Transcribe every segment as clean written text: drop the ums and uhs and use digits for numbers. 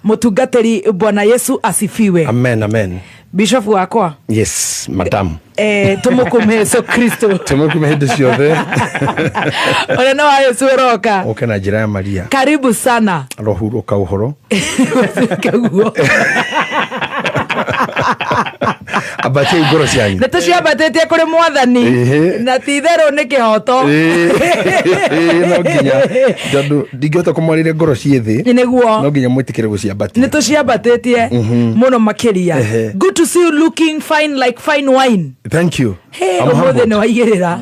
Mũtungatĩri, Bwana Yesu asifiwe. Amen, amen. Bishop wakwa. Yes, madam. Tũmũkũme Yesu Kristo. Tũmũkume hĩndĩ ciothe. Ũrĩa wa Yesu ũroka. Ũke na njĩra ya Maria. Karibu sana. Rohurũka ũhoro. Guo. Ambatie ngoro cianyu. Nĩ tũciambatĩtie kũrĩ Mwathani. Na ti itherũ nĩ kĩhoto. Ĩĩ, no nginya, tondũ ndingĩhota kũmwarĩria ngoro ciĩ thĩ. Nĩguo. No nginya mwĩtĩkĩre gũciambatia. Nĩ tũciambatĩtie mũno makĩria. Good to see you looking fine like fine wine. Thank you. Hey, I'm ũmũthĩ humbled. nĩ waigĩrĩra.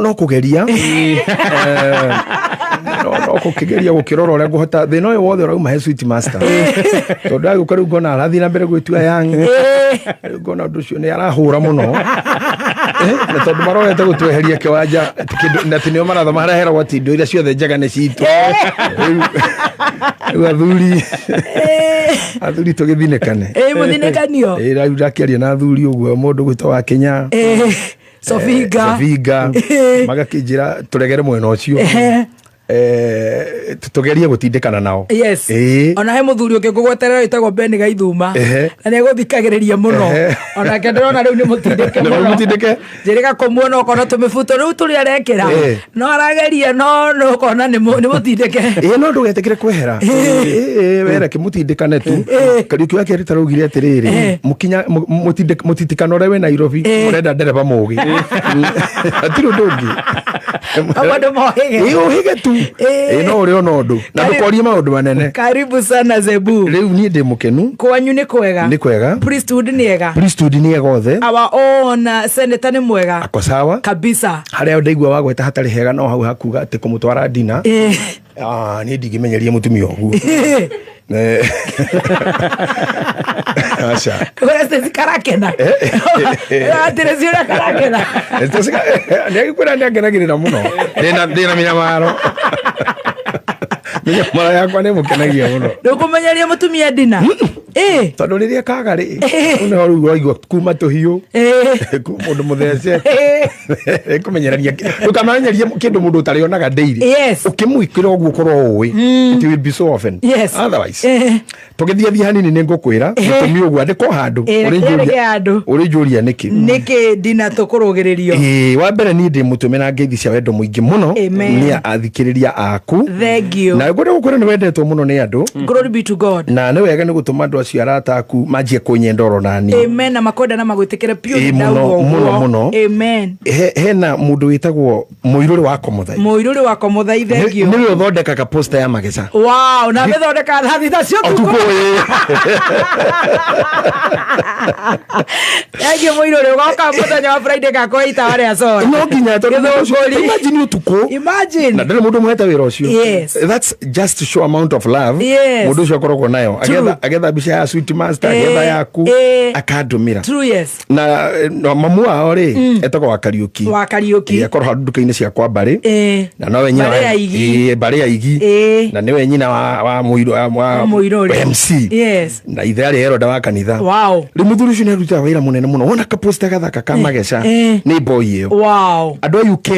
No kũgeria. No kũkĩgeria gũkĩrora ũrĩa ngũhota thĩna ũyũ wothe ũrauma he Sweet Master, tondũ agĩũka rĩu ngona arathiĩ na mbere gwĩtua young. Rĩu ngona ũndũ ũcio nĩ arahũra mũno. Na tondũ marorete gũtweheria kĩwanja atĩ na atĩ nĩo marathoma harĩa heragwo atĩ indo iria ciothe njega nĩ citũ. Rĩu athuri tũgĩthinĩkane. Ĩ, mũthinĩkanio. Ĩ, rĩu ndakĩaria na athuri ũguo, mũndũ gwĩtwo wa Kenya. Sofinga. Sofinga. Magakĩnjĩra tũregere mwena ũcio. Tũgerie gũtindĩkana nao. Yes. Ona he mũthuri ũngĩ ngũgweterera wĩtagwo Ben Gaithuma. Na nĩ egũthikagĩrĩria mũno. Onake ndĩrona rĩu nĩ mũtindĩke Nĩ mũno. mũtindĩke. Njĩrĩga kũmuona ũkona tũmĩbuto rĩu tũrĩa arekĩra. No arageria, no ũkona nĩ mũtindĩke. Ĩ, no ndũgetĩkĩre kwehera. Ĩ, wera kĩmũtindĩkane tu. Kariũki wa kerĩ taraugire atĩrĩrĩ, mũkinya mũtitikano ũrĩa wĩ Nairobi ũrenda ndereba mũgĩ, hatirĩ ũndũ ũngĩ. Andũ mohĩge. Ĩ, ũhĩge tu. Ĩ, no ũrĩ ona ũndũ na ndũkorie maũndũ manene. Karibu sana, Zebu. Rĩu niĩ ndĩ mũkenu. Kwanyu nĩ kwega? Nĩ kwega. Priesthood nĩ ega? Priesthood nĩ ega othe. Our own senator nĩ mwega? Ako sawa. Kabisa. Harĩa ndaigua wagweta hatarĩ hega no hau hakuga atĩ kũmũtwara dina. Ah, niĩ ndingĩmenyeria mũtumia ũguo. Aca. Kũrĩa Stacy karakena. Atĩrĩ ciũria karakena. Nĩagĩkwĩra nĩ angenagĩrĩra mũno. Ndĩna mĩnyamaro, mĩnyamaro yakwa nĩ mũkenagia mũno. Ndũkũmenyeria mũtumia dina? Tondũ rĩrĩa kaga rĩ, nĩho rĩu ũraigua kuma tũhiũ, kuma mũndũ mũthece. Kũmenyerania, ndũkamenyerie kĩndũ mũndũ ũtarĩonaga daily. Ũkĩmwĩkĩra ũguo ũkorwo ũĩ it will be so often. Otherwise tũgĩthiĩ thiĩ hanini nĩ ngũkwĩra gĩtũmi ũguo andĩkwo handũ. Kĩrĩ handũ. Ũrĩ njũria nĩkĩ. Nĩkĩ dina tũkũrũgĩrĩrio? Ĩĩ, wa mbere niĩ ndĩ mũtũme ngeithi cia wendo mũingĩ mũno. Amen. Nĩ athikĩrĩria aku. Thank you. Na ngwenda gũkwĩra nĩ wendetwo mũno nĩ andũ. Glory be to God. Na nĩ wega nĩ gũtũma andũ acio arata aku manjie kũnyenda oro nani. Amen, na makwenda na magwĩtĩkĩre piũ. Ĩ, nĩ ndauga mũno, ũguo. mũno, mũno. Amen. Hena mũndũ wĩtagwo Mũirũrĩ wa Komothai. Mũirũrĩ wa Komothai, thank you. Nĩwe ũthondekaga poster ya mageca. Wow, na mĩthondeka thaa 3 cia ũtukũ. Ũtukũ. Thank you, Mũirũrĩ. Ũgoka mũthenya wa Friday gakwa itawa rĩa soda. No nginya, tondũ Gĩthũngũri. imagine ũtukũ. Imagine. Na ndĩrĩ mũndũ mũhete wĩra ũcio. That's just to show amount of love mũndũ ũcio akoragwo nayo. Agetha mbica ya Sweet Master, agetha yaku, akandũmĩra. True, yes. Na mamu wao rĩ etagwo wa Kariũki. Wa Kariũki. Ĩ, akorwo handũ nduka-inĩ cia kwa mbarĩ. Na nowe nyina Mbarĩ ya Igi. Ĩ, mbarĩ ya Igi. Na nĩwe nyina wa mũirũ wa Mũirũrĩ. MC. Na ithe arĩ eroda wa kanitha. Rĩu mũthuri ũcio nĩ arutaga wĩra mũnene mũno. Wona kaposta gathaka ka mageca, nĩ boy ĩyo. Andũ a UK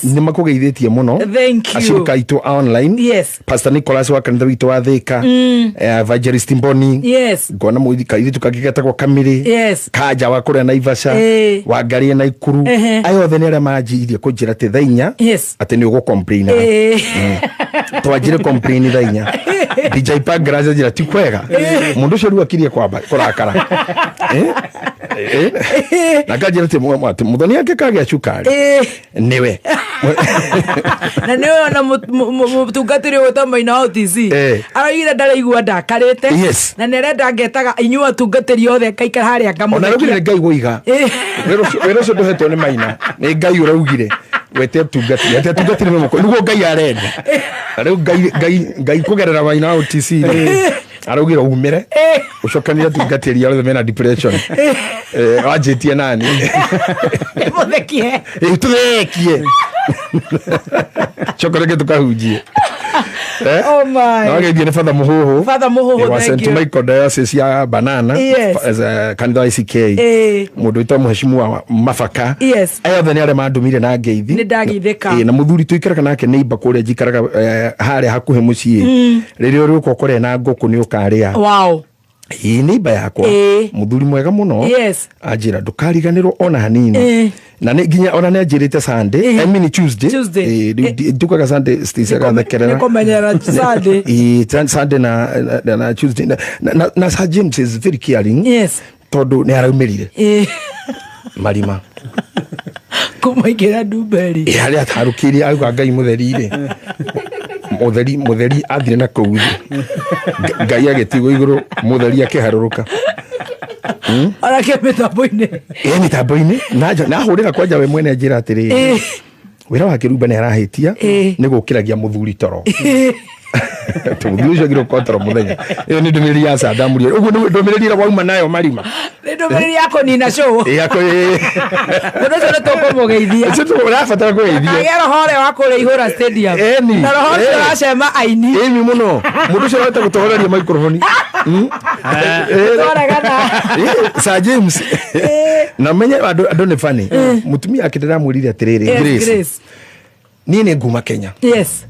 nĩ makũgeithĩtie mũno. Thank you. Acirika aitũ a online. Pastor Nicholas wa kanitha witũ wa Thika. Evangelist Mboni. Ngona kairĩtu kangĩ getagwo Kamĩrĩ. Kanja wa kũrĩa Naivasha. Wangaria na Ikuru. Aya othe nĩ arĩa manjirie kũnjĩra atĩ thaa 4 atĩ nĩ ũgũ complain. Twanjire complain thaa 4. DJ Pangras anjĩra ti kwega mũndũ ũcio rĩu akirie kwamba kũrakara. Eh? Eh? Na akanjĩra atĩ atĩ mũthoni angĩkagĩa cukari nĩwe. Na nĩ ona mũtungatĩri ũgwĩtwo Maina wa OTC araugire ndaraigua ndakarĩte. Na nĩ arenda ngetaga inyuĩ atungatĩri othe ngaikara harĩa Ona araugire ngamũthekia. nĩ Ngai woiga. Wĩra ũcio ndũhetwo nĩ Maina, nĩ Ngai ũraugire wete atungatĩri, atĩ atungatĩri nĩ mũko nĩguo Ngai arenda. Na rĩu Ngai kũgerera Maina wa OTC rĩ araugire umĩre ũcokanire atungatĩri othe mena depression. Wanjĩtie nani. Mũthekie. Ĩ, tũthekie, coka rĩngĩ tũkahunjie. Oh my. No geithie nĩ Father Mũhũhũ. Father Mũhũhũ, Wa thank St you. Michael Diocese ya Banana. Yes. Kanitha wa ICK. Mũndũ wĩtagwo Mheshimiwa Mabaka. Yes. Aya othe nĩ arĩa mandũmire na ngeithi. Nĩ ndageithĩka. Na mũthuri tũikaraga nake neighbor kũrĩa njikaraga, harĩa hakuhĩ mũciĩ. Rĩrĩa ũrĩũka ũkore na ngũkũ nĩ ũkarĩa. Wow. Ĩĩ, neighbor yakwa. Mũthuri mwega mũno. Yes. Anjĩra ndũkariganĩrwo ona hanini. Na nĩ nginya ona nĩ anjĩrĩte Sunday, I mean Tuesday. Tuesday. Rĩu ndukaga Sunday, Stacy agathekerera. Nĩ kũmenyera Sunday. Ĩĩ, Sunday na Tuesday na Sir James is very caring. Yes. Tondũ nĩ araumĩrire. Marima. Kũmaingĩra ndumberi. Ĩĩ, harĩa atarũkĩire auga Ngai mũtheri rĩ. Mũtheri athire na kũu thĩ. Ngai agĩtigwo igũrũ, mũtheri akĩharũrũka. Onake mĩtambo-inĩ. Ĩĩ, mĩtambo-inĩ. Na na ahũrĩra kwanja we mwene anjĩra atĩrĩrĩ. Wĩra wa kĩrumba nĩ arahĩtia, nĩ gũkĩragia mũthuri toro. Tondũ mũthuri ũcio agĩrĩirwo gũkorwo toro mũthenya. Ĩyo nĩ ndũmĩrĩri ya Saddam Ria. Ũguo nĩ ndũmĩrĩri ĩrĩa wauma nayo marima. Nĩ ndũmĩrĩri ya kũnina show. Ĩĩ, ya kũ-, ĩĩ. Mũndũ ũcio nĩ tũkũmũgeithia. Ũcio ũrabatara kũgeithio. Kagĩa roho ũrĩa wa kũrĩa ihũra stadium. Ĩni. Na roho ũcio Ĩĩ. ũracema aini. Ĩni mũno. Mũndũ ũcio ũrahota gũtũhoreria microphone. Twaregana. Ĩĩ, Sir James. Na menye andũ nĩ funny. Mũtumia ake ndĩramwĩrire atĩrĩrĩ, Yes, Grace. Grace. Niĩ nĩ nguma Kenya. Yes.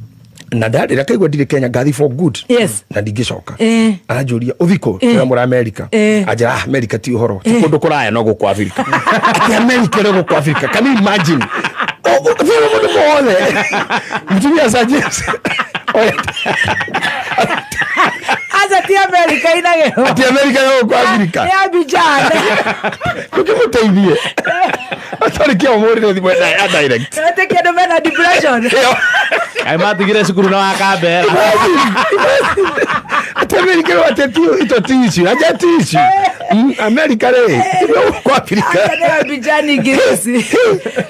Na ndarĩra kaigua ndirĩ Kenya ngathi for good. Yes. Na ndingĩcoka. Aranjũria ũthikũ ndĩramwĩra America. Anjĩra, America ti ũhoro. Ti kũndũ kũraya no gũkũ Africa. Atĩ America no gũkũ Africa. Can you imagine? Thĩna mũndũ wothe. Mũtumia Sir James. Oya. Aca ti America inagero. Ati America no gũkũ Africa. Nĩ Abidjan. Ndũkĩmũteithie. Atarĩ kĩo mũrĩre thimũ ya direct. Wetĩkia andũ mena depression. Ĩyo. Kaĩ matigire cukuru na wakambera. Ati America no atĩ ti ito ti icio. Aja ti icio. America rĩ, ti gũkũ Africa. Aca nĩ Abidjan Grace.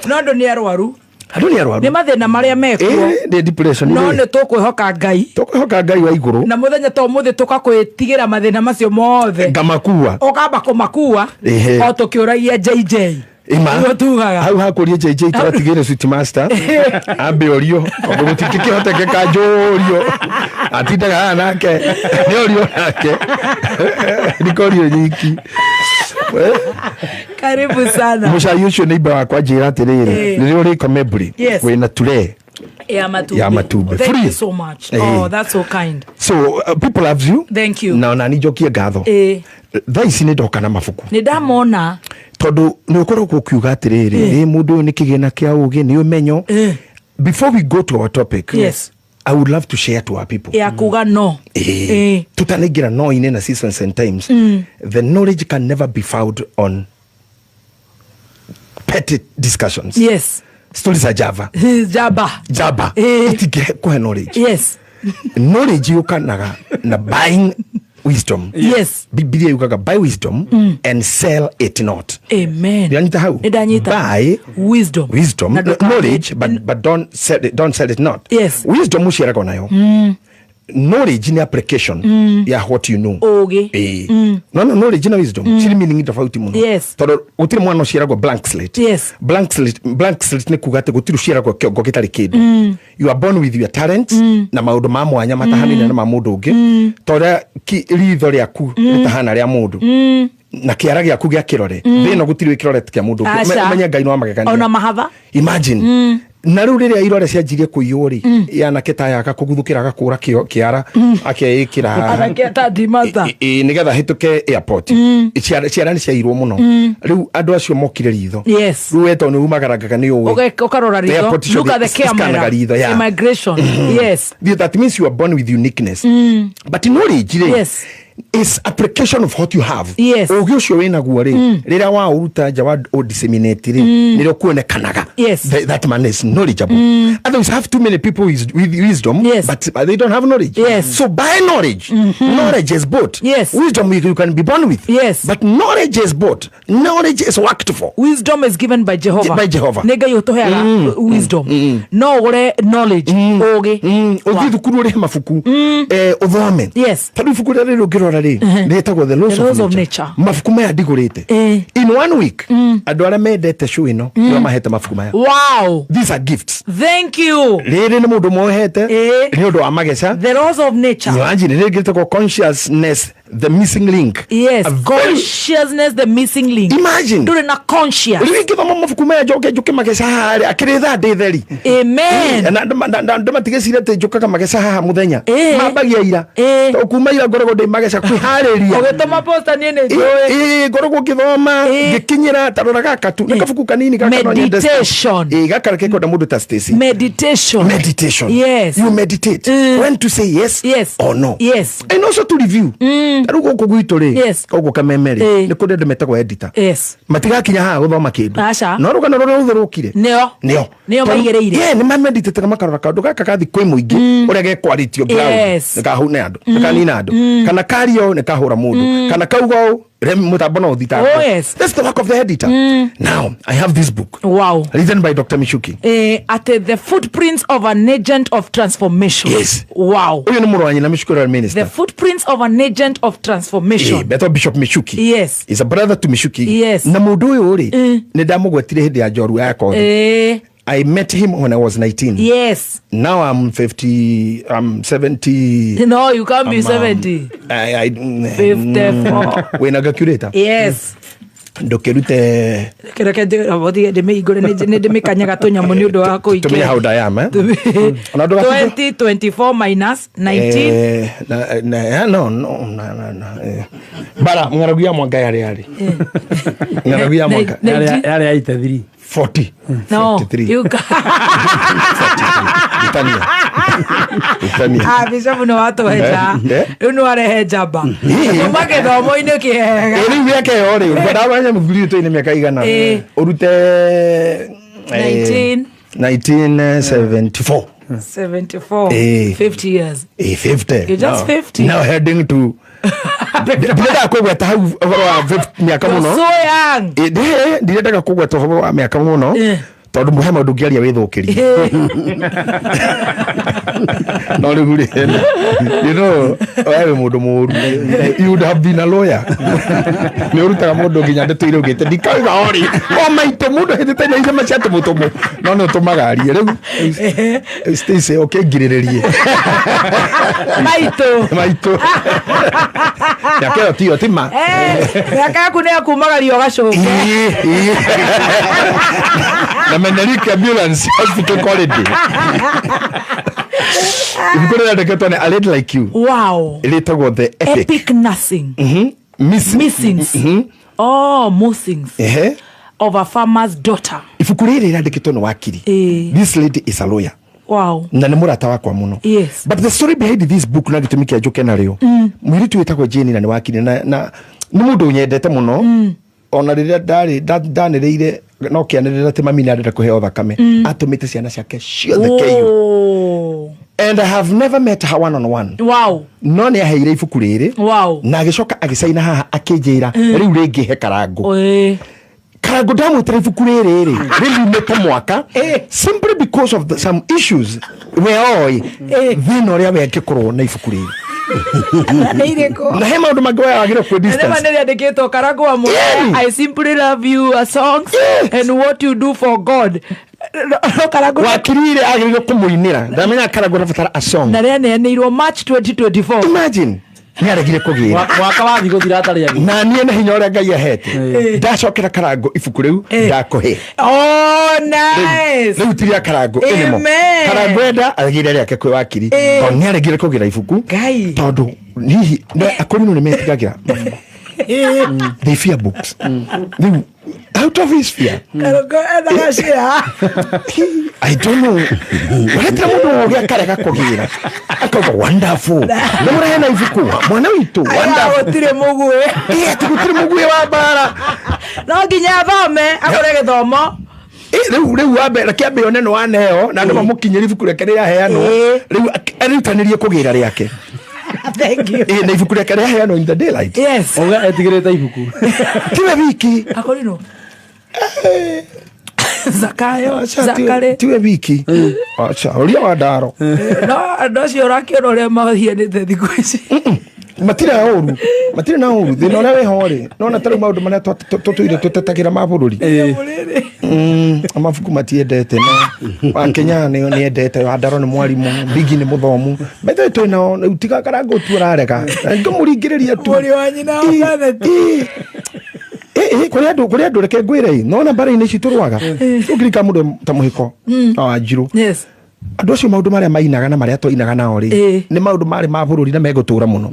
No andũ nĩ arwaru. Andũ nĩ arwaru. Nĩ mathĩna marĩa mekuo. Ĩĩ, nĩ depression No rĩ. nĩ tũkwĩhoka Ngai. Tũkwĩhoka Ngai wa igũrũ. Na mũthenya ta ũmũthĩ tũkakwĩtigĩra mathĩna macio mothe. Ngamakua. Ũkamba kũmakua. Ehe. O tũkĩũragia JJ. Ima. Nĩguo tugaga. Hau hakũrie JJ tũratigĩire Sweet Master. Ambe orio. Tondũ gũtingĩkĩhotekeka njũrio. Atindaga haha nake. Nĩ orio nake. Nĩkorio nyiki. Karibu sana. Mũcai ũcio neighbor wakwa anjĩra atĩrĩrĩ, rĩrĩa ũrĩka Memory, Yes. wĩna tray Ya matumbĩ. Ya matumbĩ. Thank Free. you so much. Oh, that's so kind. So, people loves you. Thank you. Na ona njokie ngatho. Thaa ici nĩ ndoka na mabuku. Nĩ ndamona. Tondũ nĩ ũkoragwo ũkiuga atĩrĩrĩ, ĩ mũndũ ũyũ nĩ kĩgĩna kĩa ũgĩ, nĩ ũmenyo. Before we go to our topic, Yes. I would love to share to our people. Ya kuga no. Tutanaingĩra no-inĩ na seasons and times. The knowledge can never be found on petty discussions. Yes. Stories are Java. Jaba. Jaba. Itingĩkũhe knowledge. Yes. Knowledge yũkanaga na buying wisdom. Yes. Bibilia yugaga buy wisdom and sell it not. Amen. Ndanyita hau? Nĩndanyita. Buy wisdom. wisdom, Na ndũka- knowledge, but don't sell it, don't sell it not. Yes. Wisdom ũciaragwo nayo. Knowledge ni application ya what you know. Ũgĩ. Ĩĩ. No, knowledge na wisdom cirĩ meaning tofauti mũno. Yes. Tondũ gũtirĩ mwana ũciaragwo blank slate. Yes. Blank slate, blank slate nĩ kuga atĩ gũtirĩ ũciaragwo kĩongo gĩtarĩ kĩndũ. You are born with your talents na maũndũ ma mwanya matahanaine na ma mũndũ ũngĩ. Ta ũrĩa ritho rĩaku rĩtahana rĩa mũndũ. Na kĩara gĩaku gĩa kĩrore. Thĩ ĩno gũtirĩ kĩrore kĩa mũndũ ũngĩ. Aca. Ũmenye Ngai nĩ wa magegania. Ona mahatha. Imagine. Na rĩu rĩrĩa irore cianjirie kũiywo rĩ, anake ta aya agakũguthũkĩra agakũra kĩara, akeĩkĩra haha. Anake ta Dimata. Nĩgetha hĩtũke airport. Ciara nĩ ciairwo mũno. Rĩu andũ acio mokire ritho. Yes. Rĩu we tondũ nĩ umagarangaga nĩ ũĩ. Ũkarora ritho. Airport icio Look at the camera. scanaga ritho, yeah. Immigration. Yes. That means you are born with uniqueness. But knowledge rĩ, Yes. is application of what you have. Yes. Ũgĩ ũcio wĩnaguo rĩ, rĩrĩa waũruta nja wa disseminate rĩ, nĩrĩo kuonekanaga. Yes. That man is knowledgeable. Otherwise, have too many people with wisdom, Yes. but they don't have knowledge. Yes. So buy knowledge. Knowledge is bought. Yes. Wisdom you can be born with. Yes. But knowledge is bought. Knowledge is worked for. Wisdom is given by Jehovah. By Jehovah. Nĩ Ngai ũtũheaga wisdom. No ũgũre knowledge, ũgĩ. Ũthiĩ thukuru ũrĩhe mabuku, ũthome. Yes. Tondũ ibuku rĩrĩa rĩrĩ ũngĩrora rĩ rĩtagwo The Laws The Laws of of Nature. Nature. Mabuku maya ndigũrĩte in one week. Andũ arĩa mendete show ĩno nĩo mahete mabuku maya. These are gifts. Thank you. Rĩrĩ nĩ mũndũ mohete nĩ ũndũ wa mageca. The Laws of Nature. Imagine, rĩngĩ rĩtagwo Consciousness, The Missing Link. Yes. A very- Consciousness, The Missing Link. Imagine. Ndũrĩ na conscious. Rĩu ingĩthoma mabuku maya njoke njũke mageca haha rĩ, akĩrĩ thaa ndĩ theri. Amen. Na andũ matigecire atĩ njũkaga mageca haha mũthenya, mambagia ira, tondũ kuma ira ngoragwo ndĩ mageca kwĩharĩria. Ũgĩtũma posta niĩ nĩ njũĩ. Ĩ, ngoragwo ngĩthoma ngĩkinyĩra tarora gaka tu nĩ kabuku kanini gaka no nyende. Meditation. Ĩ, gaka kekwenda mũndũ ta Stacy. Meditation. Meditation. You meditate when to say yes, or no, and also to review. Ta rĩu gũkũ gwitũ rĩ, gũkũ Kameme rĩ, nĩ kũrĩ andũ metagwo editor. Matigakinya haha gũthoma kĩndũ, Aca. no rũgano rũrĩa rũthũrũkire Nĩo. nĩo. Nĩo Tondũ- maigĩrĩire. Yeah, nĩ mameditĩte makarora kaũndũ gaka gathi kwĩ mũingĩ ũrĩa gekwarĩtio ground, nĩkahune andũ, nĩkanina andũ, kana kario nĩkahũra mũndũ, kana kauga ũũ mũtambo no ũthitangwo. That's the work of the editor. Now I have this book written by Dr. Michuki. At The Footprints of an Agent of Transformation. Yes. Ũyũ nĩ mũrũ wa nyina Michuki ũrĩa The minister. Footprints of an Agent of Transformation. Eh, betwo Bishop Michuki. Is a brother to Michuki. Na mũndũ ũyũ rĩ, nĩ ndamũgwetire hĩndĩ ya njorua ya kothi. I met him when I was 19. Now I'm 50, I'm 70. No, you can't be I'm, 70. I, 54. Wĩna calculator? Yes. Ndũkĩrute. Reke ndĩmĩhingũre, nĩ ndĩmĩkanyaga tũnyamũ nĩ ũndũ wa Tũmenye kũingĩra. how old I am, eh? Ona ndũgatinda- 2024 minus 19. Eh, na, no, no, na, eh. Bara ng'aragu ya mwanga yarĩ yarĩ ng'aragu ya mwanga. Yarĩ ya 83. 40. No, 43. you can. Itania. Itania. Ah, Bishop nĩ watũheja. Eh, eh. Rĩu nĩ warehe njamba kuma gĩthomo-inĩ kĩega. Ĩ, rĩu mĩaka ĩyo rĩ, ngwendaga mũthuri ũyũ twĩna mĩaka igana ũrute 19. 1974. 74. 50 years. 50. You're just Now- 50. Now heading to ndirendaga kũgweta hau ũhoro wa 50 mĩaka You're mũno. so young. Ndirendaga kũgweta ũhoro wa mĩaka mũno, tondũ he maũndũ ũngĩaria wĩthũkĩrie. No rĩu rĩ, we wĩ mũndũ mũũru. You would have been a lawyer. Nĩ ũrutaga mũndũ nginya ndeto iria ũgĩte ndikauga ori o maitũ mũndũ hĩtĩte na irema cia tũmũtũmũ, no nĩ ũtũmaga arie. Rĩu Stacy, ũkĩngirĩrĩrie. Maitũ. Maitũ, mĩaka ĩyo tiyo ti ma. Mĩaka yaku nĩ yakumagaria ũgacoke. Ĩĩ, ĩĩ. Na Menelik Ambulance Hospital Quality. Ibuku rĩrandĩkĩtwo nĩ A Lady Like You. Rĩtagwo The Epic, Epic Nursing. Missing. Missings. Oh, Missings of a Farmer's Daughter. Ibuku rĩrĩ rĩrandĩkĩtwo nĩ wakiri. This lady is a lawyer. Na nĩ mũrata wakwa mũno. But the story behind this book na gĩtũmi kĩa njũke narĩo, mũirĩtu wĩtagwo Jane na nĩ wakiri na nĩ mũndũ ũnyendete mũno, ona rĩrĩa ndarĩ ndanĩrĩire no kĩanĩrĩra atĩ mami nĩ arenda kũheo thakame, atũmĩte ciana ciake ciothe KU. And I have never met her one on one. No nĩ aheire ibuku rĩrĩ na agĩcoka agĩcaina haha akĩnjĩra rĩu rĩngĩ he Karangũ. Karangũ ndamwĩtĩra ibuku rĩrĩ rĩ rĩriumĩte mwaka simply because of some issues we oĩ thĩna ũrĩa we angĩkorwo na ibuku rĩrĩ. Nĩ irĩkũ? Na he maũndũ mangĩ we wagĩrĩire kwĩ Na nĩma distance. nĩ rĩandĩkĩtwo Karangũ wa Mũraya. I simply love you songs and what you do for God. No Karangũ Wakiri rĩ agĩrĩire kũmũinĩra, ndamenya Karangũ arabatara a song. Na rĩaneanĩirwo March 2024. Imagine, nĩ aregire kũgĩra. Mwaka wathiĩ gũthira atarĩ agĩ. Na niĩ na hinya ũrĩa Ngai ahete ndacokera Karangũ ibuku rĩu ndakũhe. Oh, nice. Rĩu ti rĩa Karangũ anymore. Amen. Karangũ enda agĩre rĩake kwĩ wakiri, tondũ nĩ aregire kũgĩra ibuku. Ngai. Tondũ hihi akũrinũ nĩ metigagĩra, they fear books. Rĩu out of his fear. Karangũ endaga share. I don't know. Waretera mũndũ ũgĩ akarega kũgĩra, akauga wonderful, nĩ mũrehe ibuku mwana witũ. Aya, Wonderful. gũtirĩ mũguĩ. Ĩ, atĩ gũtirĩ mũguĩ wa mbara. No nginya athome agũre gĩthomo. Ĩ, rĩu wambe reke ambe one nĩ waneo na andũ mamũkinyĩria ibuku rĩake rĩaheanwo. Rĩu erutanĩrie kũgĩra rĩake. Thank you. Ĩ, na ibuku rĩake rĩaheanwo in the daylight. Uga etigĩrĩte ibuku. Tiwe wiki. Akorino Zakayo. Aca, Zakare. Tiwe wiki, aca ũria wa ndaro. No andũ acio ũrakĩona ũrĩa mahianĩte thikũ ici. Matirĩ na ũru, matirĩ na ũru. Thĩna ũrĩa wĩho rĩ, nona ta rĩu maũndũ marĩa tũtũire tũtetagĩra ma bũrũri. Mabuku matiendete, no wa Kenya nĩ nĩendete, Wandaro nĩ mwarimũ, Bigi nĩ mũthomu. Bethe twĩ nao rĩu, tiga Karangũ tu ũrarega, ngũmũringĩrĩria tu. Mũriũ wa nyina wa Planet. Kũrĩ andũ reke ngwĩre ĩ, nona mbara-inĩ ici tũrũaga, ũngirika mũndũ ta mũhĩko na Wanjirũ, andũ acio maũndũ marĩa mainaga na marĩa twainaga nao rĩ, nĩ maũndũ marĩ ma bũrũri na megũtũra mũno.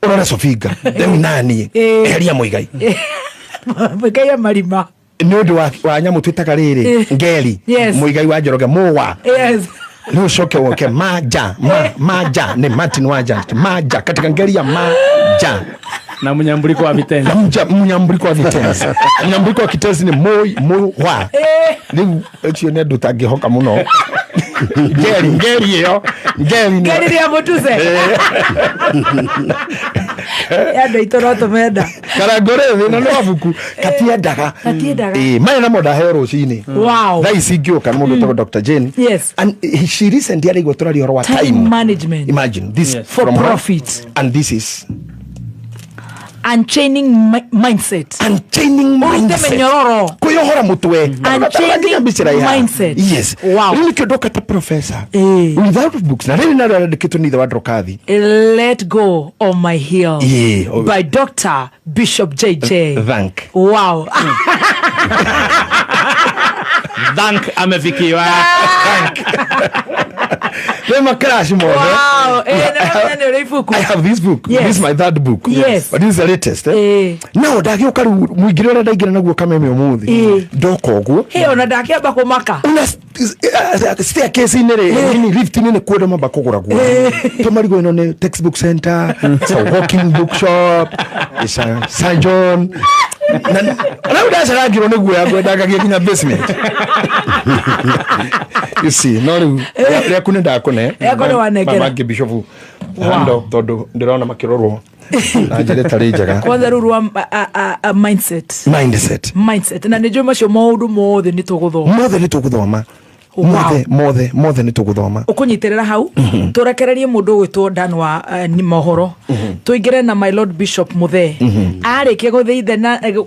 Ũrore Sofinga rĩu naniĩ, eheria Mũigai. Mũigai ya marima. Nĩ ũndũ wa nyamũ twĩtaga rĩrĩ ngeri. Mũigai wa Njoroge mũwa. Rĩu ũcoke woke maja ma maja nĩ Martin Wanja, maja katika ngeri ya maja. Na mũnyamburiko wa vitenzi. Na mũnyamburiko wa vitenzi, mũnyamburiko wa kitenzi nĩ moi mũwa. Rĩu ũcio nĩ andũ ũtangĩhoka mũno. Ngeri ĩyo ngeri Ngeri rĩa mũtuse. Andũ aitũ no tũmenda. Karangore thĩna nĩ mabuku katiendaga. Gatiendaga. Ĩĩ, maya namo ndaheo rũcinĩ. Thaa ici ngĩũka nĩ mũndũ wĩtagwo Dr. Jane. And she recently araigua tũraria ũhoro wa time time management. Imagine this for from her. Profit. And this is Unchaining mindset. Unchaining Ũrute mindset. mĩnyororo. Kwĩyohora mũtwe. Unchaining mindset. Yes. Rĩu nĩkĩo ndoka ta professor without books, na rĩrĩ narĩo rĩandĩkĩtwo nĩ ithe wa Ndrokathi. Let Go of My Heel by Dr. Bishop JJ. Thank. Wow. Thank amefikiwa. Rĩu makaraci mothe. Wow. Na nĩ ũrĩ ibuku. I have this book. This is my third book. But this is the latest. Eh? No, ndagĩũka rĩu mũingĩre ũrĩa ndaingĩra naguo kameme ũmũthĩ. Ndoka ũguo. Hey, ona ndakĩamba kũmaka. Una staircase-inĩ rĩ, nini lift-inĩ nĩ kuo mamba kũgũra guo. Tũmarigwo ĩno nĩ textbook center, it's a walking bookshop, it's a St. John. Na rĩu ndacarangirwo nĩ guoya ngwendangagia nginya basement. You see, no rĩu rĩaku nĩ ndakũne. Rĩaku nĩ wanengera. Mama ngĩ bishop hando tondũ ndĩrona makĩrorwo na njĩra ĩtarĩ njega. Kwanza rĩu rwa mindset. Mindset. Mindset. Na nĩ njũĩ macio maũndũ mothe nĩ tũgũthoma. Mothe nĩ tũgũthoma. Mothe mothe mothe nĩ tũgũthoma. Ũkũnyitĩrĩra hau tũrekererie mũndũ ũgwĩtwo Dan wa ni mohoro, tũingĩre na my lord Bishop Muthee arĩkia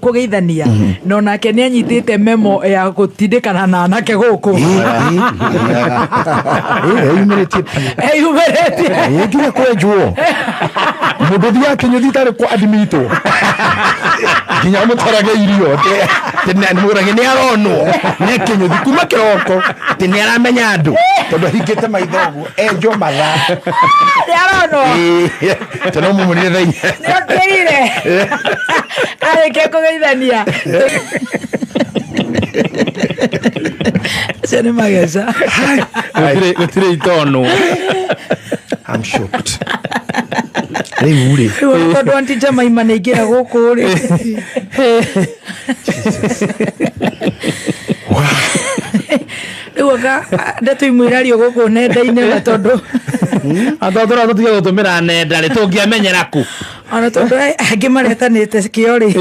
kũgeithania, na onake nĩ anyitĩte memo ya gũtindĩkana na anake gũkũ. Eyumĩrĩtie biũ. Eyumĩrĩtie. Ĩ, nginya kwenjwo mũndũ thiaga kĩnyũthi itarĩ kwa admitwo, nginya mũtwarage irio mũrage nĩ aronwo nĩ kĩnyũthi kuma kĩroko, atĩ nĩ aramenya andũ tondũ ahingĩte maitho ũguo enjwo mathaa. Nĩ aronwo. Tondũ no mũmũnire thaa 4. Nĩ okĩire arĩkia kũgeithania acio nĩ mageca. Gũtirĩ itonũ. I'm shocked rĩu rĩ. Rĩu ona tondũ anti Jemaima nĩ aingĩra gũkũ rĩ, rĩu anga ndeto imwe irario gũkũ nenda-inĩ, na tondũ Atondũ tũtige gũtũmĩra nenda rĩ, tũngĩamenyera kũ? Ona tondũ angĩ maretanĩte kĩo rĩ,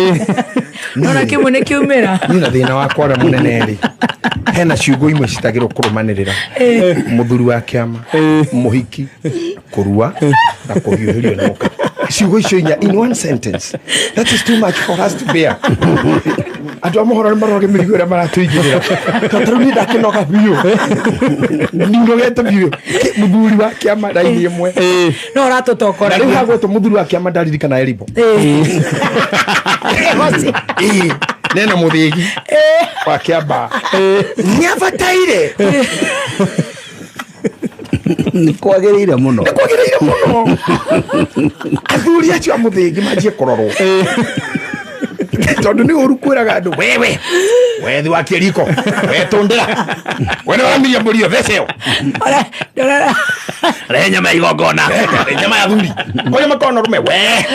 nona kĩmwe nĩ kĩumĩra. Niĩ na thĩna wakwa ũrĩa mũnene rĩ, hena ciugo imwe citagĩrwo kũrũmanĩrĩra: mũthuri wa kĩama, mũhiki, kũrua na kũhiũhĩrio nĩ mũka. Ciugo icio inya in one sentence, that is too much for us to bear. Andũ a mohoro nĩ maroge mĩrigo ĩrĩa maratũigĩrĩra, tondũ rĩu niĩ ndakĩnoga biũ, ninogete biũ. Mũthuri wa kĩama raini ĩmwe. No ũratũtokora. Na rĩu hagwetwo mũthuri wa kĩama ndaririkana Eribo. Ĩĩ, nena mũthĩgi wa kĩamba nĩ abataire. Nĩ kwagĩrĩire mũno. Nĩ kwagĩrĩire mũno athuri acio a mũthĩgi manjie kũrorwo, tondũ nĩ ũru kwĩraga andũ wewe wethi wa kĩriko wetũndĩra we nĩ wamiria mbũri ĩyo thece ĩyo. Rehe nyama ya igongona. Rehe nyama ya thuri kũrĩa makoragwo na rũme we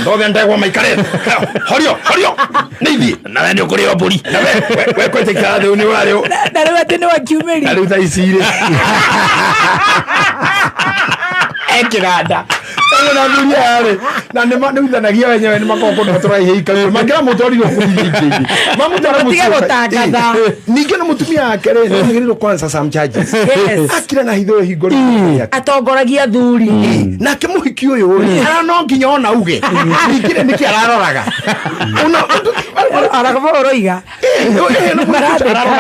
ndothe ndegwa maikare horio horio nĩ ithiĩ. Nawe nĩ ũkũrĩo mbũri. Na we kwĩtĩkĩra thĩ nĩ ũrarĩ. Na rĩu atĩ nĩ wakiumĩria. Na rĩu thaa ici rĩ ekĩganda. Tondũ na athuri aya rĩ, na nĩ nĩuthanagia wenyewe nĩ makoragwo kũndũ matũraihe ikarĩre mangĩra mũtwarire kũu ingĩ mamũtwara Matige mũciĩ. gũtangatha. Ningĩ na mũtumia wake rĩ, nĩ agĩrĩirwo kwanza some charges. Yes. Akira na hitho hingo rĩ Atongoragia athuri. Nake mũhiki ũyũ rĩ, ara no nginya ona uge ningĩ rĩ, nĩkĩ araroraga? Aragaba ũroiga.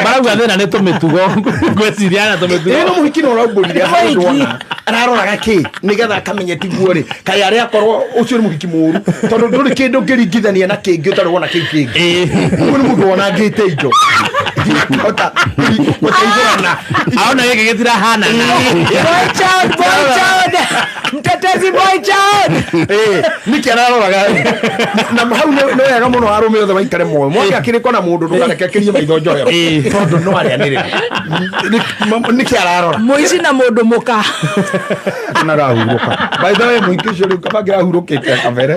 Marauga thĩna nĩ tũmĩtugo, ngwĩciria na tũmĩtugo. Ĩno mũhiki no ũraumbũrire hau. Mũhiki. Ndwona araroraga kĩ nĩgetha akamenye tiguo rĩ, kaĩ arĩa akorwo ũcio nĩ mũhiki mũru, tondũ ndũrĩ kĩndũ ũngĩringithania na kĩngĩ ũtarĩ wona kĩu kĩngĩ. Ũguo nĩ mũndũ wonangĩte indo hota gũteithũrana. Aona gĩkĩ gĩtirahanana. Boy child, boy child. Mtetezi boy child. Nĩkĩ araroraga? Na hau nĩ wega mũno arũme othe maikare moyo mwake akĩrĩko na mũndũ ndũkareke akĩrie maitho njohero, tondũ no arĩanĩrĩra nĩkĩ ararora. Mũici na mũndũ mũka. Narahurũka, by the way, mũingĩ ũcio rĩu kaba ngĩrahurũkĩte kabere,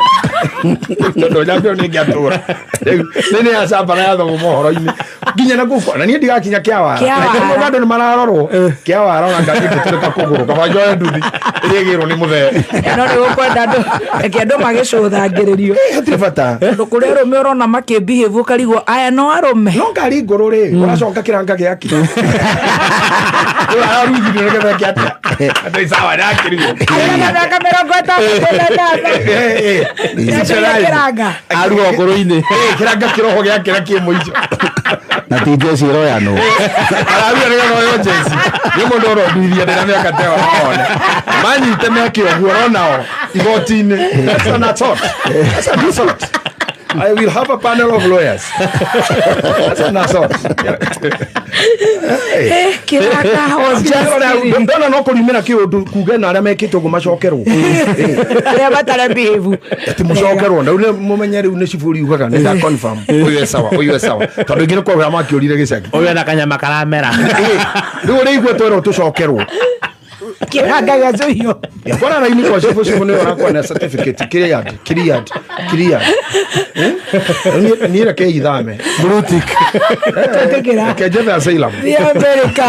tondũ nyambe ĩyo nĩngĩatũra rĩu nĩ yacambara yathomo mohoro-inĩ nginya na gũkũ, na niĩ ndigakinya kĩawara. Kĩawara. Andũ nĩ mararorwo kĩawara, ona ngari ĩngĩtũrĩka kũgũrũ kaba njoe nduthi ĩrĩa ĩgĩrwo nĩ mũthee. No nĩ gũkwenda andũ, reke andũ magĩcũthangĩrĩrio. Hatirĩ bata. Tondũ kũrĩ arũme ũrona makĩbehave ũkarigwo aya no arũme. No ngari ngũrũ rĩ, ũracoka kĩranga gĩake rĩu ararugithio nĩgetha eke atĩa? Andũ sawa ndakĩrigwo. Arĩ na mĩaka 58. Kĩranga. Aruga ũkũrũ-inĩ. Kĩranga kĩroho gĩake na kĩ mũico. Na ti njeci ĩroyanwo. Araruga nĩgetha oyo jeci nĩ mũndũ ũronduithia ndĩna mĩaka tewa one manyite meke ũguo oronao igoti-inĩ. That's an assault. That's an assault. I will have a panel of lawyers. That's an assault. Eh, kĩranga was just kidding. Ndona no kũrimĩra kĩũndũ kuge na arĩa mekĩte ũguo macokerwo. Arĩa matarĩ behave. Ati mũcokerwo na rĩu mũmenye rĩu nĩ ciburi ugaga nĩ nda confirm ũyũ e sawa, ũyũ e sawa, tondũ ingĩ nĩ kwahũra makĩũrire gĩcagi. Ũyũ ena kanyama karamera. Rĩu ũrĩa igua twerwo tũcokerwo. Kĩranga gĩacũhio. Kwara raini kwa cibũ, cibũ nĩ ũrakwa na certificate cleared, cleared, cleared. Eh? Niĩ reke ithame. Blue tick. Twetĩkĩra. Reke njethe asylum. Thiĩ America.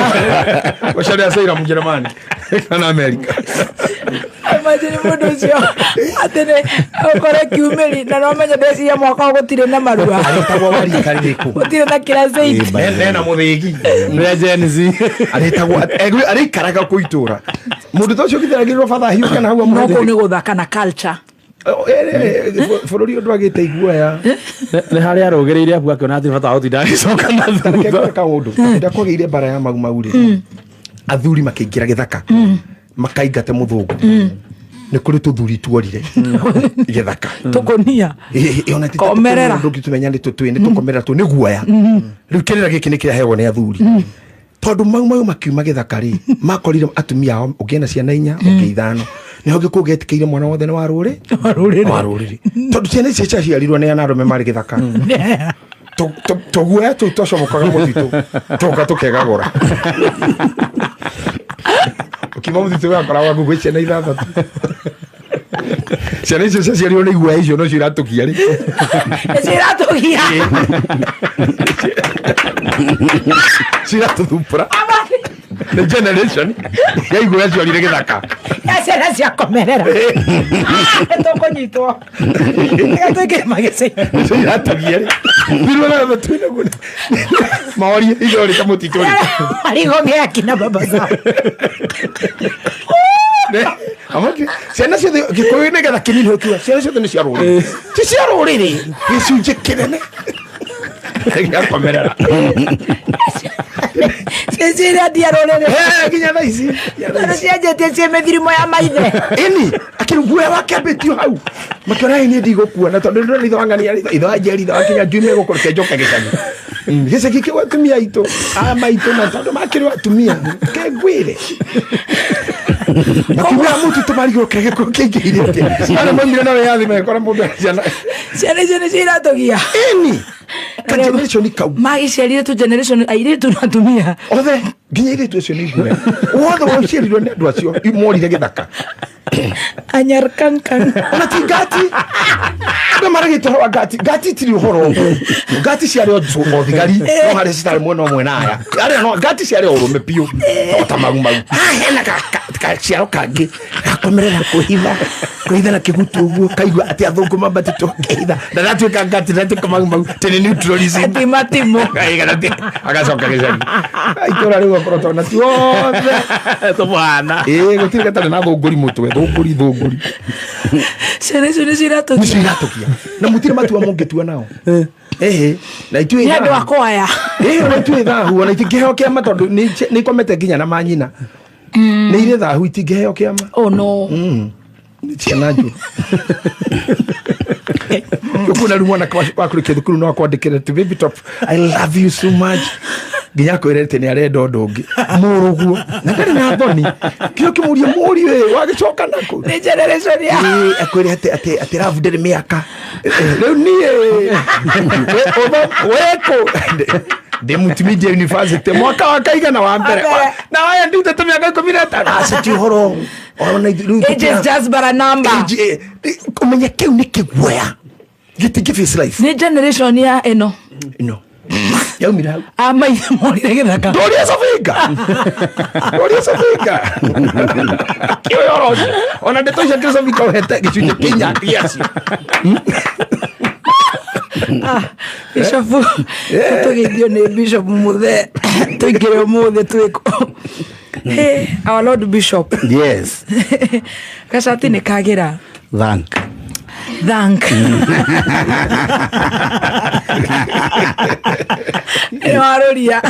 Ũcarie asylum Jeremani kana America. Imagine mũndũ ũcio atĩ nĩ ũkore kiumĩri na no menye ndeciria mwaka ũyũ gũtirĩ na marua. Arĩtagwo warika rĩrĩkũ? Gũtirĩ na kĩraceiti. Nena mũthĩgi. Nĩ Gen Z. Arĩtagwo arĩikaraga kũ itũra mũndũ ta ũcio gĩtheragĩrĩrwo batha hiũ kana hau No kũu amũhũthĩre. nĩ gũthaka na culture. Bũrũri ũyũ ndwagĩte iguoya. Nĩ harĩa arũgĩrĩire abu akĩona atĩ bata wa gũtinda agĩcoka na Reke thutha. ngwĩre kaũndũ hĩndĩ ĩrĩa kwagĩire mbara ya Mau Mau rĩ, athuri makĩingĩra gĩthaka makaingate mũthũngũ, nĩ kũrĩ tũthuri tuorire gĩthaka. Tũkũnia. Ona ti Komerera. ndũngĩtũmenya nĩ tũtwĩ nĩ tũkomerera tũ nĩ guoya. Rĩu kĩrĩra gĩkĩ nĩ kĩraheagwo nĩ athuri, tondũ Mau Mau makiuma gĩthaka rĩ, makorire atumia ao ũngĩ ena ciana inya, ũngĩ ithano, nĩho gĩkũũ gĩetĩkĩire mwana wothe nĩ wa rũrĩ. Wa rũrĩrĩ. Wa rũrĩrĩ, tondũ ciana icio ciaciarirwo nĩ ana arũme marĩ gĩthaka. Tũguoya tũu twacomokaga mũtitũ tũka tũkegagũra ũkiuma mũtitũ wakoragwo gwĩ ciana ithathatũ. Ciana icio ciaciarirwo nĩ iguoya icio nocio iratũgia rĩ. Nĩcio iratũgia. Ciratũthumbũra nĩ generation ya iguoya ciorire gĩthaka. Ya ciana ciakomerera tũkũnyitwo reke tũingĩre magĩcĩ. Nĩcio iratũgia rĩ, thiruo twĩnaguo maorie ithuĩ ta mũtitũ rĩ. Marigongea akina baba zao. Ciana ciothe gĩkũyũ nĩgetha kĩnini ũkiuga ciana ciothe nĩ cia rũrĩrĩ, ti cia rũrĩrĩ, gĩcunjĩ kĩnene gĩakomerera. Ciĩciria ndia rũrĩrĩ. Nginya thaa ici, nginya thaa Tondũ ici. cianjĩtie ciĩ mĩthirimo ya maithe. Ĩni akĩrĩ guoya wake ambĩtio hau makĩona ĩ niĩ ndigũkua na tondũ ndĩrona ithe wa ng'ania, ithe wa njeri, ithe wa kinya njume gũkũ, reke njoke gĩcagi. Gĩcagi kĩu atumia aitũ a maitũ na tondũ makĩrĩ atumia ke ngwĩre makiuga mũtitũ marigwo kĩrĩa gĩkũyũ kĩingĩhire atĩa, arĩa maumire na wĩyathi magĩkora mũndũ ena ciana. Ciana icio nĩcio iratũgia. Ĩni ka generation kau. Magĩciarire tu generation airĩtu na atumia. Othe nginya airĩtu acio nĩ iguoya wothe waciarirwo nĩ andũ acio morire gĩthaka. Anyarkankan. Ona ti ngati, andũ maragĩte ũhoro wa ngati, ngati itirĩ ũhoro ũguo. Ngati ciarĩ o thigari no harĩa citarĩ mwena ũmwe na aya arĩa no ngati ciarĩ o ũrũme biũ o ta Mau Mau. Haha hena Kaciaro kangĩ gakomerera kwĩhitha kwĩhitha na kĩgutu ũguo kaigua atĩ athũngũ mambatĩtwo kehitha na ndatuĩka ngati ndatuĩka mau mau tene neutralism Ati matimũ. Agacoka gĩcagi itũra rĩu akorwo tona tuothe Tũmũhana. Ĩĩ gũtirĩ gatarĩ na thũngũri mũtwe thũngũri thũngũri. Ciana icio nĩcio iratũgia. Nĩcio iratũgia na mũtirĩ matua mũngĩtua nao. Ĩhĩ na ithuĩ Nĩ andũ a kwaya. Ĩĩ ona ithuĩ thahu ona itingĩheo kĩama tondũ nĩ ikomete nginya na manyina. Nĩ irĩ thahu itingĩheo kĩama. Oh no. Nĩ ciana njũru. Ũkuona rĩu mwana wa kũrĩkia thukuru no akwandĩkĩre ti baby top I love you so much nginya akwĩre atĩ nĩ arenda ũndũ ũngĩ mũrũguo na ndarĩ na thoni kĩo kĩmũrie mũriũ ĩ wagĩcoka nakũ Nĩ generation ya Ĩĩ, akwĩre atĩ atĩ atĩ rabu ndĩrĩ mĩaka rĩu niĩ wekũ ndĩ Multimedia University mwaka wa kaigana wa mbere na waya ndutĩte mĩaka 15 aca ti ũhoro ona rĩu Age is just but a number. Age, ũmenye kĩu nĩ kĩguoya gĩtingĩ face life. Nĩ generation ya ĩno. No yaumire hau. A maithe morire gĩthaka. Ndoria Safinga. Ndoria Safinga. Kĩo ũhoro ũcio. Ona ndeto icio kĩrĩa Safinga ũhete gĩcunjĩ kĩnya gĩacio. Bishop tũgeithio nĩ Bishop Muthee tũingĩre ũmũthĩ twĩkũ. Hey, our Lord Bishop. Yes. Gacati nĩ kagĩra. Thank. Thank. Nĩ warũria.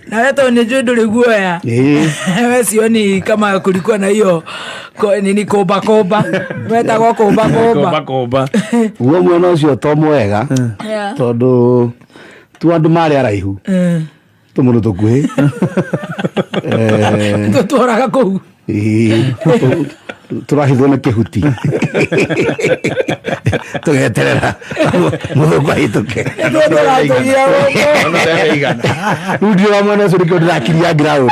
Nawe tondũ nĩ njũĩ ndũrĩ guoya. We sioni kama kulikuwa na hiyo nini komba komba. Wetagwo komba komba. Komba komba. Guo mwena ũcio to mwega tondũ tu andũ marĩ araihu tũmũndũ tũkuhĩ. Tũtwaraga kũu. Tũrahithwo nĩ kĩhuti. Tũgeterera mũthũngũ ahĩtũke. Rĩu ndiũra mwena ũcio nĩkĩo ndĩrakiria ground.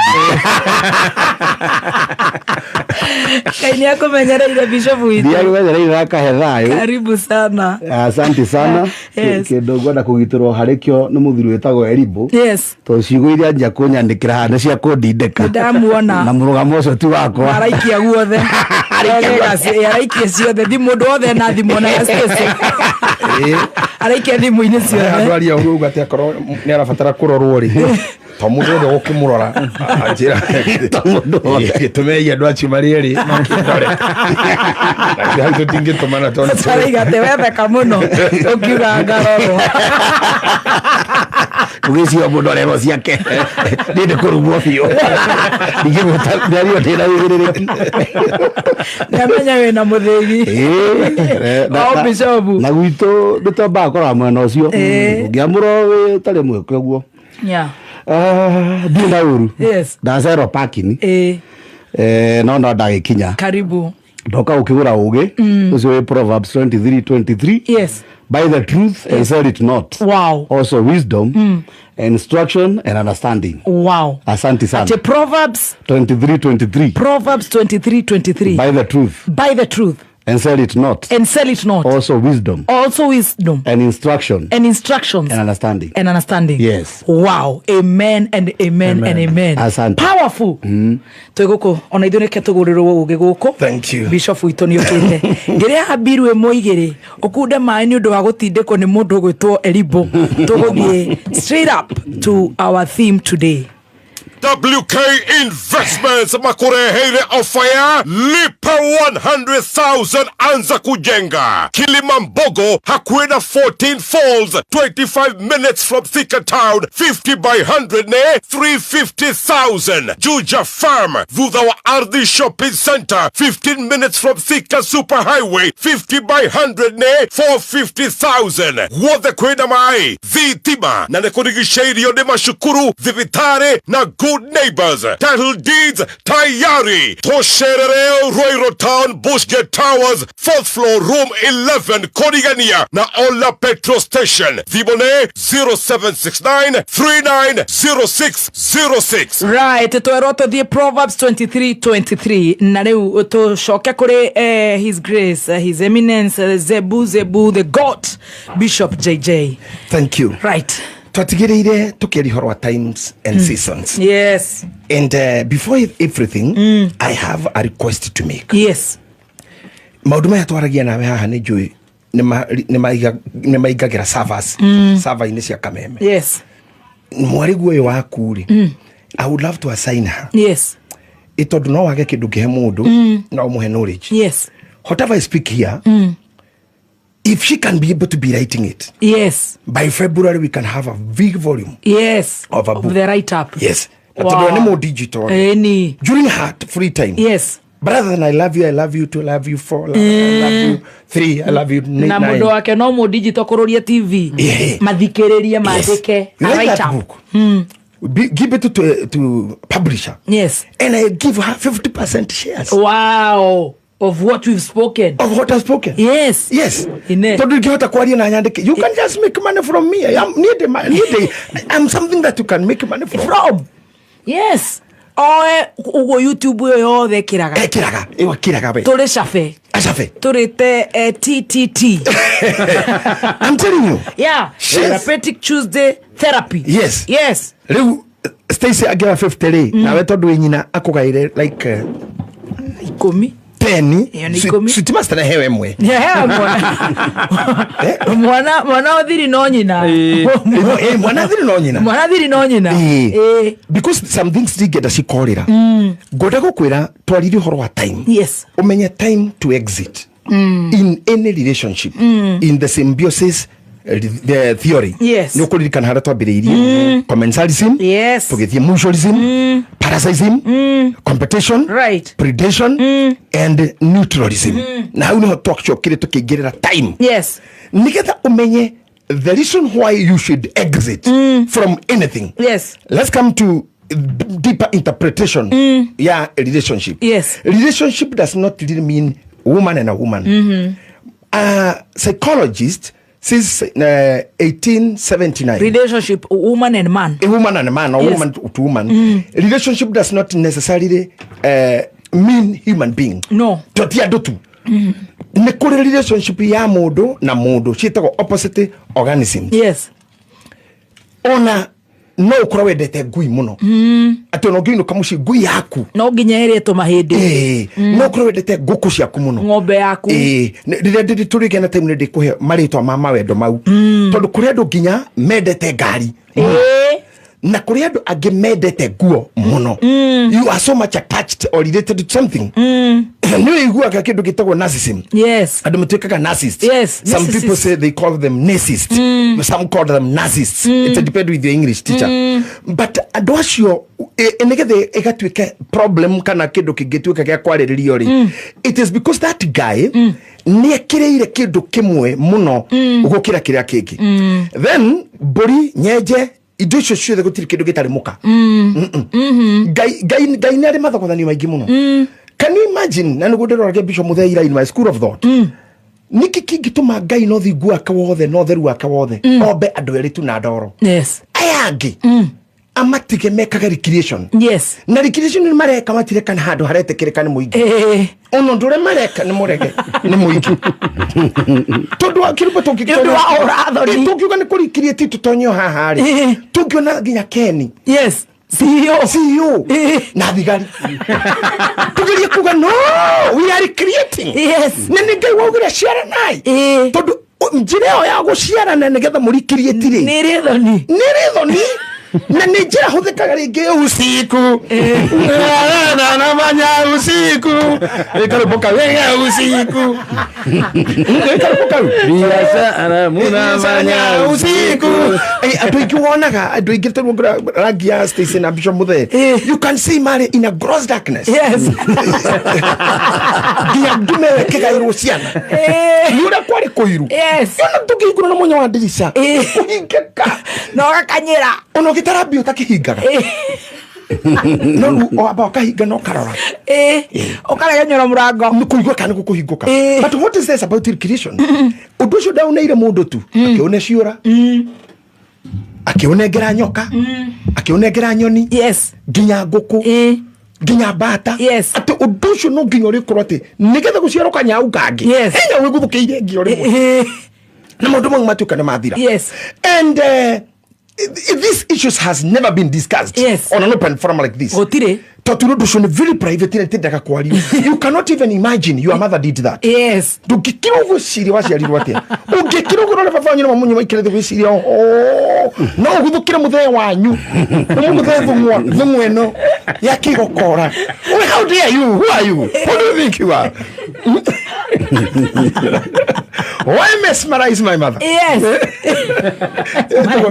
Ngai nĩ akũmenyereire Bishop witũ. Nĩ akũmenyereire akahe thayũ. Karibu sana. Asante sana. Kĩndũ ngwenda kũgitĩrwo harĩ kĩo nĩ mũthuri wĩtagwo Eribo. Yes. Tondũ ciugo iria anjia kũnyandĩkĩra haha nĩ cia kũndindĩka. Ndamuona. Na mũrũgamo ũcio ti wakwa. Araikia guothe. Araikia ciothe thimũ ũndũ wothe na thimũ na Stacy. Araikia thimũ-inĩ ciothe. Andũ aria ũguo atĩ akorwo nĩ arabatara kũrorwo rĩ. To mũndũ wothe ũkĩmũrora anjĩra to mũndũ wothe gĩtũmei andũ acio marĩ erĩ makĩndore. Na hau tũtingĩtũmana tondũ Araiga atĩ wetheka mũno ũkiuga ngarorwo. Ũgĩciria mũndũ arerwo ciake niĩ nĩ kũrumwo biũ. Ingĩgũta mĩario ndĩ na wĩigĩrĩrĩki. Nĩamenya wĩna mũthĩgi. O Bishop. Na gwitũ nĩ twambaga kũrora mwena ũcio. Ũngĩamũrwo wĩ ũtarĩ mwĩke ũguo. Yeah. Ndirĩ na ũru. Yes. Ndacererwo parking. No no ndagĩkinya. Karibu. Ndoka ũkĩgũra ũgĩ ũcio wĩ Proverbs 23:23. Yes. By the truth and sell it not. Wow. Also wisdom, instruction and understanding. Wow. Asante sana. Ate Proverbs 23:23. Proverbs 23:23. By the truth. By the truth. And sell it not. And sell it not. Also wisdom. Also wisdom. And instruction. And instructions. And understanding. And understanding. Yes. Wow. Amen and amen, amen. And amen. Asante. Powerful. Twĩ gũkũ ona ithuĩ nĩkĩo tũgũrĩrwo ũgĩ gũkũ. Thank you. Bishop witũ nĩ ũkĩte. Ngĩrĩhaga mbiru ĩmwe igĩrĩ ũkunde maĩ nĩ ũndũ wa gũtindĩkwo nĩ mũndũ ũgwĩtwo Eribo. Tũgũthiĩ straight up to our theme today. WK Investments makureheire ofa ya lipa 100,000 anza kujenga. Kilimambogo hakuena 14 Falls, 25 minutes from Thika Town, 50 by 100 ne 350,000. Juja Farm, thutha wa Ardhi Shopping Center, 15 minutes from Thika Super Highway, 50 by 100 ne 450,000. Wothe kwina mai thitima na nĩkũrigicĩirio nĩ macukuru, thibitarĩ na good neighbors. Title deeds tayari. Tosherereo Royal Town, Bushgate Towers, 4th floor, room 11, Korigania na Ola Petrol Station. Thimone 0769 390606. Right, twerwo tũthiĩ Proverbs 23:23 na rĩu tũcoke kũrĩ His Grace, His Eminence, Zebu Zebu the God, Bishop JJ. Thank you. Right. Twatigĩrĩire tũkĩaria ũhoro wa times and seasons. Yes. And before everything, I have a request to make. Yes. Maũndũ maya twaragia nawe haha nĩ njũĩ nĩ maingagĩra servers, server-inĩ cia Kameme. Yes. Mwarĩguo ũyũ waku rĩ, I would love to assign her. Yes. Ĩ tondũ no wage kĩndũ kĩhe mũndũ, no ũmũhe knowledge. Yes. Whatever I speak here, if she can be able to be writing it, Yes. by February we can have a big volume Yes. of a book. The write up. Yes. Na Wow. tondũ we nĩ mũ digital. Eni. During her free time. Yes. But than I love you two, I love you four, I love you three, I love you Na nine. mũndũ wake no mũ digital kũrũria TV. Yeah. Mathikĩrĩrie mandĩke. Yes. You A write write that up. book. Give it to publisher. Yes. And I give her 50% shares. Wow. Of what we've spoken. Of what I've spoken. Yes. Yes. Ine. Tondũ ingĩhota kwaria na nyandĩke. You can just make money from me. I am need, need I'm something that you can make money from. From. Yes. Oe ũguo YouTube ĩyo yothe ĩkĩraga. Ekĩraga. Ĩyo ĩkĩraga we. Tũrĩ cabe. Acabe. Tũrĩte TTT. I'm telling you. Yeah. Yes. Therapeutic Tuesday therapy. Yes. Yes. Rĩu Stacy angĩoya 50 rĩ, nawe tondũ wĩ nyina akũgaĩre like 10. 10. Ĩyo nĩ 10. Sweet master hewe ĩmwe. Yeah, mwana mwana thiri no nyina. Mwana thiri no nyina. Mwana thiri no nyina. Eh. Because some things ndingĩenda cikorĩra. Ngwenda gũkwĩra twarire ũhoro wa time. Yes. Ũmenye time to exit in any relationship in the symbiosis the theory. Yes. Nĩ ũkũririkana harĩa twambĩrĩirie. Commensalism. Yes. Tũgĩthiĩ mutualism. Parasitism. Competition. Right. Predation. And neutralism. Na hau nĩho twacokire tũkĩingĩrĩra time. Yes. Nĩgetha ũmenye the reason why you should exit from anything. Yes. Let's come to deeper interpretation. Yeah, a relationship. Yes. Relationship does not really mean woman and a woman. A psychologist since 1879. Relationship, woman and man. A woman and a man, or Yes. woman to woman. Relationship does not necessarily mean human being. No. Ti andũ tu. Nĩ kũrĩ relationship ya mũndũ na mũndũ ciĩtagwo opposite organisms. Yes. Ona no ũkorwo wendete ngui mũno. Atĩ ona ũngĩinũka mũciĩ ngui yaku. No nginya ĩrĩtwo mahĩndĩ. No ũkorwo wendete ngũkũ ciaku mũno. Ng'ombe yaku. Rĩrĩa ndĩ tũrĩgĩa na time nĩ ndĩkũhe marĩtwa ma mawendo mau. Tondũ kũrĩ andũ nginya mendete ngari. Na kũrĩ andũ angĩ mendete nguo mũno. You are so much attached or related to something. Nĩ ũiguaga kĩndũ gĩtagwo narcissism. Yes. Andũ matuĩkaga narcissist. Yes. Some people say they call them narcissists. Some call them narcissists. It depends with your English teacher. But andũ acio nĩgetha ĩgatuĩka problem kana kĩndũ kĩngĩtuĩka gĩa kwarĩrĩrio rĩ, it is because that guy nĩ ekĩrĩire kĩndũ kĩmwe mũno gũkĩra kĩrĩa kĩngĩ. Then mbũri nyenje indo icio ciothe gũtirĩ kĩndũ gĩtarĩ mũka. Ngai nĩ arĩ mathogothanio maingĩ mũno. Can you imagine? Na nĩguo ndĩroragia Bishop Muthee in my school of thought. Nĩkĩ kĩngĩtũma Ngai no thingu wake wothe na ũtheru wake wothe ombe andũ erĩ tu na ndoro? Yes. Aya angĩ amatige mekage recreation. Yes. Na recreation nĩ mareka matireka na handũ haretĩkĩrĩka nĩ mũingĩ. Ona ũndũ ũrĩa mareka nĩ mũrege nĩ mũingĩ. Tondũ wa kĩrũmba Nĩ ũndũ wa ũrathoni. tũngiuga nĩ kũrecreate tũtonyio haha rĩ, tũngĩona nginya Ken. Yes. CEO. CEO. Na thigari. Tugerie kuga no, we are recreating. Yes. Na nĩ Ngai waugire ciaranai. Tondũ njĩra ĩyo ya gũciarana nĩgetha mũrecreate rĩ, Nĩ ĩrĩ thoni. Nĩ ĩrĩ thoni. Na nĩ njĩra hũthĩkaga rĩngĩ usiku. Na manya usiku. Ĩkarũmbo kau, usiku. Ĩkarũmbo kau. Biashara munafanya usiku. Andũ aingĩ wonaga, andũ aingĩ tondũ rangi ya Stacy na Bishop Muthee. You can see Mary in a gross darkness. Yes. Nginya ndume ĩkĩgaĩrwo ciana. Nĩ ũrĩa kwarĩ kũiru. Yes. Ona tũkĩhingũra na mwanya wa ndirica. Kũhingĩka. Na ũgakanyĩra. Ona ũgĩtarambia ũtakĩhingaga. No rĩu wamba ũkahinga na ũkarora. Ũkaregenyũra mũrango. Nĩ kũigua kana nĩ gũkũhingũka. But what is this about recreation? Ũndũ ũcio ndaũneire mũndũ tu. Akĩũne ciũra. Akĩũnengera nyoka. Akĩũnengera nyoni. Yes. Nginya ngũkũ. Nginya mbata. Yes. Atĩ ũndũ ũcio no nginya ũrĩkorwo atĩ nĩgetha gũciarwo kanyau kangĩ. Yes. He nyau ĩgũthũkĩire ĩngĩ o rĩmwe. Na maũndũ mau matuĩka nĩ mathira. Yes. And These issues has never been discussed on an open forum like this. Gũtirĩ. Tondũ ũndũ ũcio nĩ very private na ĩtendaga kwario. You cannot even imagine your mother did that. Ndũngĩkira ũgwĩciria waciarirwo atĩa. Ũngĩkira ũguo ũrore baba wanyu na mamu wanyu maikare thĩ gwĩciria, oh, no ũguthũkĩre mũthee wanyu. Ũmũgũthe thũng'wa ĩno ya kĩgokora. We, how dare you? Who are you? Who do you think you are? Why mesmerize my mother?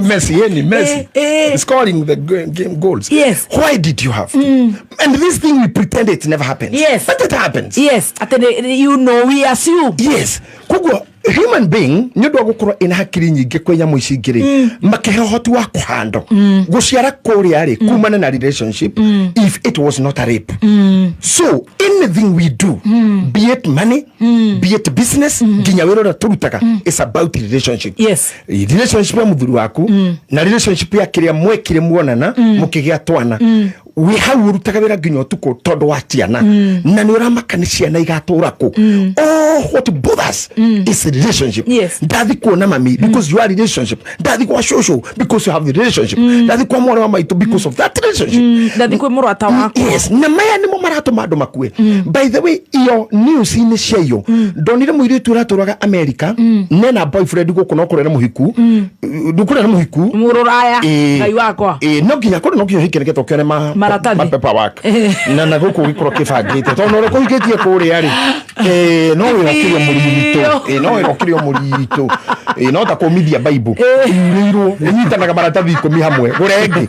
Messi, any Messi. Scoring the game goals. Why did you have to? And this thing, we pretend it never happens. But it happens. Yes. You know, we assume. Yes. Koguo, human being, nĩ ũndũ wa gũkorwo ĩna hakiri nyingĩ kwĩ nyamũ ici ingĩ rĩ, makĩhe ũhoti wa kũhandwo. Gũciara kũrĩa rĩ, kumana na relationship, if it was not a rape. So, anything we do, be it money, be it business, nginya wĩra ũrĩa tũrutaga, is about relationship. Relationship ya mũthuri waku, na relationship ya kĩrĩa mwekire muonana, mũkĩgĩa twana. Wĩ hau ũrutaga wĩra nginya ũtukũ tondũ wa ciana. Na nĩ ũramaka nĩ ciana igatũra kũ. Oh, what bothers is relationship. Ndathi kuona mami because you are relationship. Ndathi kwa shosho because you have the relationship. Ndathi kwa mwana wa maitũ because of that relationship. Ndathi kwĩ mũrata wakwa. Yes. Na maya nĩmo maratũma andũ makue. By the way, iyo news inĩ cia iyo, ndonire mũirĩtu ũratũraga America, nena boyfriend gũkũ no kũrĩa nĩ mũhiku. Ndũkũrĩa nĩ mũhiku. Mũrũraya, Ngai wakwa. No nginya kũrĩ no nginya ũhike nĩgetha ũkĩone Maratathi. ma paperwork. Na gũkũ gĩkorwo kĩbangĩte. Tondũ ũrĩa kũhikĩtie kũrĩa rĩ, no wĩra ũkĩrĩ o mũritũ. No wĩra ũkĩrĩ o mũritũ. No ta kũmithia Bible. Yurĩirwo, ĩnyitanaga maratathi 10 hamwe. Gũre ĩngĩ.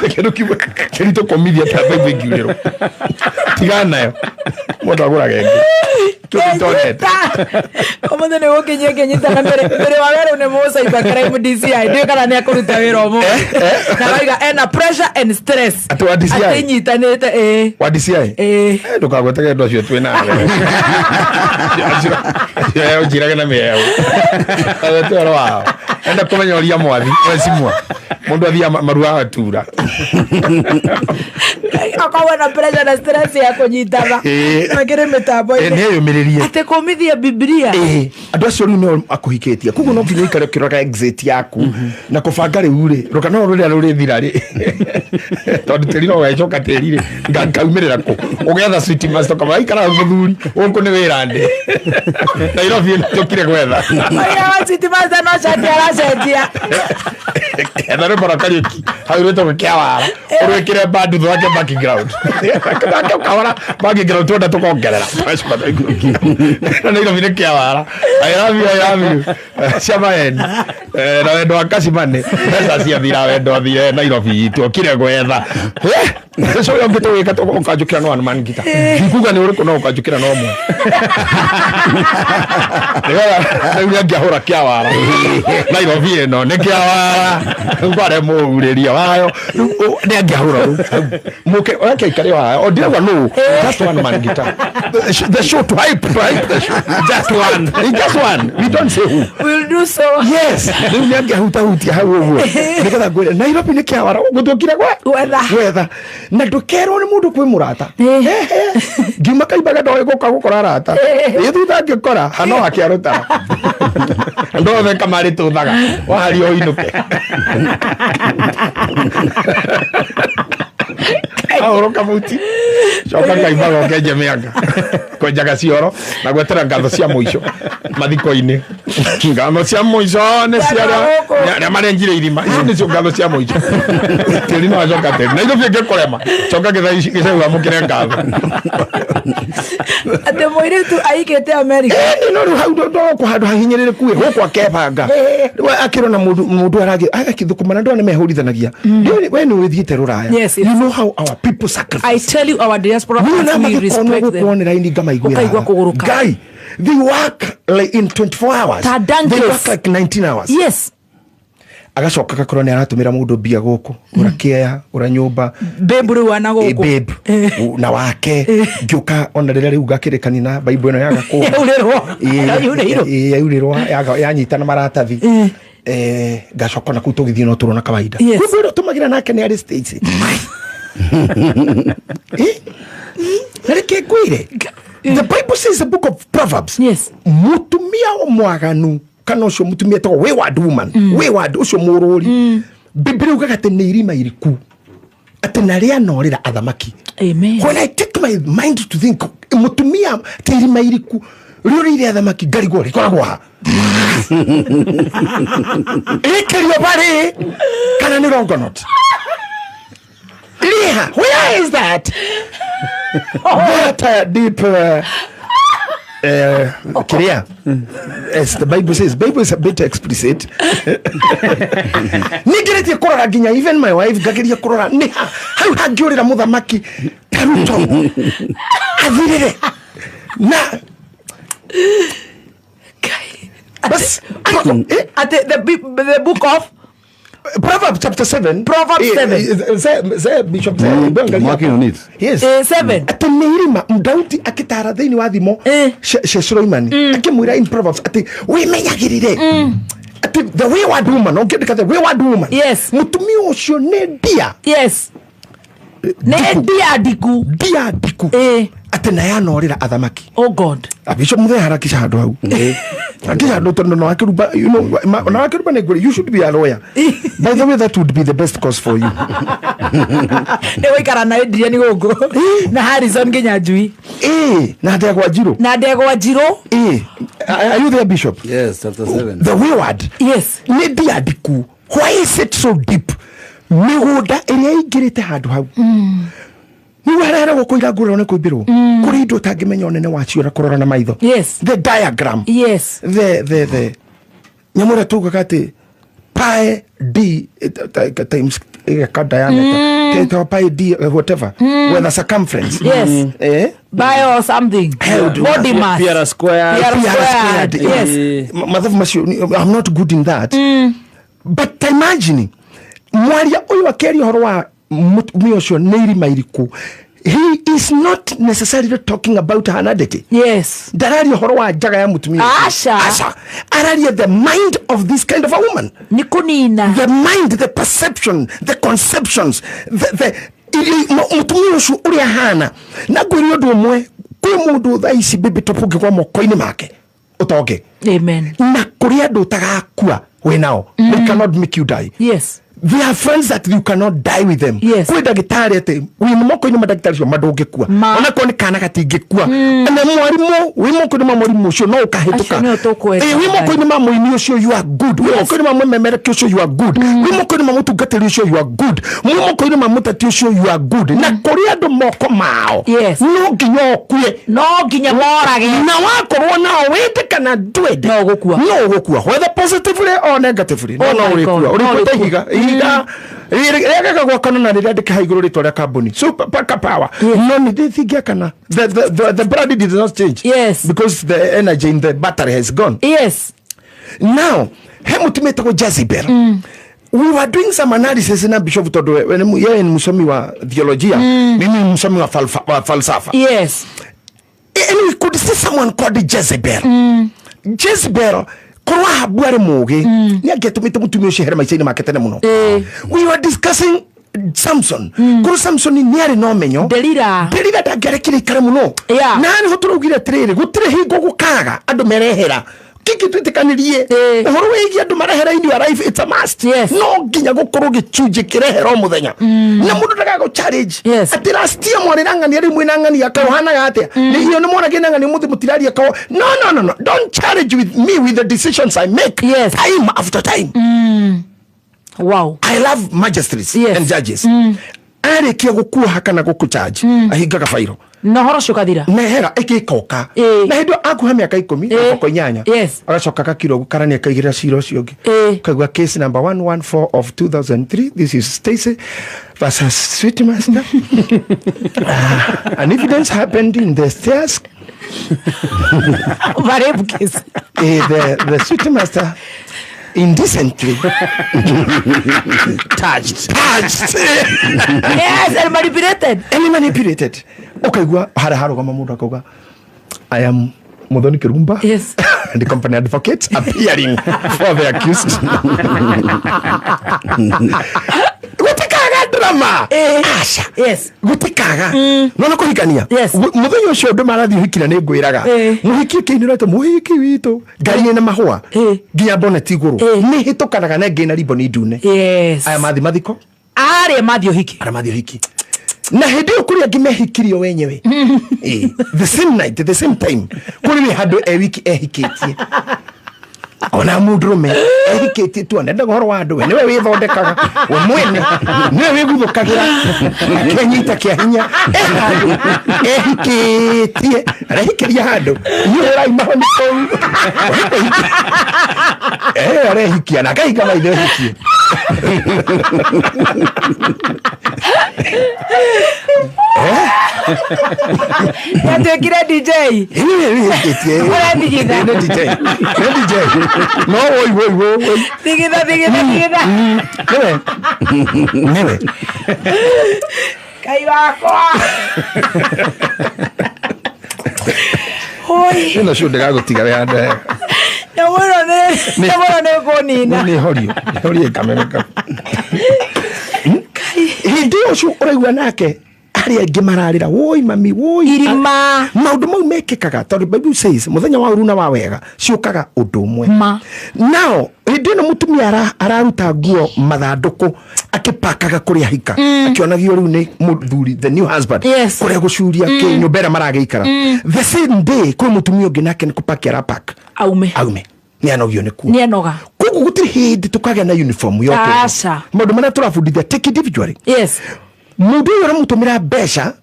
Kĩndũ kĩmwe kĩritũ kũmithia ta Bible ĩngiurĩrwo. Tigana nayo. Mũndũ agũraga ĩngĩ. Tũtonete. Ũmũthĩ nĩ gũkinyia ngĩnyitana mbere wa werũ nĩ mũ cyber crime DCI. Ndiũĩ kana nĩ akũruta wĩra ũmũthĩ. Na waiga ena pressure and stress. Atĩ wa DCI? Atĩ nyitanĩte, ĩĩ. Wa DCI? Ĩĩ. Ndũkagwetege andũ acio twĩ nao. Acio ũnjirage na mĩhehu. Agwete ũhoro wao. Enda kũmenya ũria mwathi, wecimwa. Mũndũ athiaga maruaga atura. Akorwo na pressure na stress ya kũnyitana. Makĩrĩ mĩtambo-inĩ. Nĩ eyũmĩrĩrie. Atĩ kũmithia Bibilia. Andũ acio rĩu nĩo akũhikĩtie. Koguo no nginya ũikare ũkĩroraga exit yaku. Na kũbanga rĩu rĩ, rũka no rũrĩa rũrĩthira rĩ. Tondũ tĩri no ũgagĩcoka tĩri rĩ, ngaumĩrĩra kũ? Ũgetha sweet master kama aikara mũthuri, gũkũ nĩ wĩra ndĩ. Nairobi ĩno tũkire gwetha. Oya, wa sweet master no cenjia aracenjia. Etha rwĩmbo rwa Kariũki, hau rwĩtagwo Kĩawara. Ũrwĩkĩre band thwake background. Thake ũkahora background twenda tũkongerera. Na Nairobi nĩ Kĩawara. I love you, I love you. Cia maeni. Na wendo wa Kacimane. Mbeca ciathira wendo athire Nairobi itũ, okire gwetha. Ũcio ũrĩa ũngĩ tũgĩka ũkanjũkĩra no one man guitar. Ndikuga nĩ ũrĩkũ no ũkanjũkĩra no ũmwe. Nĩgetha rĩu nĩangĩahũra Kĩawara. Nairobi ĩno nĩ Kĩawara. Kware mũurĩria wayo. Rĩu nĩangĩahũra rĩu. Mũke, oke aikare wayo. O ndirauga nũ. Just one man guitar. The show to hype, to hype the show. Just one. Just one. We don't say who. We'll do so. Yes. Rĩu nĩangĩahutahutia hau ũguo. Nĩgetha ngwĩre Nairobi nĩ Kĩawara. Ũguo tũkire gwe? Gwetha. Gwetha. Na ndũkerwo nĩ mũndũ kwĩ mũrata. Ngiuma kaimbaga ndoĩ gũka gũkora arata. Ĩ thutha ngĩkora, ha no akĩarũtara. Andũ othe kamarĩ tũthaga. Waharia ũinũke. Ahũrũka kamuti. Coka kaimbaga ũkenje mĩanga. Kwenjaga cioro na gwetera ngatho cia mũico mathiko-inĩ. Ngatho cia mũico nĩ cia arĩa marenjire irima. Icio nĩcio ngatho cia mũico. Tĩri no acoka tĩri. Na ithuĩ ngĩkũrema. Coka gĩcau amũkĩre ngatho. Atĩ mũirĩtu aikĩte America. No rĩu hau ndo handũ hahinyĩrĩrĩku ĩ, gũkũ akebanga. Rĩu akĩrona mũndũ agakĩthũkũma na andũ aya nĩmehũrithanagia. We nĩ ũgĩthiĩte rũraya. Yes, yes. You know how our people sacrifice. I tell you, our diaspora Niĩ we na magĩkorwo respect them. gũkũ online ngamaiguĩra Ũkaigua tha. kũgũrũka. Guy, they work like in 24 hours. Ta They donkeys. work like 19 hours. Yes. Agacoka gakorwo nĩ aratũmĩra mũndũ mbia gũkũ, gũra kĩea, gũra nyũmba. Babe rĩu ana gũkũ. Babe. Na wake. Ngĩũka ona rĩrĩa rĩu ngakĩrĩkania na Bible ĩno yaga kũma. Yaurĩrwo. Yaurĩirwo. Yaurĩrwo, yanyitana maratathi. Ngacoka na kũu tũgĩthiĩ no tũrona kawaida. Yes. Kwĩ ũrĩa tũmagĩra nake nĩ arĩ States. Na reke ngwĩre. The Bible says the book of Proverbs. Yes. Mũtumia mwaganu Kana ũcio mũtumia etagwo wayward woman, wayward ũcio mũrũri. Bibilia ugaga atĩ nĩ irima iriku, atĩ na rĩanorĩra athamaki. Amen. When I take my mind to think mũtumia ta irima iriku rĩũrĩire athamaki, ngarigwo rĩkoragwo ha, rĩkĩrio barĩ kana nĩ Longonot, rĩha, where is that deep kiria? As the Bible says, Bible is a bit explicit. Ningeretie kũrora nginya even my wife, ngageria kũrora nĩ ha hau hangĩũrĩra mũthamaki ta Ruto athirĩre na bas. At the book of Proverbs chapter 7. Proverbs 7. Ze Bishop, ze angalia. Working on it. Yes. 7. Atĩ nĩ irima Daudi akĩtara thĩinĩ wa thimo cia Suleimani, akĩmwĩra in Proverbs atĩ wĩmenyagĩrĩre atĩ the wayward woman, ũngĩandĩka the wayward woman. Mũtumia ũcio nĩ ndia. Yes, nĩ ndia ndiku. Ndia ndiku, atĩ na yanorĩra athamaki. Oh God. Bishop Muthee, harakisha handũ hau, harakisha handũ, tondũ na wakĩruba, you know, na wakĩruba nĩ ngwĩre, you should be a lawyer, by the way. That would be the best course for you. Nĩ gũikara na Adrian gũkũ na Harrison nginya njui. Na ndegwa njirũ. Na ndegwa njirũ. Are you there, Bishop? Yes, chapter 7. The wayward. Nĩ ndia ndiku. Why is it so deep? Mĩgũnda ĩrĩa ĩingĩrĩte handũ hau nĩguo harĩa kũira ngũrwo nĩ kũimbĩrwo kũrĩ indo ũtangĩmenya ũnene wacio na kũrora na maitho. The diagram, the nyamũ ĩrĩa tugaga atĩ pi d times ĩgeka diameter, ĩtagwo pi d, whatever, whether circumference. Bio something. Body mass. PR square. PR PR squared. squared. Mathabu macio I'm not good in that, but imagine mwaria ũyũ akĩaria ũhoro wa mũtumia ũcio nĩ irima iriku, he is not necessarily talking about her nudity. Ndararia ũhoro wa njaga ya mũtumia ũcio. Aca. Aca, araria the mind of this kind of a woman. Nĩ kũnina. The mind, the perception, the conceptions, the mũtumia ũcio ũrĩa ahana. Na ngwĩre ũndũ ũmwe, kwĩ mũndũ thaa ici baby top ũngĩgwa moko-inĩ make ũtonge. Amen. Na kũrĩ andũ ũtagakua wĩ nao. They cannot make you die. There are friends that you cannot die with them. Kwĩ ndagĩtarĩ atĩ wĩ moko-inĩ ma ndagĩtarĩ ũcio ma ndũngĩkua. Onakorwo nĩ kana gatingĩkua. Na mwarimũ, wĩ moko-inĩ ma mwarimũ ũcio no ũkahĩtũka. Acio nĩo tũkwenda. Wĩ moko-inĩ ma mũini ũcio you are good. Wĩ moko-inĩ ma mũmemerekia ũcio you are good. Wĩ moko-inĩ ma mũtungatĩri ũcio you are good. Wĩ moko-inĩ ma mũteti ũcio you are good. Na kũrĩ andũ moko mao no nginya ũkue. No nginya morage. Na wakorwo nao wende kana ndwende, No ũgũkua. no ũgũkua, whether positively or negatively. No Oh no my ũrĩkua. God. No Ũrĩkua ta ũrĩkua. ihiga. Ihiga rĩagaga gwakana na rĩrĩa ha igũrũ rĩtwa rĩa kambuni Super Paka Power. No nĩ ndĩthingĩakana, the brand did not change because the energy in the battery has gone. Now he mũtumia etagwo Jezebel. We were doing some analysis na Bishop, tondũ yeye ni msomi wa theolojia, mimi ni msomi wa falsafa. And we could see someone called Jezebel. Jezebel, korwo Ahabu arĩ mũũgĩ, nĩ angĩatũmĩte mũtumia ũcio ehere maica-inĩ make tene mũno. We were discussing Samson. Korwo Samson nĩ arĩ na ũmenyo, Delila. Delila ndangĩarekire ikare mũno. Na nĩho tũraugire atĩrĩrĩ, gũtirĩ hingo gũkaga andũ merehera kiki twĩtĩkanĩrie ũhoro wĩgiĩ andũ marehera in your life. It's a must. No nginya gũkorwo gĩcunjĩ kĩrehera o mũthenya na mũndũ ndagagũ challenge atĩ last year mwarĩ na ng'ania, rĩu mwĩna ng'ania kaũhanaga atĩa? Nĩ iyo nĩ mwaragĩa na ng'ania, mũthĩ mũtiraria kao. No, no, no, no, don't challenge with me with the decisions I make time after time. I love magistrates and judges. Arĩkia gũkuoha kana gũkũ charge, ahingaga fairo. Na ũhoro ũcio ũkathira. Nehera ĩgĩkoka. Na hĩndĩ ĩyo akuha mĩaka 10 na boko 8, agacoka agakirwo karani akaigĩrĩra cira ũcio ũngĩ. Kaigua case number 114 of 2003, this is Stacy versus Sweet Master. An evidence happened in the stairs. Rape case. The Sweet Master indecently touched touched Yes, and manipulated. And manipulated. Ukaigua harĩa harũgama mũndũ akauga, "I am Muthoni Kirumba and the company advocate appearing for the accused." Gũtikaga Rama. Eh. Aca. Yes. Gutikaga. Nona kuhikania. Yes. Muthenya ucio andu marathi uhikira ni ngwiraga. Eh. Muhiki ukiinira ati muhiki witu. Ngari ina mahua. Eh. Nginya bonnet iguru. Eh. Ni hitukanaga na ngina riboni ndune. Yes. Aya mathi mathiko. Arĩa mathiĩ ũhiki. Arĩa mathi ũhiki. Na hĩndĩ ĩyo kũrĩ angĩ mehikirio wenyewe. Eh, the same night, the same time. Kũrĩ wĩ handũ e wiki ehikĩtie. Ona mũndũrũme ehikĩtie tu anendaga ũhoro wa andũ, we nĩwe wĩthondekaga we mwene, nĩwe wĩguthũkagĩra akenyita kĩa hinya. E handũ ehikĩtie, arehikĩria handũ inyuĩ hũrai mahoni kũu. Arehikia na akahika maithe ehikie. Yatuĩkire DJ. Ũrethigitha. Nĩ DJ. Nĩ DJ. No woi woi woi woi. Thigitha thigitha thigitha. Nĩwe. Nĩwe. Ngai wakwa. Oi. Ĩno cio ndĩgagũtiga wĩ handũ hega. Nyamũ ĩno nĩ kũnina. Nĩ horio. Horio ĩkameneka. Hĩndĩ ĩyo ũcio ũraigua nake arĩa angĩ mararĩra woi mami woi Irima. Maũndũ mau mekĩkaga tondũ Bible says mũthenya wa ũru na wa wega ciũkaga ũndũ ũmwe. Ma. Nao hĩndĩ ĩno mũtumia araruta nguo mathandũkũ akĩpakaga kũrĩa hika akĩonagio rĩu nĩ mũthuri the new husband Yes. kũrĩa gũcuria kĩ nyũmba ĩrĩa maragĩikara. The same day kwĩ mũtumia ũngĩ nake nĩ kũpaki arapak Aume. aume nĩ anogio nĩ kuo. Nĩ anoga. Koguo gũtirĩ hĩndĩ tũkagĩa na uniform ya ũtũũro. Aca. Maũndũ marĩa tũrabundithia take individually. Yes. Mũndũ ũyũ ũramũtũmĩra mbeca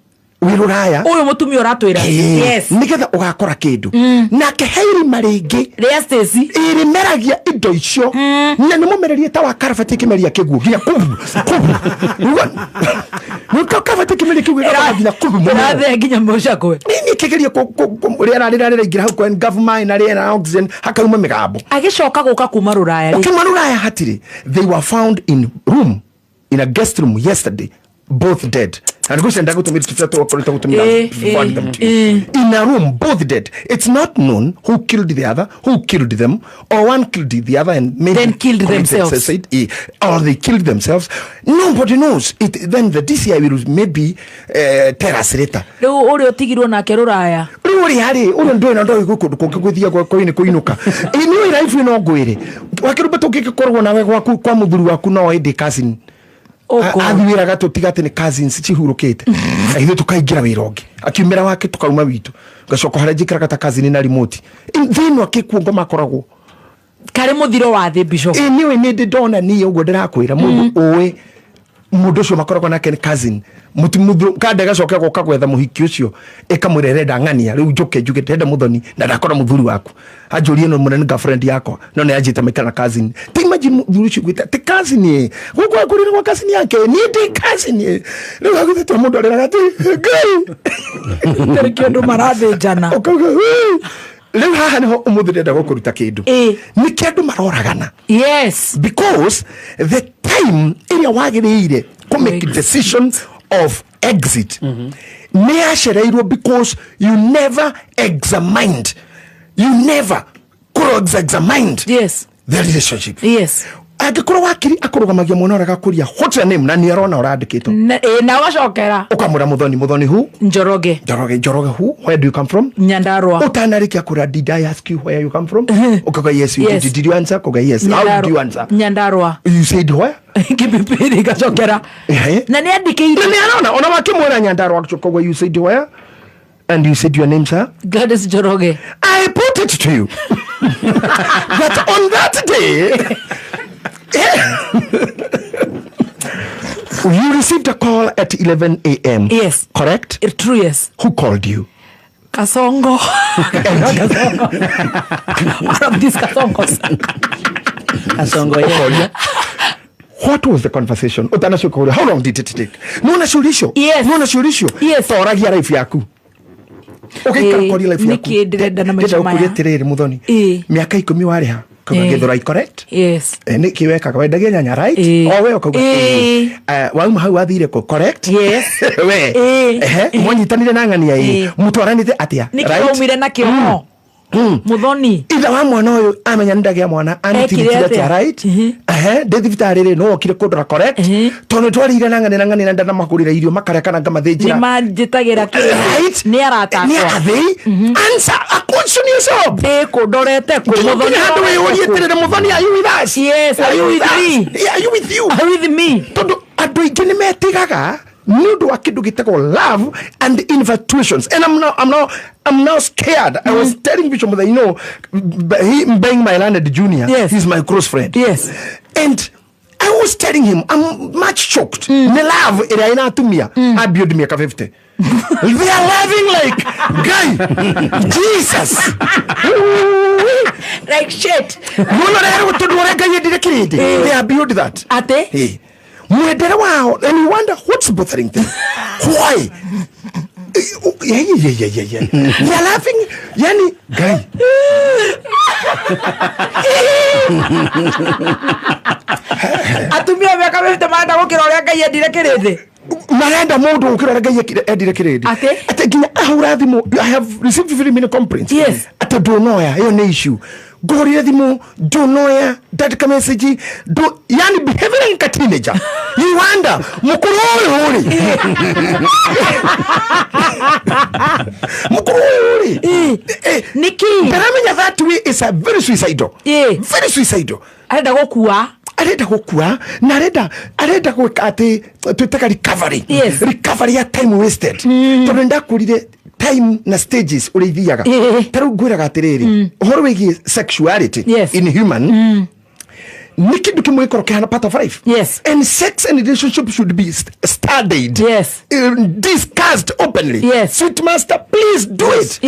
wĩ rũraya Ũyũ mũtumia ũratwĩra. Yes. nĩgetha ũgakora kĩndũ nake he irima rĩngĩ Rĩa Stacy. ĩrĩmeragia indo icio na nĩ mũmererie ta wa karabati ĩkĩmeria kĩguũ nginya kũbu kũbu karabati ĩkĩmeria kĩguũ ĩgakorwo nginya kũbu mũmero. Ĩrathĩa nginya mũcakwe. Nini ĩkĩgeria rĩera rĩrĩa rĩraingĩra hau kwa ngavu maĩ na rĩera na oxygen hakauma mĩgambo. Agĩcoka gũka kuma rũraya rĩ. Ũkiuma rũraya hatirĩ. They were found in room in a guest room yesterday, both dead. And go send to me to them to you. In a room, both dead. It's not known who killed the other, who killed them, or one killed the other and maybe then killed themselves. Suicide, or they killed themselves. Nobody knows. It, then the DCI will maybe tell us later. Rĩu ũrĩa ũtigirwo nake rũraya. Rĩu ũrĩa rĩ, ũrĩa ndũĩ na ndoĩ gũkũ kũngĩ gũthiĩ gwa kũinũka. Ĩ nĩ life ĩno ngwĩre. Wakĩrũmbe tũngĩgĩkorwo nawe gwaku kwa mũthuri waku no ĩndĩ cousin. Athi wĩra gatũtiga atĩ nĩ cousins cihurũkĩte. Ithuĩ tũkaingĩra wĩra ũngĩ. Akiumĩra wake tũkauma witũ. Ngacoka harĩa njikaraga ta cousin na remote. Thĩinĩ akĩkuo ngoma akoragwo. Karĩ mũthiro wa thĩ Bishop. Ĩ nĩũĩ nĩ ndĩ ndona niĩ ũguo ndĩrakwĩra mũndũ ũĩ mũndũ ũcio makoragwo nake nĩ cousin. Kanda ĩgacoka gũka gwetha mũhiki ũcio ĩkamwĩra ĩrenda ng'ania rĩu njũke njuge ndĩrenda mũthoni na ndakora mũthuri waku anjũrie no mũnene girlfriend yakwa no nĩ anjĩte maikara na cousin. Ti imagine mũthuri ũcio gwĩta ti cousin ĩ gũkũ akũrĩra gwa cousin yake niĩ ndĩ cousin ĩ rĩu agũthĩtwo mũndũ arĩraga atĩ Ngai Tarĩ kĩndũ marathĩnjana. Ũkauga rĩu haha nĩho ũmũthĩ ndĩrenda gũkũruta kĩndũ. Nĩkĩ andũ maroragana? Yes. Because the time ĩrĩa wagĩrĩire kũ make decision of exit nĩ yacereirwo because you never examined. You never cross-examined yes. the relationship. Yes. Angĩkorwo wakiri akũrũgamagia mwena ũrĩa agakũria what's your name na nĩ arona ũrandĩkĩtwo. Na ũgacokera. Ũkamwĩra Muthoni, Muthoni who? Njoroge. Njoroge, Njoroge who? Where do you come from? Nyandarua. Ũtanarĩkia kũra did I ask you where you come from? Ũkauga yes you Yes. did. Did you answer? Ũkauga yes. How did you answer? Nyandarua. You said where? Kipipiri gacokera. Na nĩ andĩkĩire. Na nĩ arona ona wakĩmwĩra Nyandarua ũkauga you said where? And you said your name, sir? Gladys Njoroge. I put it to you that on that day you received a call at 11 a.m. Yes. Correct? True, yes. Who called you? Kasongo. Kasongo. One of these Kasongos. Kasongo, yeah. What was the conversation? How long did it take? No, Yes. Yes. Toragia life yaku. Okay, koria life yaku. Niki ndĩrenda na maisha maya. Ndĩrenda gũkũria Muthoni. Mĩaka 10 warĩha. Kauga correct? Yes. Nĩkĩ wekaga wendagia nyanya, right? O we ũkauga wauma hau wathire kũ, correct? Yes. We. Mwanyitanire na ng'ania ĩ. Mũtwaranĩte atĩa? Nĩkĩ waumire nakĩo? Muthoni Ithe wa mwana ũyũ amenya nĩ ndagĩa mwana Ekire anitiritire atĩa? atĩa, right? Ehe, ndĩ thibitarĩ rĩ, no okire kũndora, correct? Tondũ nĩ twarĩire na ng'ane na ng'ane na ndanamagũrĩra irio makarĩa kana Nĩ ngamathĩnjĩra. manjĩtagĩra kĩndũ. Right? Nĩ arata Nĩ akwa. athĩ answer a question yourself. Ndĩ kũ, ndorete kũ? Muthoni, Nginya handũ wĩyũrie atĩrĩrĩ, Muthoni, are you with us? Yes, are you with us? me? Yeah, are you with you? Are you with me? Tondũ andũ aingĩ nĩ metigaga nĩ ũndũ wa kĩndũ gĩtagwo love and infatuations, and I'm now scared. I was telling Bishop that, he being my learned junior, he's my close friend, and I was telling him I'm much shocked nĩ love ĩrĩa ĩna atumia a beyond mĩaka 50. They are loving like guy Jesus. Like shit. Mũno rero tondũ ũrĩa Ngai endire kĩrĩndĩ, they are beyond that. Atĩ? Hey. Mwendere wao, and you wonder what's bothering them, why. Yeah. They are laughing, yani guy. Atumia mĩaka 50 marenda gũkĩra ũrĩa Ngai endire kĩrĩndĩ. Marenda mũndũ gũkĩra ũrĩa Ngai endire kĩrĩndĩ. Atĩ? Atĩ nginya ahũra thimũ, I have received very many complaints atĩ ndũnoya, ĩyo nĩ issue, ngũhũrire thimũ ndũnoya, ndandĩka message ndũ, yani behaving like a teenager. You wonder, mũkũrũ ũyũ rĩ, mũkũrũ ũyũ rĩ. Nĩkĩ? Ndaramenya that way is a very suicidal, very suicidal. Arenda gũkua. Arenda gũkua na arenda gwĩka atĩ twĩtaga recovery, recovery ya time wasted, tondũ nĩndakũrire time na stages ũrĩa ithiaga. Ta rĩu ngwĩraga atĩrĩrĩ, ũhoro wĩgiĩ sexuality in human nĩ kĩndũ kĩmwe gĩkorwo kĩhana part of life, and sex and relationship should be studied, discussed openly. Sweet master, please do it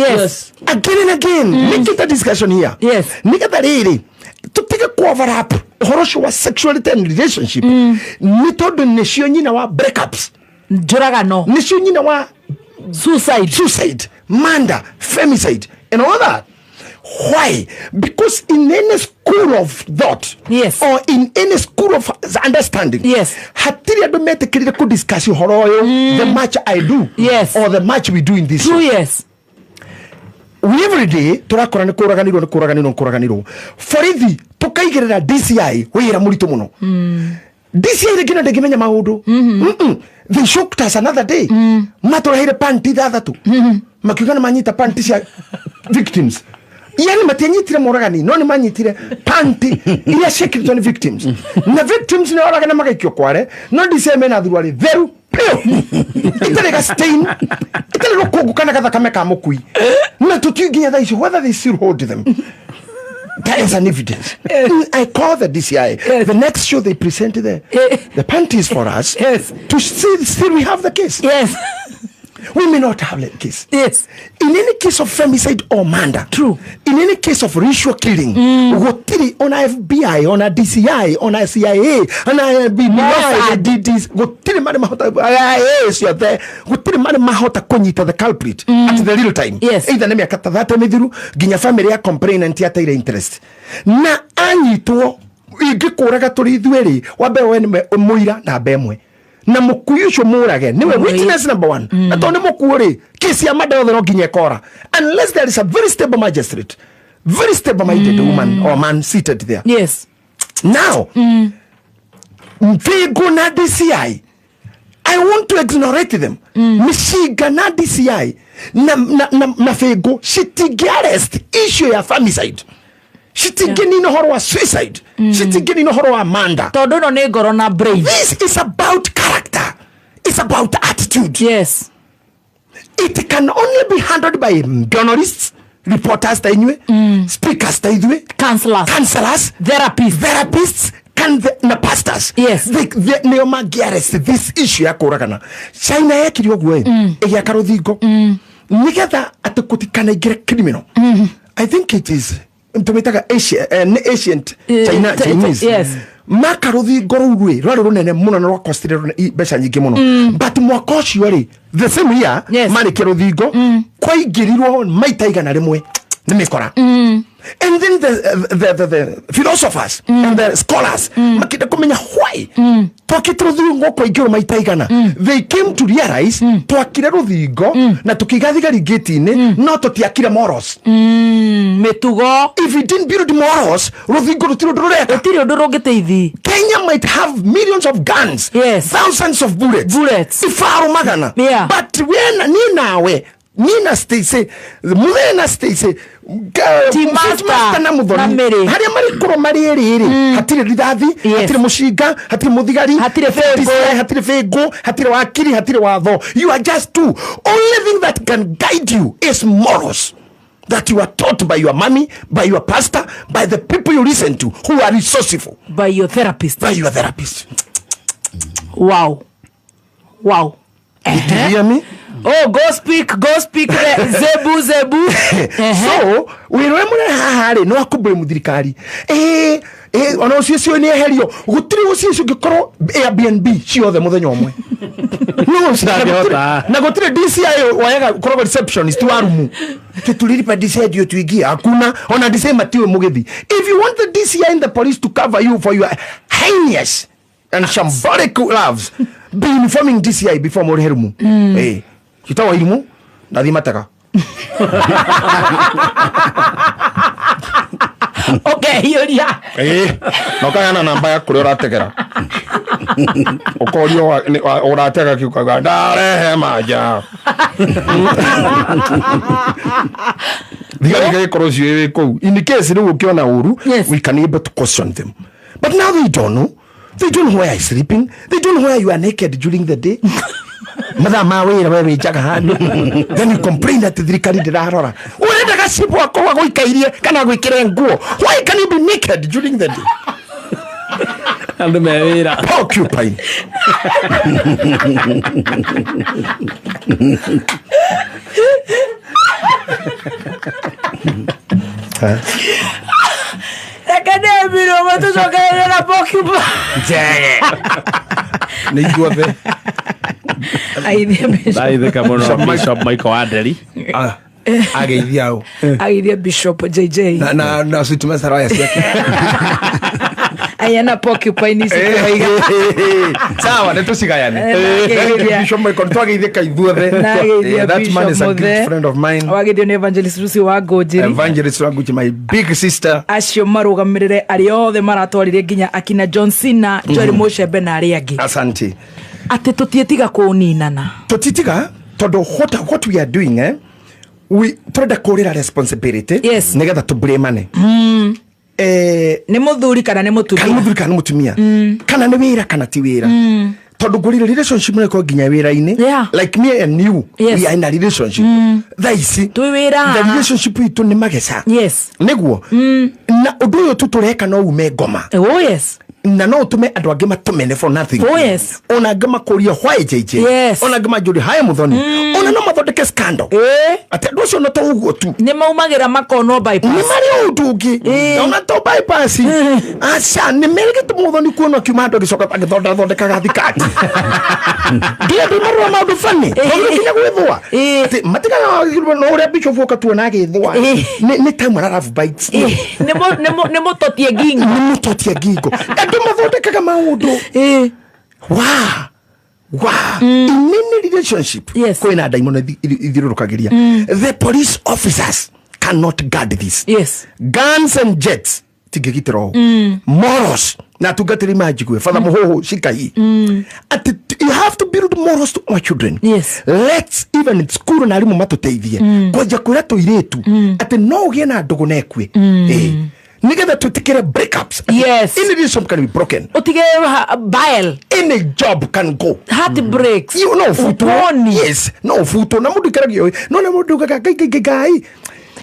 again and again. Make it a discussion here, nigetha rĩrĩ tũtige cover up ũhoro ũcio wa sexuality and relationship, nĩ tondũ nĩcio nyina wa breakups, Njũragano, nĩcio nyina wa suicide, suicide, murder, femicide and all that. Why? Because in any school of thought or in any school of understanding, hatirĩ andũ metĩkĩrire kũdiscuss ũhoro ũyũ the much I do or the much we do in this True, show. We every day turakora nĩ kũraganirwo, nĩ kũraganirwo, nĩ kũraganirwo. Borithi tũkaigĩrĩra DCI wĩra mũritũ mũno. DCI rĩngĩ na ndĩngĩmenya maũndũ. They shocked us another day, matũreheire panti ithathatũ, makiuga nĩ manyita panti cia victims. Yani matianyitire moragani, no nĩ manyitire panti iria ciĩkĩrĩtwo nĩ victims, na victims nĩ oragana magaikio kware, no DCI mena thuruarĩ theru piũ, itarĩ ga stain, itarĩ rũkũngũ kana gathakame ka mũkui, na tũtiũĩ nginya thaa ici whether they still hold them. That is an evidence. I call the DCI. The next show they present the panties for us to see still we have the case. We may not have the case. In any case of femicide or murder. In any case of ritual killing, gũtirĩ ona FBI, ona DCI, ona CIA, ona FBI, Mossad. DDs, gũtirĩ marĩ mahota, IA ciothe, gũtirĩ marĩ mahota kũnyita the culprit at the real time. Either nĩ mĩaka ta 30 mĩthiru nginya family ya complainant yateire interest. Na anyitwo ingĩkũraga tũrĩ ithuĩ rĩ, wambe we nĩwe mũira namba ĩmwe, na mũkui ũcio mũrage nĩwe witness number one, na tondũ nĩ mũkuũ rĩ, kesi ya murder yothe no nginya ĩkora unless there is a very stable magistrate, very stable minded woman or man seated there. Now Mfigo na DCI, I want to exonerate them. Mĩcinga na DCI na Bingo citingĩ arrest issue ya femicide, citingĩnina ũhoro wa suicide, citingĩnina ũhoro wa murder. Tondũ ĩno nĩ ngoro na brain. This is about character, it's about attitude. It can only be handled by journalists, reporters ta inyuĩ, speakers ta ithuĩ, counselors, counselors, therapists, therapists can the, na pastors. Nĩo mangĩ this issue ya kũragana. China yekire ũguo ĩ, ĩgĩaka rũthingo nĩgetha atĩ kũtikanaingĩre criminal. I think it is tũmĩtaga Asia, nĩ ancient China, Chinese. Maka rũthingo rũu rĩ, rwarĩ rũnene mũno na rwakostire mbeca nyingĩ mũno, but mwaka ũcio rĩ, the same year, marĩkia rũthingo kwaingĩrirwo maita 100 nĩ mĩkora. And then the philosophers and the scholars makĩenda kũmenya why twakĩte rũthingo kwaingĩrwo maita igana. They came to realize twakire rũthingo na tũkĩiga thigari ngĩti-inĩ, no tũtiakire morals. Mĩtugo. If we didn't build morals, rũthingo rũtirĩ ũndũ rũreka. Gũtirĩ ũndũ rũngĩteithia. Kenya might have millions of guns, thousands of bullets, Bullets. ifaru magana, but wena ni nawe ni na Stacy, Muthee na Stacy, Team Master Master na Muthoni, na Mary. haria marikorwo marĩ erĩ rĩ, hatirĩ rithathi, hatirĩ mũcinga, hatirĩ mũthigari, Hatirĩ bĩngũ. DCI, hatirĩ bĩngũ, hatirĩ wakiri, hatirĩ watho. You are just two. Only thing that can guide you is morals that you are taught by your mommy, by your pastor, by the people you listen to who are resourceful, by your therapist. By your therapist. Wow. Wow. Did you hear me? Oh, go speak, go speak. Zebu, zebu. So wĩra ũrĩa mũnene haha rĩ, nĩ wa kũ thirikari. Ona ũcio ũcio nĩ eherio, gũtirĩ ũcio ũcio ũngĩkorwo Airbnb ciothe mũthenya ũmwe. No, Ndangĩhota. na gũtirĩ DCI woyaga koragwo receptionist wa rumu tulilipa DCI ndio tuingie. Hakuna, ona DCI matiwe mũgĩthi. If you want the DCI and the police to cover you for your heinous and shambolic loves, be informing DCI before mũrĩhe rumu. Gĩtagwo irimũ ndathi matega. Ũkehiũria. Na ũkaheana namba ya kũrĩa ũrategera, ũkorio ũratega kĩ, ũkauga ndarehe manja. Thigari igagĩkorwo ciĩ kũu in case rĩu ũkĩona ũru, we can able to question them. But now they don't know, they don't know where you sleeping, they don't know where you are naked during the day. Mathaa ma wĩra we wĩ njaga handũ, then you complain that thirikari ndĩrarora. Ũrenda gacibũ akorwo agũikairie kana agwĩkĩre nguo? Why can you be naked during the day? Andũ me wĩra. Porcupine. Reke nĩmirwo matũcokererie na porcupine. Nĩ ithuothe. Aithia Bishop. Ndaithĩka mũno Bishop Michael Wanderi. Ageithia au? Aithia Bishop JJ. Na sweet master waya ciake. Ayana porcupine ici tũraiga. Sawa, nĩ tũcigayane. Nageithia. Bishop Michael, twageithĩka ithuothe. Nageithia That man is a Bishop great Muthee. friend of mine. Wageithio nĩ Evangelist Lucy wa Ngũnjiri. Evangelist Wanguchi, my big sister. Acio marũgamĩrĩre arĩa othe maratwarire nginya akina John Cena, Joel Mucembe na arĩa angĩ. Asante. Atĩ tũtiĩtiga kũninana. Tũtitiga tondũ what we are doing, we tũrenda kũrĩra responsibility nĩgetha tũblamane. Nĩ mũthuri kana nĩ mũtumia? Kana mũthuri kana nĩ mũtumia, kana nĩ wĩra kana ti wĩra, tondũ ngũrire relationship nĩ ĩkorwo nginya wĩra-inĩ. Like me and you, we are in a relationship thaa ici. Twĩ wĩra. The relationship itũ nĩ mageca. Nĩguo na ũndũ ũyũ tu tũreka no ume ngoma. Oh yes. Na no ũtũme andũ angĩ matũmene for nothing. Oh yes. Ona angĩ makũrie why JJ, ona angĩ manjũrie haya Muthoni, ona no mathondeke scandal atĩ andũ acio no to ũguo tu. Nĩ maumagĩra makonwo bypass. Nĩ marĩ ũndũ ũngĩ ona to bypass. Aca nĩ merĩgĩte Muthoni kuona akiuma andũ agĩcoka agĩthondathondekaga thikati nginya andũ marora maũndũ funny tondũ nginya gwĩthũa atĩ matigaga no ũrĩa Bishop oka tuona agĩthũa nĩ time ara love bites. Nĩ mũtotie ngingo. Nĩ mũtotie ngingo. Andũ mathondekaga maũndũ wa in any relationship kwĩna ndaimono ithiũrũrũkagĩria. The police officers cannot guard this. Guns and jets tingĩgitĩra ũũ. Morals na atungatĩri manjigue Father Mũhũhũ cikai atĩ you have to build morals to our children. Let's even school na arimũ matũteithie kwanja kwĩra tũirĩtu atĩ no ũgĩe na ndũgũ na ĩkue, nĩgetha twĩtĩkĩre breakups. Any relationship can be broken. Ũtige bile. Any job can go. Heartbreaks. You no futwo. Ũponi. Yes, no futwo na mũndũ ikaragio no na mũndũ ugaga ngai ngai ngai.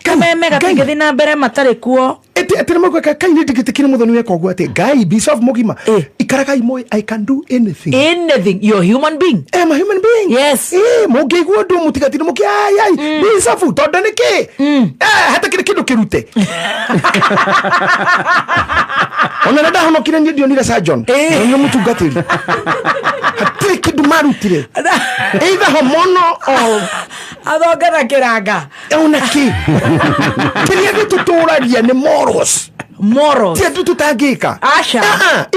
Kameme gatingĩthiĩ na mbere matarĩ kuo. Ĩtĩ atĩ nĩ maugaga kai nĩ ndingĩtĩkire Muthoni weka ũguo atĩ ngai Bishop mũgima. Ikaragai mũĩ I can do anything. Anything. You're a human being. I'm a human being. Mũngĩigua ũndũ mũtigatinde mũkĩ ai ai Bishop tondũ nĩ kĩ? Hatakĩrĩ kĩndũ kĩrute. Ona nĩ ndahonokire niĩ ndionire surgeon. Ndonire mũtungatĩri. Hatirĩ kĩndũ marutire. Either hormonal or athonge na kĩranga. Ona kĩ? Kĩrĩa gĩtũtũragia nĩ morals. Morals. Ti andũ tũtangĩka. Aca.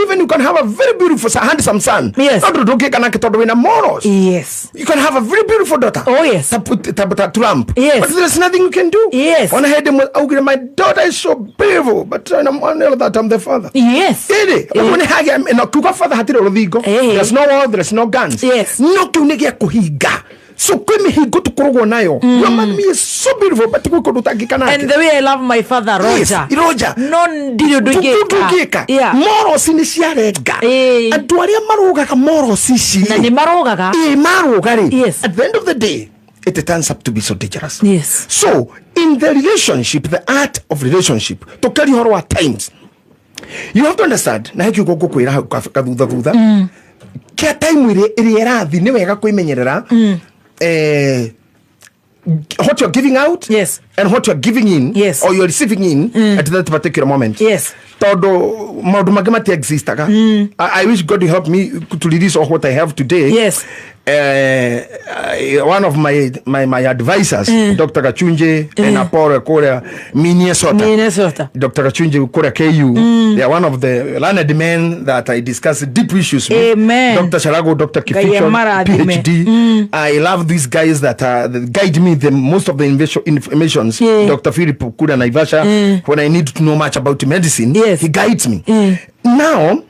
Even you can have a very beautiful handsome son. Yes. No ndũ ndũngĩka nake tondũ wĩna morals. Yes. You can have a very beautiful daughter. Oh, yes. Ta Trump. Yes. But there's nothing you can do. Yes. Ona hĩndĩ ĩmwe augire, my daughter is so beautiful, but I'm not that I'm the father. Yes. Ĩrĩ, ũguo nĩ hagĩa, na kuga father hatirĩ rũthingo. Eh. There's no wall, there's no guns. Yes. No kĩu nĩ gĩa kũhinga. So kwĩ mĩhingo tũkoragwo nayo. Your mommy is so beautiful, but gwĩ kũndũ ũtangĩka nake. And the way I love my father, Roger. Yes, Roger. No ndirĩ ũndũ ingĩka. Ndũngĩka. Yeah. Morals nĩ ciarenga. Ĩĩ. Andũ arĩa marũgaga morals ici Na nĩ marũgaga. Ĩĩ, marũga rĩ. Yes. At the end of the day, it turns up to be so dangerous. Yes. So, in the relationship, the art of relationship, tũkĩaria ũhoro wa times, you have to understand, na he kiugo ngũkwĩra hau kathutha thutha, kĩa time ĩrĩa ĩrathiĩ nĩ wega kwĩmenyerera, what you're giving out Yes. and what you're giving in, Yes. or you're receiving in at that particular moment. Yes. Tondũ maũndũ mangĩ mati-existaga. I wish God help me to release all what I have today. Yes. One of my advisors, Dr. Gachunje and Apollo kũrĩa Minnesota. Minnesota. Dr. Gachunje kũrĩa KU. They are one of the learned men that I discuss deep issues with. Amen. Dr. Sharago, Dr. Ngai Kifichon, amarathime. PhD. I love these guys that guide me the most of the informations. Yeah. Dr. Philip Kura Naivasha, when I need to know much about medicine, Yes. he guides me. Now,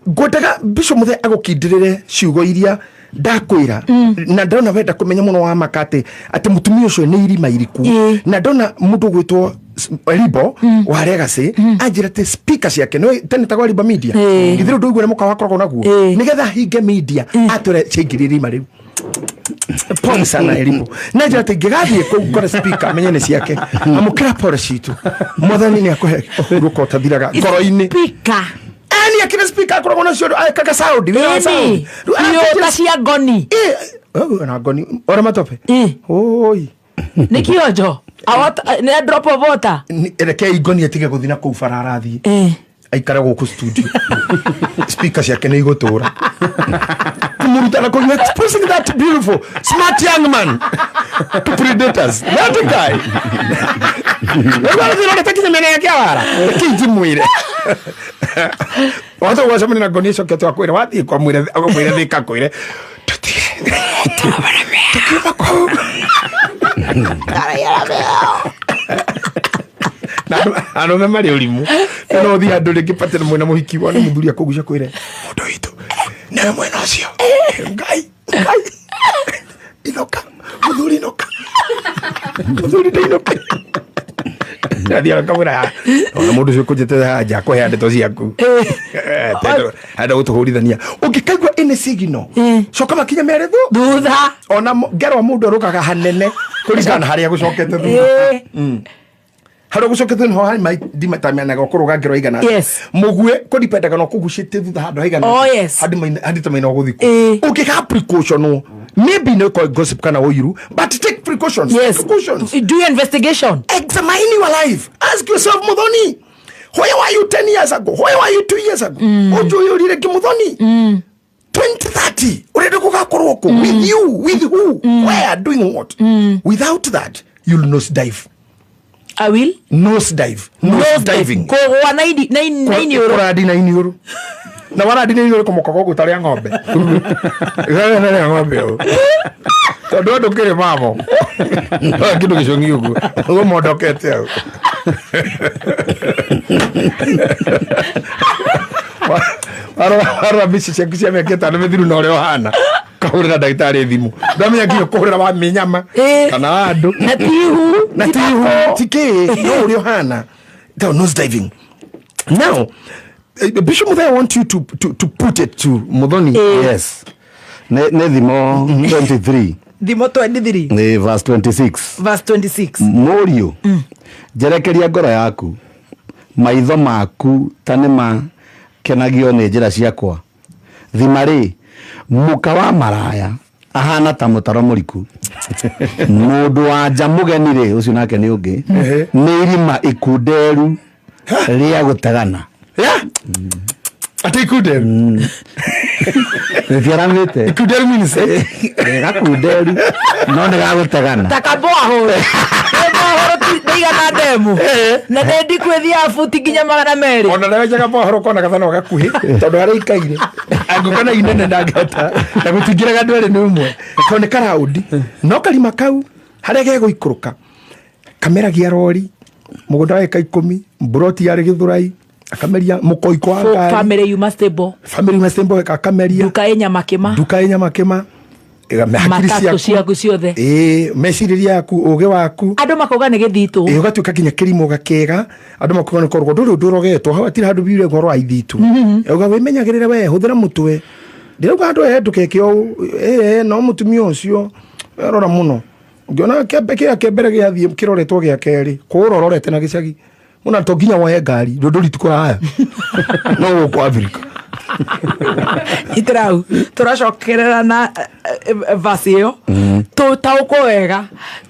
ngwendaga Bishop Muthe agũkindĩrĩre ciugo iria ndakwĩra, na ndona wenda kũmenya mũno wa maka atĩ mũtumia ũcio nĩ irima iriku, na ndona mũndũ ũgwĩtwo Ribo wa Legacy anjĩra atĩ speaker ciake nĩ tene tagwa Ribo Media, ithuĩ ndũiguire mũkawa wakoragwo naguo, nĩgetha hinge media atwĩre ciaingĩria irima rĩu. Pole sana Elimu. Na njĩra atĩ ingĩgathiĩ kũu ngore speaker menye nĩ ciake, amũkĩra pole citũ, mwathani nĩ akũhe ũhurũko ũtathiraga ngoro-inĩ. Speaker. Ani akĩrĩ speaker akoragwo nacio akaga sound, wĩra wa sound. Ĩni. Rĩu Iota cia ngoni. Ĩ, na ngoni ora matope. Oi. Nĩ kĩonjo. Nĩ a drop of water. Rekei ngoni atige gũthiĩ na kũu bara arathiĩ, aikare gũkũ studio, speaker ciake nĩ igũtũra kũmũruta na kũnyua, exposing that beautiful smart young man to predators. That guy rĩu arathiĩ rorete nginya mĩena yake ya wara. Rekei njimwĩre wahota gũgacemania na ngoni ĩcoke twakwĩra wathiĩ kwa mwĩre mwĩre thĩka kwĩre tũtige tũkiuma kũu. Na arũme marĩ ũrimũ, no ũthiĩ handũ rĩngĩ patĩra mwĩna mũhiki wone mũthuri akũgucia kwĩre mũndũ witũ nawe mwena ũcio Ngai Ngai inũka mũthuri inũka mũthuri ndinũka athiĩ akamwĩra ona mũndũ ũcio kũnjĩtĩte haha nja akũhe ndeto ciaku enda gũtũhũrithania ũngĩkaigua ĩnĩ signal coka makinya merĩ Thutha. ona ngerwa mũndũ arũgaga hanene kũringana na harĩa gũcokete thutha. Harĩa gũcokete nĩho ndimatamanaga ũkũrũga ngero igana. Yes. Mũguĩ kũdipendaga na ũkũgucĩtie thutha handũ haigana. Oh, yes. Handũ tamaina ũgũthiĩ kũ. Ũngĩka precaution maybe nĩ ũkorwo gossip kana ũiru, but take precautions. Yes. Precautions. Do your investigation. Examine your life. Ask yourself, Muthoni, where were you 10 years ago? Where were you 2 years ago? Ũnjũyũrire kĩ Muthoni? 2030 ũrenda gũgakorwo kũ? With you, with who? Where, doing what? Without that, you'll nose dive. I will. Nose dive. Nose diving. Kũgũa na iniũrũ. Kũrandi na iniũrũ. Na warandi na iniũrũ kũmokaga ũguo ta rĩa ng'ombe. Rĩa rĩa ng'ombe ũũ. Tondũ andũ kĩrĩ mamo. Kĩndũ gĩcũngi ũguo. Ũguo mondokete hau. Warora mbica ciaku cia mĩaka ĩtano mĩthiru na ũrĩa ũhana. Kahũrĩra ndagĩtarĩ thimũ. Ndamenya nginya kũhũrĩra wa mĩnyama kana wa andũ. Na tihu. Na tihu. Ti kĩ. No ũrĩa ũhana. Nose diving. Now, Bishop Muthee, I want you to put it to Muthoni. Yes. Nĩ thimo 23. Thimo 23. Nĩ verse 26. Verse 26. Mũriũ, njerekeria ngoro yaku, maitho maku ta nĩ makenagio nĩ njĩra ciakwa. Thima rĩ, mũka wa maraya ahana ta mũtaro mũriku. Mũndũ wa nja mũgeni rĩ, ũcio nake nĩ ũngĩ, nĩ irima ikunderu rĩa gũtegana. Yeah. Ati ikunderu. Rĩtiaramĩte. Ikunderu means Gakunderu no nĩ gagũtegana. Ta kamboa hũrũ. Kamboa hũrũ ti ndĩigana Na ndemu na nä ndikwä thiaga buti nginya 200. Ona nawenjaga mohoro kona gathanwa gakuhĩ tondũ harĩa ikaire angũka na inene ndangĩhota na gũtingĩraga andũ erĩ nĩ ũmwe tondũ nĩ karaũndi no karima kau harĩa gegũikũrũka kameragia rori mũgũnda wa ĩka 10 mburoti yarĩ Gĩthũrai akameria mũkoiko wa ngari. Family you must stable. Family must stable akameria. Nduka ĩ Nyamakĩma. Nduka ĩ Nyamakĩma. Hakiri Matatũ ciaku ciothe. Ĩĩ, mecirĩria yaku, ũgĩ waku. Andũ makauga nĩ gĩthitũ. Ĩĩ, ũgatuĩka nginya kĩrimũ gakĩga. Andũ makauga nĩ korwo ndũrĩ ũndũ ũrogetwo hau hatirĩ handũ biure ũhoro wa ithitũ. Uga wĩmenyagĩrĩre we, hũthĩra mũtwe. Ndĩrauga andũ aya ndũkeke ũũ, ĩĩ, no mũtumia ũcio rora mũno. Ũngĩona kĩambe kĩrĩa kĩa mbere gĩathiĩ kĩroretwo gĩa kerĩ, kũũra ũrorete na gĩcagi. Mũna to nginya woe ngari, ndũndũ ti kũraya. No gũkũ Afrika. Itirau tũracokerera na verse ĩyo tũtaũkwo wega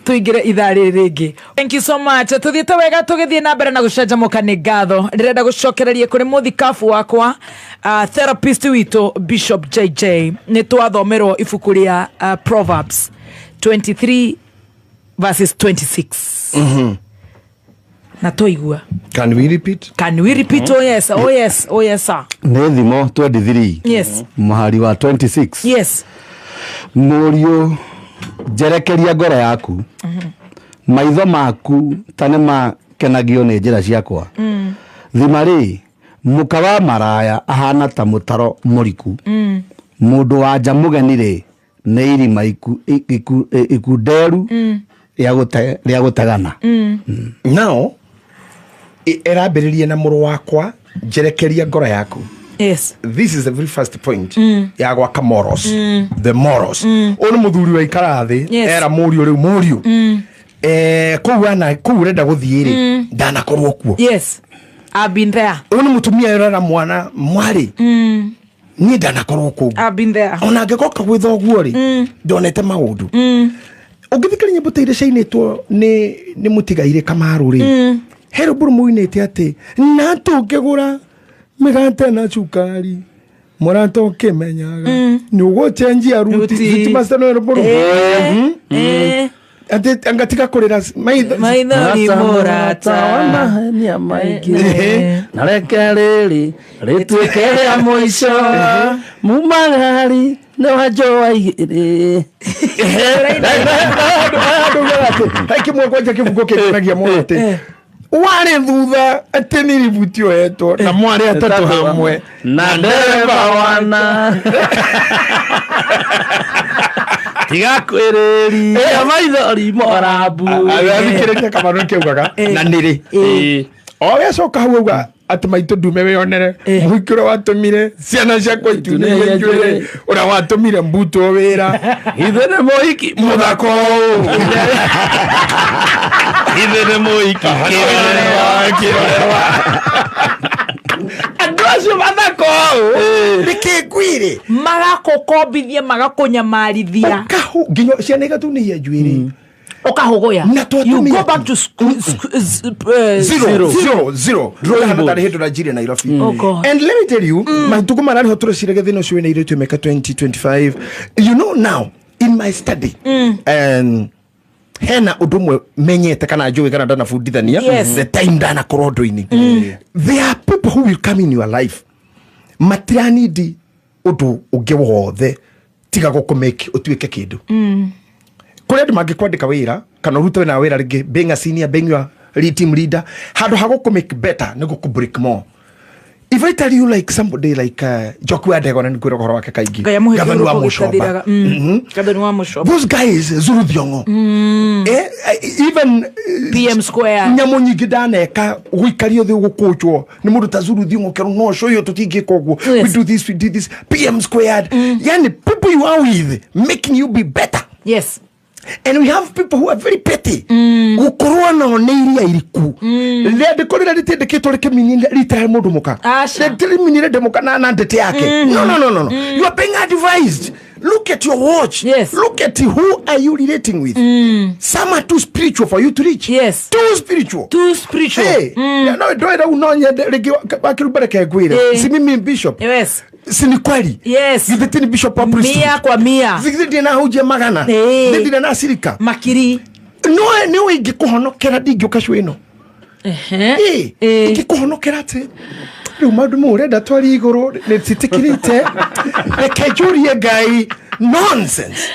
tũingĩre ithaa rĩrĩ rĩngĩ. Thank you so much. Tũthiĩte wega tũgĩthiĩ na mbere na gũcanjamũka nĩ ngatho. Ndĩrenda gũcokereria kũrĩ mũthikabu wakwa, therapist witũ Bishop JJ. Nĩ twathomerwo ibuku rĩa Proverbs 23 verses 26. Na twaigua. Can we repeat? Can we repeat? Oh yes, oh yes, oh yes sir. Nĩ thimo 23. Yes. Mũhari wa 26. Yes. Mũriũ njerekeria ngoro yaku. Maitho maku ta nĩ makenagio nĩ njĩra ciakwa. Thima rĩ, mũka wa maraya ahana ta mũtaro mũriku. Mũndũ wa nja mũgeni rĩ, nĩ irima ikunderu rĩa gũtegana. Now, ĩrambĩrĩria na mũrũ wakwa njerekeria ngoro yaku. Yes. This is the very first point ya gwaka morals. The morals. Ũyũ nĩ mũthuri wa ikara thĩ, era mũriũ rĩu mũriũ. Kũu ana kũu ũrenda gũthiĩ rĩ, ndanakorwo kuo. Yes. I've been there. Ũyũ nĩ mũtumia ũrera mwana mwarĩ. Niĩ ndanakorwo kũu. I've been there. Ona angĩgoka gwĩ thoguo rĩ, ndonete maũndũ. Ũngĩthikĩrĩria nyĩmbo ta iria ciainĩtwo nĩ mũtigairĩ Kamaru rĩ, he rwĩmbo rũmũinĩte atĩ na tũngĩgũra mĩgate na cukari mũrata ũkĩmenyaga nĩ ũgũcenjia ruti. Ruti. Master no rwĩmbo rũu. Atĩ angatiga kũrĩra maitho Maithori mũrata wa mahenia maingĩ na reke rĩrĩ rĩtuĩke rĩa mũico mumagari nĩ wanjũa igĩrĩ. He kĩmwe kwanja kĩbungo kĩngenagia mũno atĩ warĩ thutha atĩ nĩ ributi oetwo na mwarĩ atatũ hamwe na ndereba wana tiga kwĩrĩria maithori morambu. Athikĩrĩria Kamaru nĩkĩaugaga na nĩrĩ o we acoka hau auga atĩ maitũ ndume wĩonere mũhiki ũrĩa watũmire ciana ciakwa itunĩrie njuĩrĩ ũrĩa watũmire mbutwo wĩra ithuĩ nĩ mũhiki mũthako ũũ ithuĩ nĩ mũhiki kĩrorewa andũ acio mathako ũũ nĩkĩ ngwĩrĩ magakũkombithia magakũnyamarithia nginya ciana igatunĩhia njuĩrĩ ũkahũgũya. Na You go back to zero zero zero. Ndũrahana tarĩ hĩndĩ Nigeria Nairobi. Oh God. And let me tell you, matukũ mararĩho tũreciragia thĩna ũcio wĩna airĩtu mĩaka 2025. You know now in my study hena ũndũ ũmwe menyete kana njũĩ kana ndanabundithania Yes. the time ndanakorwo ũndũ-inĩ. There are people who will come in your life matiranindi ũndũ ũngĩ wothe tiga gũkũmake ũtuĩke kĩndũ. Kũrĩ andũ mangĩkwandĩka wĩra kana ũrute na wĩra rĩngĩ being a senior, being your team leader, handũ ha gũkũ make better nĩ gũkũ break more. If I tell you like somebody like Njoku wa Ndegwa, na nĩngwĩra ũhoro wake kaingĩ, Ngai amũhe Gathoni wa kĩhuruko Mũcomba. gĩtathiraga. Gathoni wa Mũcomba. Those guys Zuru Thiong'o, even PM Square. nyamũ nyingĩ ndaneka gũikario thĩ gũkũnjwo nĩ mũndũ ta Zuru Thiong'o kerwo no show you tũtingĩka ũguo. Yes. We do this, we do this. PM Squared. Yani people you are with making you be better. Yes. And we have people who are very petty. Gũkorwo nao nĩ iria iriku. Rĩandĩko rĩrĩa rĩtĩndĩkĩtwo rĩkĩminyire rita rĩa mũndũ mũka. Aca. Rĩtĩrĩminyire ndemũka na ndĩtĩ yake. No, no, no, no, no. You are being advised. Look at your watch. Yes. Look at who are you relating with. Some are too spiritual for you to reach. Yes. Too spiritual. Too spiritual. Hey, no, ndwera no nyende rĩngĩ wakĩrumba reke ngwĩre. Si mimi bishop. Yes. Si ni kweli? Yes. Githĩ ti ni bishop wa priesthood? Mia kwa mia. Githĩ ndirĩ na hunjia magana? Eh. Nĩ ndirĩ na cirika? Makiri. No nĩ ũĩ ingĩkũhonokera ndingĩũka cũ ĩno. Ehe. Ĩ, ingĩkũhonokera atĩ rĩu maũndũ mau ũrenda twari igũrũ nĩ citikirite, reke njũrie Ngai. Nonsense.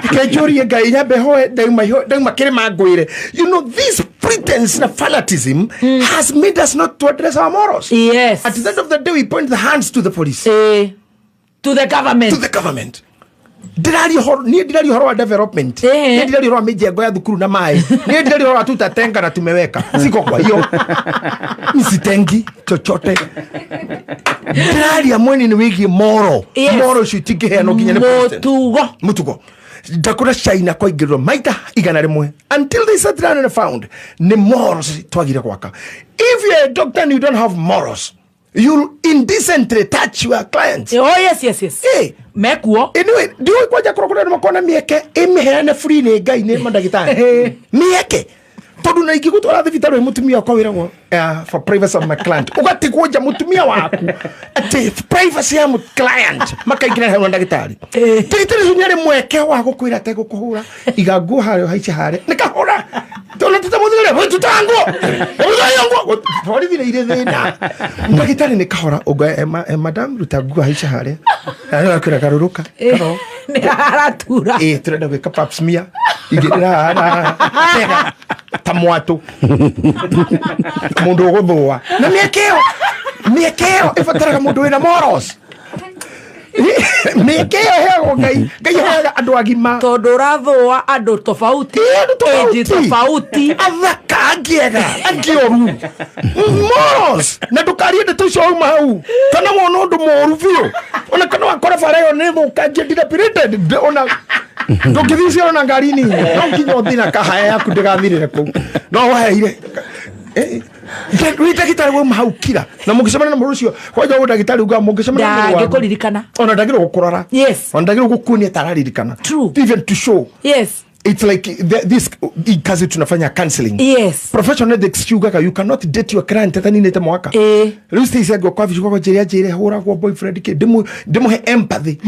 Reke njũrie Ngai, nyambe hoe, ndauma kĩrĩma ngwĩre. You know, this pretense na fanatism has made us not to address our morals. Yes. At the end of the day, we point the hands to the police, To the government. To the government. Ndĩraria ũhoro, niĩ ndĩraria ũhoro wa development. Niĩ ndĩraria ũhoro wa mĩjengo ya thukuru na maĩ. Niĩ ndĩraria ũhoro wa tutatenga na tumeweka. Siko kwa hiyo isitengi chochote. Ndĩraria mwene-inĩ wĩgiĩ moro. Moro icio itingĩheanwo nginya nĩ president. Mũtugo. Mũtugo. Ndakũra China kwaingĩrĩrwo maita 100 until they sat down and found nĩ morals twagire gwaka. If you're a doctor and you don't have morals, you'll indecently touch your clients. Oh, yes. Mekuo. Anyway, ndiũĩ kwanja korwo kũrĩ andũ makona mĩeke ĩmĩheane free nĩ Ngai nĩ mandagĩtarĩ mĩeke, tondũ na ingĩgũtwara thibitarĩ wĩ mũtumia wakwa wĩragwo, "For privacy of my client," ũgatigwo nja mũtumia waku atĩ privacy ya client makaingĩra hau na ndagĩtarĩ. Ndagĩtarĩ ũcio nĩarĩ mweke wa gũkwĩra ategũkũhũra, iga nguo harĩa ũhaice harĩa nĩ kahora, tondũ tũtamũthire we tuta nguo nguo borithi nĩ irĩ thĩna. Ndagĩtarĩ nĩ kahora ũnga, "Madam, ruta nguo haice harĩa," na nĩ akwĩra garũrũka karo. Nĩ haratura. Ĩ, tũrenda gwĩka pap smear, igĩrĩra haha tega ta mwatũ mũndũ ũgũthũa na mĩeke ĩyo ĩbataraga mũndũ wĩna morals. Mĩeke ĩyo ĩheagwo Ngai. Ngai heaga andũ agima. Tondũ ũrathũa andũ tofauti. Ĩ, andũ tofauti. Age tofauti. Athaka angĩ, ega angĩ, oru. Morals. Na ndũkarie ndeto icio wauma hau kana wona ũndũ mũru biũ, ona kana wakora bara ĩyo nĩ thũkangie, dilapidated, ona ndũngĩthiĩ cioro na ngari nini, no nginya ũthiĩ na kahaya yaku ndĩgathirĩre kũu no waheire. Wĩ ndagĩtarĩ, wauma hau kira na mũngĩcemania na mũndũ ũcio kwanja ũyũ ndagĩtarĩ ugaga mũngĩcemania na mũrwaru, Ndangĩkũririkana. Ona ndagĩrĩirwo gũkũrora. Ona ndagĩrĩirwo gũkuonia ta araririkana. Even to show. It's like this hii kazi tunafanya, counseling, professional ethics ciugaga you cannot date your client ataninĩte mwaka. Rĩu Stacey angĩoka wabici gwakwa njĩre anjĩre hũragwo boyfriend kĩ, ndĩmũhe empathy,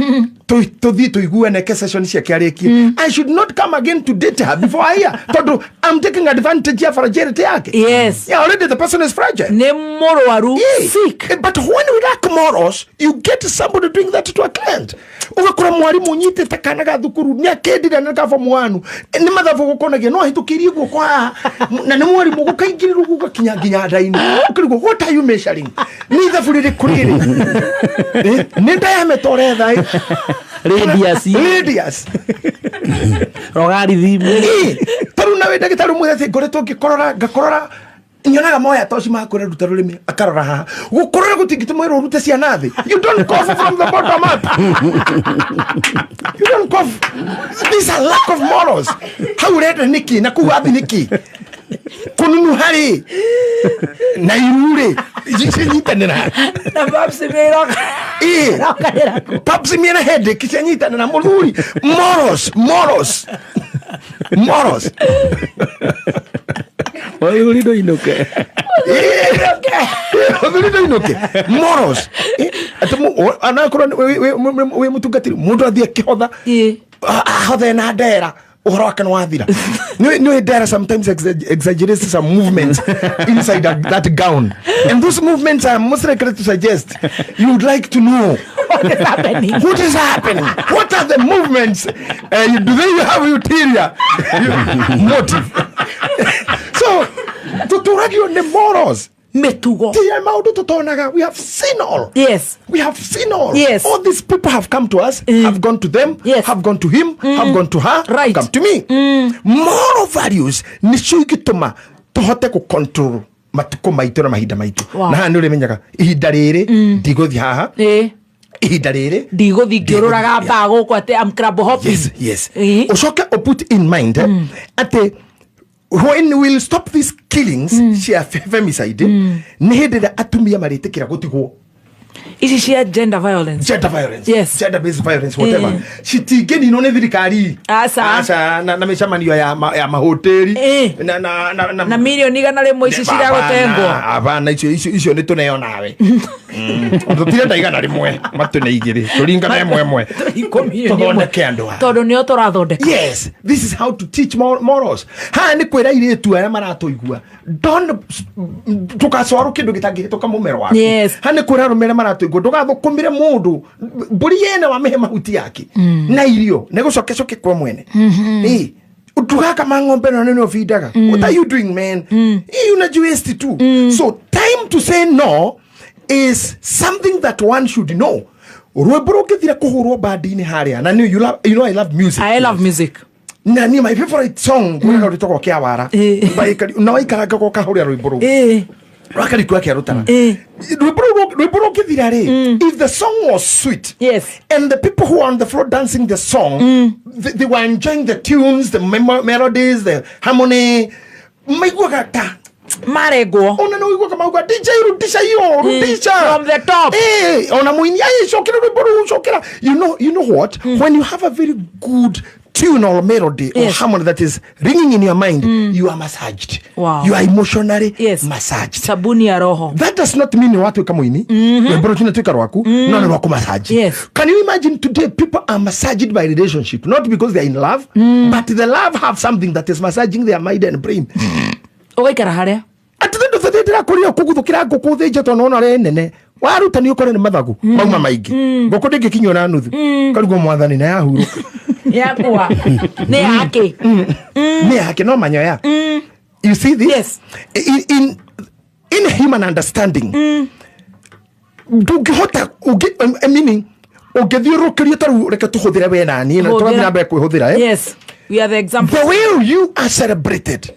tũthiĩ tũiguane ke session ciake arĩkie, I should not come again to date her before I hear, tondũ I'm taking advantage ya fragility yake. Yeah, already the person is fragile. Nĩ mũrwaru. Sick. But when we lack morals, you get somebody doing that to a client. Ũgakora mwarimũ ũnyitĩte kana ga thukuru nĩ akendire na ka form one, nĩ mathabu gũkonagia no ahĩtũkĩirie guoko haha na nĩ mwarimũ gũkaingĩrĩrwo gũgakinya nginya nda-inĩ, ũkĩrigwo, "What are you measuring? Nĩ ithabu rĩrĩkũ rĩrĩ? Nĩ diameter ũretha ĩ?" Radius. Radius. Logarithm. Tarĩu nawe ndagĩtarĩ ũmwe atĩ ngoretwo ngĩkorora, ngakorora, nyonaga moya toci makwĩra ruta rũrĩmĩ, akarora haha. Gũkorora gũtingĩtũma wĩra ũrute ciana thĩ. You don't cough from the bottom up. You don't cough. This is a lack of morals. Hau ũrenda nĩkĩ na kũu wathi nĩkĩ kũnunuha rĩ na iru rĩ cinyitanĩra? Na pap smear ĩrokanĩra kũ? Pap smear na headache cianyitanĩra, mũthuri. Morals, morals, morals. Mũthuri ndũinũke. Mũthuri ndũinũke. Morals. Atĩ anakorwo wĩ mũtungatĩri, mũndũ athiĩ akĩhotha, ahothe na ndera, ũhoro wake nĩ wathira. Nĩ ndera sometimes exaggerates some movements inside that gown, and those movements are most likely to suggest you would like to know what is happening. What is happening? What are the movements? Do they have ulterior motive? So tũtũragio nĩ morals. Mĩtugo. Tiya maũndũ tũtonaga. We have seen all. We have seen all. All these people have come to us, have gone to them, have gone to him, have gone to her, have come to me. Moral values nĩcio ingĩtũma tũhote gũ-control matukũ maitũ na mahinda maitũ. Na haha nĩ ũrĩmenyaga ihinda rĩrĩ ndigũthiĩ haha, ihinda rĩrĩ ndigũthi ngĩũrũraga mbaa gũkũ atĩ am club hopping. Yes. Ũcoke put in mind atĩ when we'll stop these killings cia femicide nĩ hĩndĩ ĩrĩa atumia marĩtĩkĩra gũtigwo. Ici cia gender violence. Gender violence. Gender based violence, whatever, citingĩninwo nĩ thirikari. Aca. Aca, na mĩcemanio ya mahoteri na na milioni 100 ici ciragũtengwo. Hapana, icio nĩ tũneo nawe. Tũtirenda 100 matũ nĩ 2 tũringane ĩmwe ĩmwe. Tũthondeke andũ aya. Tondũ nĩo tũrathondeka. Yes, this is how to teach morals. Haha nĩ kwĩra airĩtu arĩa maratũigua, don't ndũgacoarwo kĩndũ gĩtangĩhĩtũka mũmero waku. Yes. Haha nĩ kwĩra arũme arĩa maratũigua, ndũgathũkũmĩre mũndũ mbũri yene wamĩhe mahuti yake na irio nĩ gũcokecoke kwa mwene. Ĩ, ndũgakama ng'ombe na nĩ ũbindaga. What are you doing, man? Ĩ, unajiwaste tu. So time to say no is something that one should know. Rwĩmbo rũngĩthira kũhũrwo bandi-inĩ harĩa, na nĩ you love, you know I love music. I love music. Na niĩ my favorite song ngũraga rwĩtagwo Kĩawara. Na waikaranga ũkahũrĩra rwĩmbo rũu. Rwakarikũ akĩarutana. Rwĩmbo rũu rwĩmbo rũngĩthira rĩ, if the song was sweet, Yes. and the people who are on the floor dancing the song, they were enjoying the tunes, the melodies, the harmony, maiguaga ta marengwo. Ona no uiguaga mauga DJ rudisha hiyo, rudisha. From the top. Ona muini, ai cokera rwĩmbo rũu, cokera. You know what? When you have a very good tune or melody or harmony that is ringing in your mind, you are massaged. Wow. You are emotionally Yes. massaged. Sabuni ya roho. That does not mean watuĩka mũini. Rwĩmbo rũu tinatuĩka rwaku, no nĩ rwaku massage. Yes. Can you imagine today people are massaged by relationship, not because they are in love, but the love have something that is massaging their mind and brain. Ũgaikara harĩa? At the end of the day, ndĩrakũria kũguthũkĩra ngũkũ thĩnje tondũ nĩwona ũrĩa ĩ nene. Waruta nĩ ũkore nĩ mathagu mauma maingĩ. Ngũkũ ndĩngĩkinywo na nuthu. Karugwo mwathani na yahurũka. Yakwa. Nĩ yake. Nĩ yake no manyoya. You see this? Yes. In human understanding, ndũngĩhota, meaning, ũngĩthiũrũrũkĩrio ta rĩu reke tũhũthĩre we na niĩ, na tũrathiĩ na mbere kwĩhũthĩra, eh? Yes. We are the example. The way you are celebrated.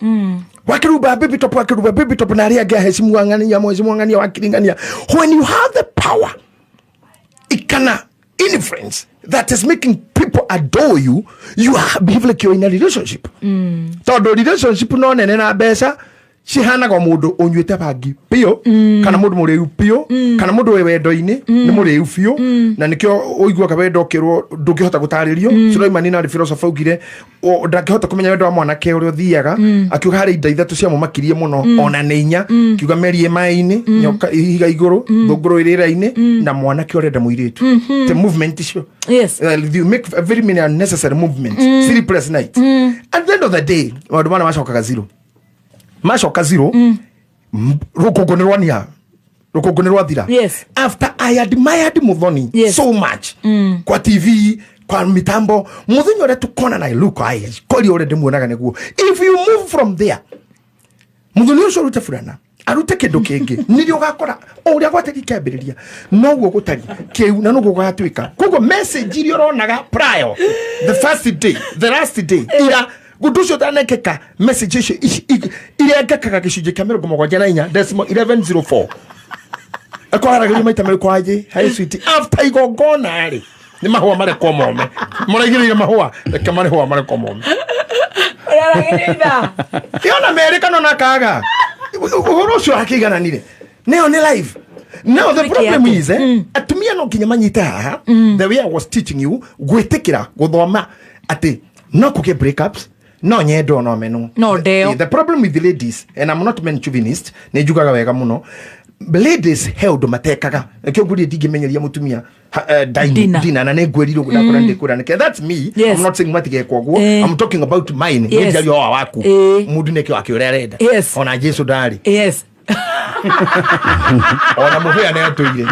Wakiruba baby top, wakiruba baby top, na arĩa angĩ ahecimu ang'ania, mhecimu ang'ania, wakiringania. When you have the power, it can influence that is making people adore you, you are behave like you're in a relationship. Tondũ relationship no nene na mbeca cihanaga mũndũ ũnyuĩte bangi biũ, kana mũndũ mũrĩu biũ, kana mũndũ wĩ wendo-inĩ nĩ mũrĩu biũ, na nĩkĩo ũiguaga wendo ũkĩrwo ndũngĩhota gũtarĩrio. Suleimani narĩ philosopher augire, ndangĩhota kũmenya wendo wa mwanake ũrĩa ũthiaga, akiuga harĩ indo ithatũ ciamũmakirie mũno, ona nĩ inya, akiuga meri ĩ maĩ-inĩ, nyoka ihiga igũrũ, thũngũrũ ĩ rĩera-inĩ, na mwanake ũrenda mũirĩtu. The movement icio. Yes. You make a very many unnecessary movements. Sleepless night. At the end of the day, maũndũ mana macokaga zero. Macoka zero, rũkũngũ nĩ rwania, rũkũngũ nĩ rwathira. Yes. After I admired Muthoni Yes. so much, kwa TV, kwa mitambo, Muthoni ũrĩa tukona na look, I kori ũrĩa ndĩmuonaga nĩguo. If you move from there, Muthoni ũcio arute burana, arute kĩndũ kĩngĩ, nĩrĩo ũgakora o ũrĩa gwatariĩ kĩambĩrĩria, noguo gũtariĩ kĩu, na noguo gũgatuĩka. Koguo message iria ũronaga prior, the first day, the last day, ira ũndũ ũcio ũtanekĩka, message icio iria ngekaga gĩcunjĩ kĩa mĩrongo mũgwanja na inya, decimal 1104. Akwaragĩrio maita merĩ kwa anjĩ, hi sweetie. After igongona rĩ, nĩ mahũa marekwo mome. Mũraigĩrĩire mahũa, reke marĩhũa marekwo mome. Ũraragĩrĩria ithaa. Ĩona merĩ kana ona kaga. Ũhoro ũcio akĩigananire. Nĩyo nĩ live. Now the Wiki problem yake. is, atumia no nginya manyite haha, the way I was teaching you, gwĩtĩkĩra gũthoma atĩ no kũgĩe breakups, no nyendo no menwo. No ndeo. The problem with the ladies, and I'm not men chauvinist, nĩ njugaga wega mũno, ladies he ũndũ matekaga. Nĩkĩo ngũria ndingĩmenyeria mũtumia, Dinner. dinner, na nĩ ngwĩrirwo ndakora ndĩkwĩra nĩkĩ. That's me. I'm not saying matigekwo ũguo. I'm talking about mine. Yes. Nĩ njaria wa waku. Mũndũ nĩkĩo akĩũrĩa arenda. Yes. Ona Jesu ndarĩ. Yes. Ona mũbĩa nĩ atũire.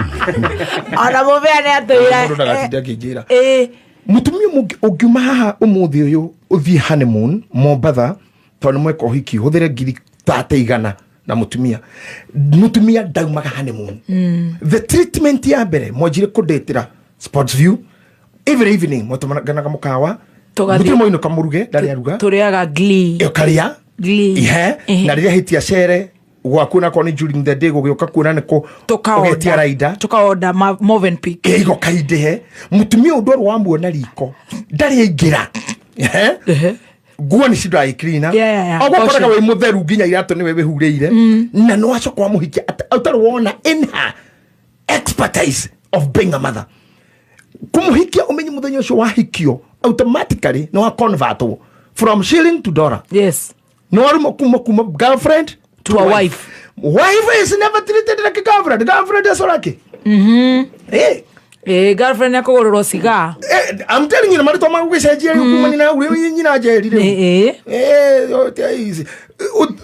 Ona mũbĩa nĩ atũire. Mũndũ ndagatinde akĩnjĩra. Mũtumia ũngiuma haha ũmũthĩ ũyũ ũthiĩ honeymoon Mombatha, tondũ nĩ mweka ũhiki, ũhũthĩre ngiri thate igana na mũtumia. Mũtumia ndaumaga honeymoon. The treatment ya mbere mwanjire kũndĩtĩra Sports View every evening, mwatũmanaga mũkawa. Tũgathiĩ. Mũtirĩ mwainũka mũruge, ndarĩ aruga. Tũrĩaga Glee. Ũkarĩa. Glee. Ihe. Na rĩrĩa hĩtia cere gwaku na korwo nĩ during the day gũgĩũka kuona nĩ kũ ũgetia rider. Tũkaorder Movenpick. Ĩ, igoka indĩhe. Mũtumia ũndũ ũrĩa wamuona riko ndarĩ aingĩra. Ehe. Nguo nĩ ci dry cleaner. Yeah. Ũguo ũkoraga Caution. wĩ mũtheru nginya iratũ nĩwe wĩhurĩire. Na nĩ wacoka wamũhikia ũtarĩ wona in her expertise of being a mother. Kũmũhikia ũmenye mũthenya ũcio wahikio automatically nĩ wa convertwo from shilling to dollar. Yes. Nĩ waruma kuma girlfriend to a wife. Wife is never treated like a girlfriend. Girlfriend is like. Ĩ girlfriend akũgũrĩrwo cigar. I'm telling you, na marĩtwa magũgĩcenjia rĩu kumania na hau rĩu nyina njeri rĩu. Ĩ.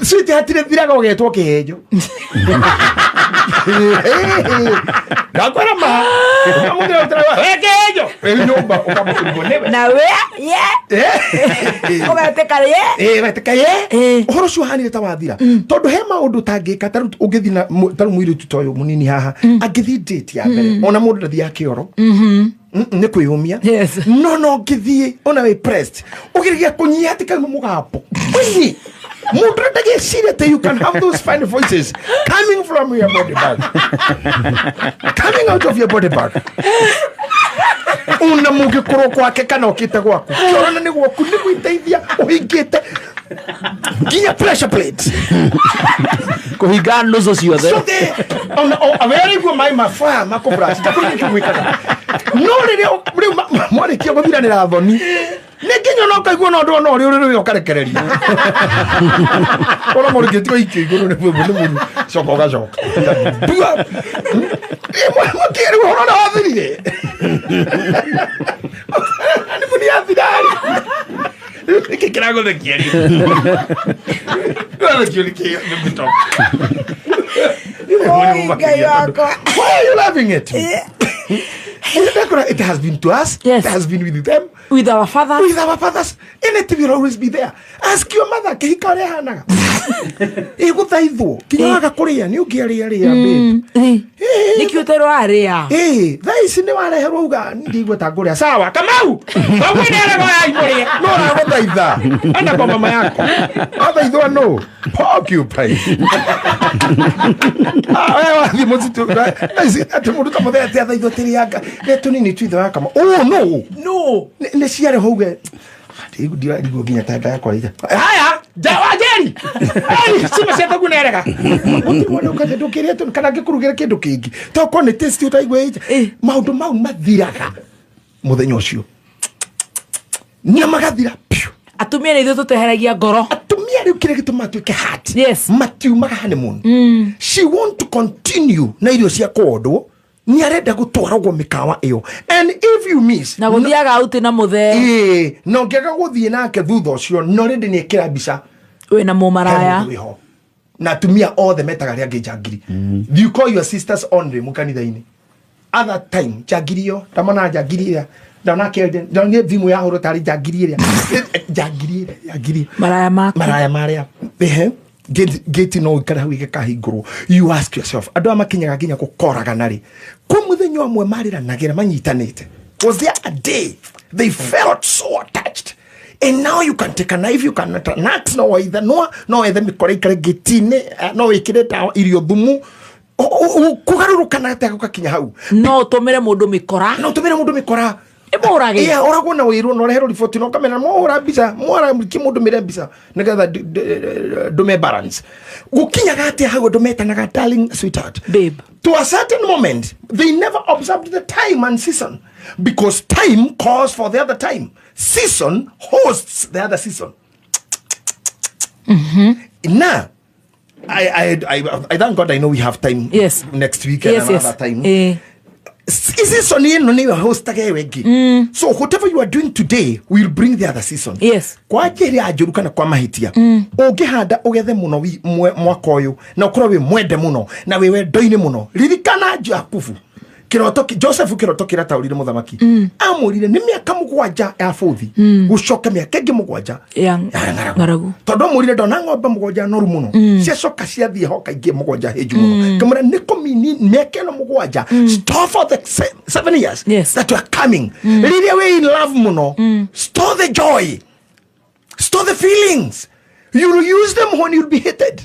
Sweet hatirĩ thiraga ũgetwo kĩhenjo. Ndakwĩra ma ũkamũthira ũtiraga we kĩhenjo rĩu nyũmba ũkamũkũrigwo nĩwe. Na we ye ũgetĩka ye. Wetĩka ye. Eh. Ũhoro ũcio ũhanire ta wathira tondũ he maũndũ ũtangĩka ta rĩu ũngĩthiĩ na ta rĩu mũirĩtu ta ũyũ mũnini haha angĩthiĩ date ya mbere ona mũndũ ndathiaga kĩoro. Nĩ kwĩyũmia. Yes. No ngĩthiĩ ona wĩ pressed ũgeregia kũnyihia atĩ kauma mũgambo ũini mũndũ ndagĩciria atĩ you can have those fine voices coming from your body bag, coming out of your body bag, una mũngĩkorwo kwake kana ũkĩte gwaku kĩoro na nĩ gwaku nĩ gwĩteithia ũhingĩte nginya pressure plate. Kũhinga nũcũ ciothe. So they ona awerigwo maĩ mabaya makũbrush takũrĩ nĩkĩo gwĩkaga no rĩrĩa rĩu mwarĩkia gũthiranĩra thoni nĩ nginya ona ũkaigua no ndona ũrĩa ũrĩ rĩu ũkarekereria ona mũrĩkĩtie ũikio igũrũ nĩ mũndũ nĩ mũru coka ũgacoka Bua! Mũkĩrĩ ũhoro ũrĩa wathirire nĩ mũni yathirari nĩkĩ kĩragũthekia rĩu kĩrathekio nĩ kĩ nĩ mũtoka. Oi, Ngai wakwa. Why are you laughing at me? It has been to us. Yes. It has been with them. With our father. With our fathers. And it will always be there. Ask your mother. Kĩhika ũrĩa hanaga. Ĩgũthaithwo. Kinya waga kũrĩa nĩ ũngĩarĩa rĩa babe. Nĩkĩo ũterwo arĩa. Thaa ici nĩ wareherwo uga ndigua ta ngũrĩa. Sawa, Kamau. Kamau nĩ arega ya imũrĩa. No ũragũthaitha. Enda kwa mama yako. Athaithwo no. Porcupine. Ah, we wathiĩ mũtitũ. Thaa ici atĩ mũndũ ta mũthee atĩ athaithwo tĩrĩanga. Nĩ tũnini tuithe wa Kamau. Oh no. No. Nĩ ciarĩ ho uge ndirarigwo nginya ta nda yakwa ira. Haya, wa Njeri. Ei, cima cia thagu nĩ erega. Gũtirĩ mwana ũkathi ndũkĩrĩa tũ kana ngĩkũrugĩra kĩndũ kĩngĩ. Tokorwo nĩ taste ũtaigua ĩnja. Maũndũ mau mathiraga mũthenya ũcio. Na magathira piũ. Atumia nĩ ithuĩ tũteheragia ngoro. Atumia rĩu kĩrĩa gĩtũmaga tuĩke hard. Yes. Matiumaga honeymoon. She want to continue na irio cia kũondwo. Nĩ arenda gũtwaragwo mĩkawa ĩyo. And if you miss Na gũthiaga out na mũthee. Ĩĩ, na ũngĩaga gũthiĩ nake thutha ũcio no rĩndĩ nĩ ekĩra mbica Wĩna he mũmaraya. mũndũ wĩho. Na atumia othe metaga arĩa angĩ njangiri. You call your sisters only mũkanitha-inĩ. Other time njangiri ĩyo ndamona njangiri ĩrĩa ndona kĩende ndonire thimũ yahũrwo tarĩ njangiri ĩrĩa njangiri ĩrĩa njangiri Maraya maku. Maraya marĩa ehe gate no ikare hau igĩkahingũrwo. You ask yourself andũ aya makinyaga nginya gũkoragana rĩ kwĩ mũthenya ũmwe marĩranagĩra manyitanĩte? Was there a day they felt so attached? And now you can take a knife, you can an axe, no either no no ethe mĩkora ikare gate-inĩ, no wĩkĩre ndawa irio thumu kũgarũrũkana atĩa gũgakinya hau? No ũtũmĩre mũndũ mĩkora. No ũtũmĩre mũndũ mĩkora. Ĩmũrage. Yeah, ũragwo na wĩrwo na ũreherwo riboti na ũkamera mwahũra mbica mwara kĩmũndũ mĩre mbica nĩgetha ndũme balance. Gũkinyaga atĩa hau andũ metanaga darling, sweetheart, babe? To a certain moment they never observed the time and season, because time calls for the other time, season hosts the other season. Now I thank God I know we have time Yes. next week and another time. Season ĩno nĩyo hostaga ĩyo ĩngĩ, so whatever you are doing today will bring the other season. Kwa njĩra njũru kana kwa mahĩtia ũngĩhanda ũgethe mũno mwaka ũyũ na ũkorwo wĩ mwende mũno na wĩ wendo-inĩ mũno, ririkana Jakubu kĩroto Joseph kĩroto kĩrĩa ataũrire mũthamaki amwĩrire nĩ mĩaka 7 ya bũthi gũcoka mĩaka ĩngĩ 7 ya ya ng'aragu. Ng'aragu. Tondũ amwĩrire ndona ng'ombe 7 noru mũno ciacoka ciathiĩ hoka ingĩ 7 hĩnju mũno kĩmwĩra nĩ kũmini mĩaka ĩno 7 store for the 7 years that you are coming. Rĩrĩa wĩ in love mũno, store the joy, store the feelings, you will use them when you'll be hated.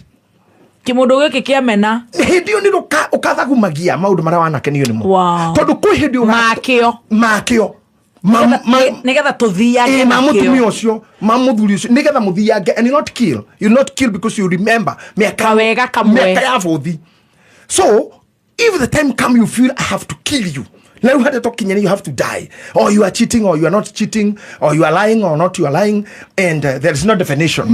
Kĩmũndũ gĩkĩ kĩamena. Hĩndĩ ĩyo nĩ ũkathagumagia maũndũ marĩa wanakenio nĩmo. Tondũ kwĩ hĩndĩ Makĩo. Makĩo. Nĩgetha tũthiange ma nakĩo. Mũtumia ũcio, ma mũthuri ũcio, nĩgetha mũthiange and you not kill. You not kill because you remember mĩaka Kawega kamwe. Mĩaka ya bũthi. So if the time come you feel I have to kill you, Na rĩu harĩa tũkinya you have to die, or you are cheating or you are not cheating, or you are lying or not you are lying, and there is no definition.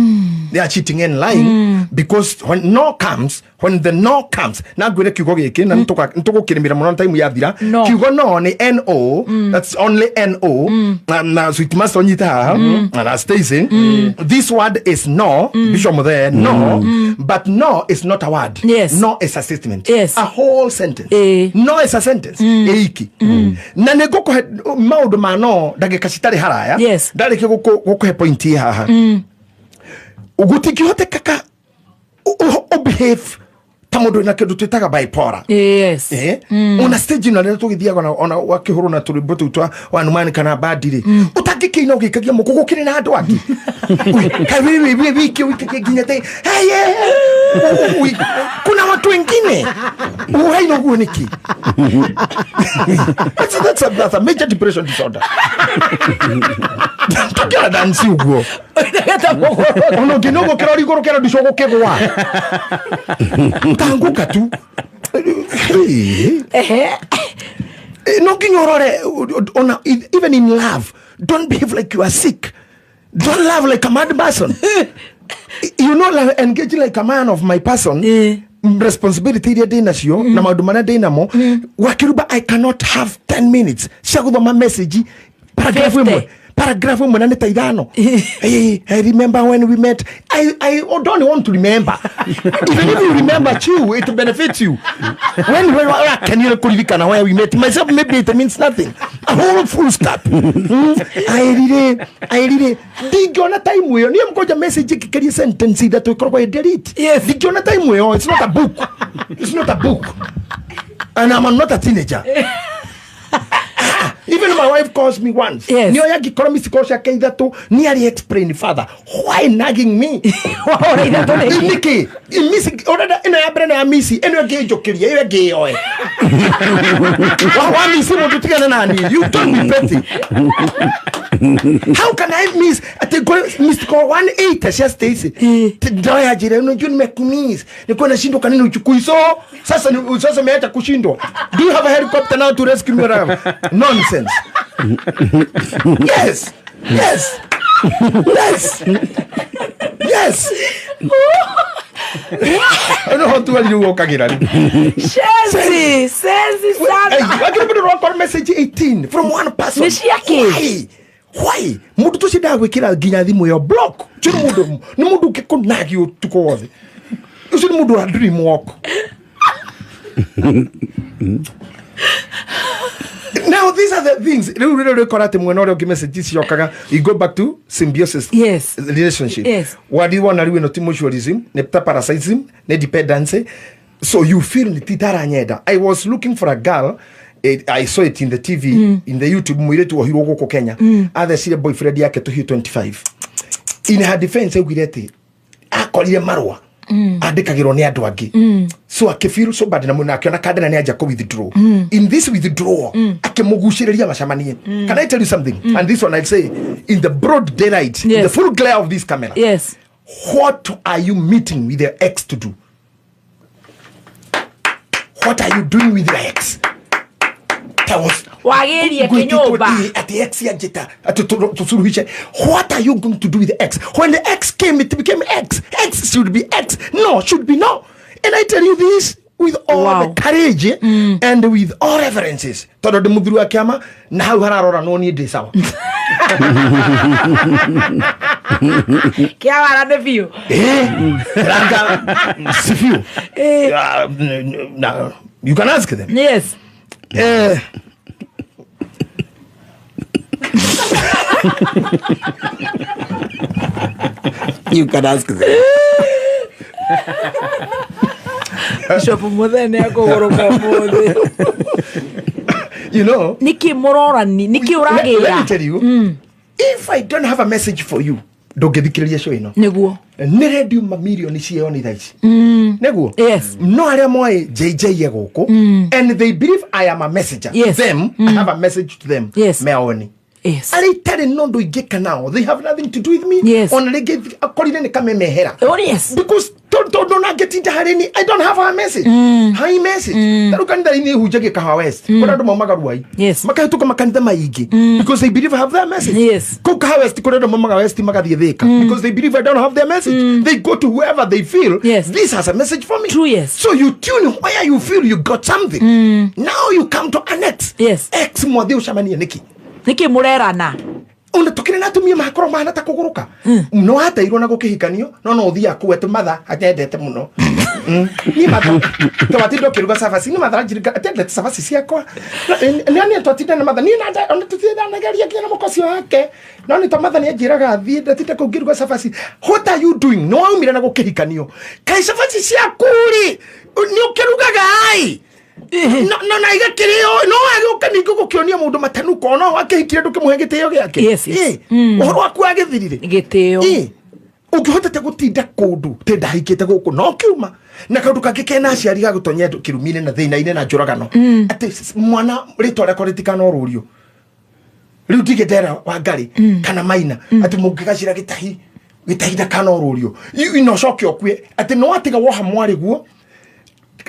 They are cheating and lying because when no comes, when the no comes, na ngwĩre kiugo gĩkĩ na nĩtũgũkĩrĩmĩra mũno time yathira. No. Kiugo no nĩ no, that's only no. Na sweet master nyita haha na Stacy, this word is no. Bishop Muthee, no, but no is not a word. Yes. No is a statement. Yes. A whole sentence. Eh. No is a sentence. Ĩiki na nĩ ngũkũhe maũndũ ma no ndagĩka citarĩ haraya. Yes. Ndarĩkia gũkũhe point ĩ haha, gũtingĩhotekeka ũbehave ta mũndũ wĩna kĩndũ twĩtaga bipolar. Yes. Ona stage ĩno rĩrĩa tũgĩthiaga ona wakĩhũrwo na tũrwĩmbo tũu twa wanumani kana bandi rĩ, ũtangĩkĩina ũgĩikagia moko gũkĩrĩ na andũ angĩ. Kaĩ wĩ wiki ũikagia nginya te hey, hey, ui, kuna watu wengine ũraina ũguo nĩkĩ? That's a major depression disorder. Tũkĩra dance ũguo ona ũngĩ no gũkĩra ũrĩ igũrũ kĩra ndico gũkĩgũa tanguka tu. Ehe. No nginya ũrore ona even in love, don't behave like you are sick. Don't love like a mad person. You know, like, engage like a man of my person. Responsibility iria ndĩ nacio na maũndũ marĩa ndĩ namo wakiruba, I cannot have 10 minutes cia gũthoma message paragraph 50. ĩmwe, paragraph ĩmwe na nĩ ta ithano. Hey, I remember when we met. I don't want to remember. Even if you remember too, it benefits you when can you kuririkana where we met myself? Maybe it means nothing, a whole full stop. I really ndingĩona time ĩyo niĩ mgoja message ĩkĩkeria sentence ithatũ ĩkoragwo ĩ delete. Yes. Ndingĩona time ĩyo. It's not a book, it's not a book, and I'm not a teenager. Even my wife calls me once. Yes. Nĩoya angĩkorwo missed call ciake ithatũ nĩ arĩ explain further why nagging me. Wahũra ithatũ nĩkĩ? Nĩkĩ miss ũrenda ĩno ya mbere na ya miss ĩno ĩngĩ njũkĩria ĩyo ĩngĩ yoe wa miss mũndũ tigana nani. You don't be petty. How can I miss ati missed call 180 cia Stacy? Ndoya njĩra unajua nimekumiss, nilikuwa nashindwa kanini uchukui, so sasa sasa umeacha kushindwa. Do you have a helicopter now to rescue me? Or nonsense. Yes. No tuarire ũkagira rĩ. Shenzi, senzi sana. Wakiri mũndũ rwakwa message 18 from one person. Nĩ ciakĩ? Why? Why? Mũndũ tũcio ndagwĩkĩra nginya thimũ ĩyo block. Ũcio nĩ mũndũ, nĩ mũndũ ũngĩkũnagi ũtukũ wothe. Ũcio nĩ mũndũ wa dream walk. Now these are the things. Rĩu rĩrĩa ũrĩkora atĩ mwena ũrĩa ũngĩ message ciokaga, you go back to symbiosis Yes. relationship. Yes. Wadi wona rĩu ĩno ti mutualism, nĩ ta parasitism, nĩ dependency. So you feel nĩ ti taranyenda. I was looking for a girl, I saw it in the TV, in the YouTube, mũirĩtu wohirwo gũkũ Kenya. Athecire boyfriend yake tũhiũ 25. In her defense augire atĩ akorire marũa andĩkagĩrwo nĩ andũ angĩ, so akĩfeel so bad na mũno akĩona kandena nĩ anja kũ withdraw. In this withdrawal akĩmũgucĩrĩria macemanie. Can I tell you something? And this one I'd say in the broad daylight, in Yes. the full glare of this camera. Yes. What are you meeting with your ex to do? What are you doing with your ex? That was Wagĩrie kĩnyũmba. At the ex yanjita ati tusuluhishe. What are you going to do with the ex? When the ex came, it became ex. Ex should be ex, no should be no. And I tell you this with all the courage and with all references, tondũ ndĩ mũthuri wa kĩama na hau hararora no niĩ ndĩ sawa. Kĩawara nĩ biũ. Ranga sifiu. Na you can ask them. Yes. You can ask them. Bishop Muthee nĩ akũgũrũka ũmũthĩ. You know, Nĩkĩ mũrorani? Nĩkĩ let me ũragĩra? tell you, if I don't have a message for you, ndũngĩthikĩrĩria show ĩno. Nĩguo. Nĩ redio mamirioni cieo nĩ thaa ici nĩguo. Yes. No arĩa moĩ JJ e gũkũ and they believe I am a messenger, them, I have a message to them. Meoni arĩa itarĩ na ũndũ ingĩka nao, they have nothing to do with me. Yes. Ona rĩngĩ akorire nĩ kamemehera Oh, yes. because tondũ ona ngĩtigana Ndingĩtinda harĩ ni I don't have a message. High message. Tarĩu kanitha-inĩ hunjagia Kahawa West. Kũrĩa andũ maumaga Ruai. Makahĩtũka makanitha maingĩ. Because they believe I have their message. Kũu Kahawa West kũrĩa andũ maumaga West magathiĩ Thĩka. Because they believe I don't have their message. They go to whoever they feel this has a message for me. True, yes. So you tune where you feel you got something. Now you come to an ex. Ex mwathiĩ ũcemanie nĩkĩ? Nĩkĩ mũrerana? Ona tukire na atumia makorwo mahana ta kũgũrũka. No wateirwo na gũkĩhikanio, no no ũthiaga kũu atĩ matha atendete mũno. Niĩ matha twatinda ũkĩruga cabaci, niĩ matha anjirika atendete cabaci ciakwa. Nĩ niĩ twatinda na matha, niĩ na ona tũtinda nginya na mũka ũcio wake. No nĩ to matha nĩ anjĩraga thiĩ ndatinda kũu ngĩruga cabaci. What are you doing? Nĩ waumire na gũkĩhikanio. Kaĩ cabaci ciaku rĩ, nĩ ũkĩrugaga ai? No, no, na igakĩrĩo, no agĩũka ningĩ gũkĩonia mũndũ matanuko, no akĩhikire ndũkĩmũhe gĩtĩo gĩake. Ũhoro waku wagĩthirire. Gĩtĩo. Ũngĩhotete gũtinda kũndũ tĩ ndahikĩte gũkũ no kiuma na kaũndũ kangĩ kena aciari ga gũtonyia andũ kĩrumi-inĩ na thĩna-inĩ na njũragano. Atĩ mwana rĩtwa rĩakwa rĩtikanorũrio. Rĩu ndigĩndera Wangari kana Maina atĩ mũngĩgacĩra gĩtahi gĩtahi ndakanorũrio. Ino ũcoke ũkue atĩ no atiga woha mwarĩ guo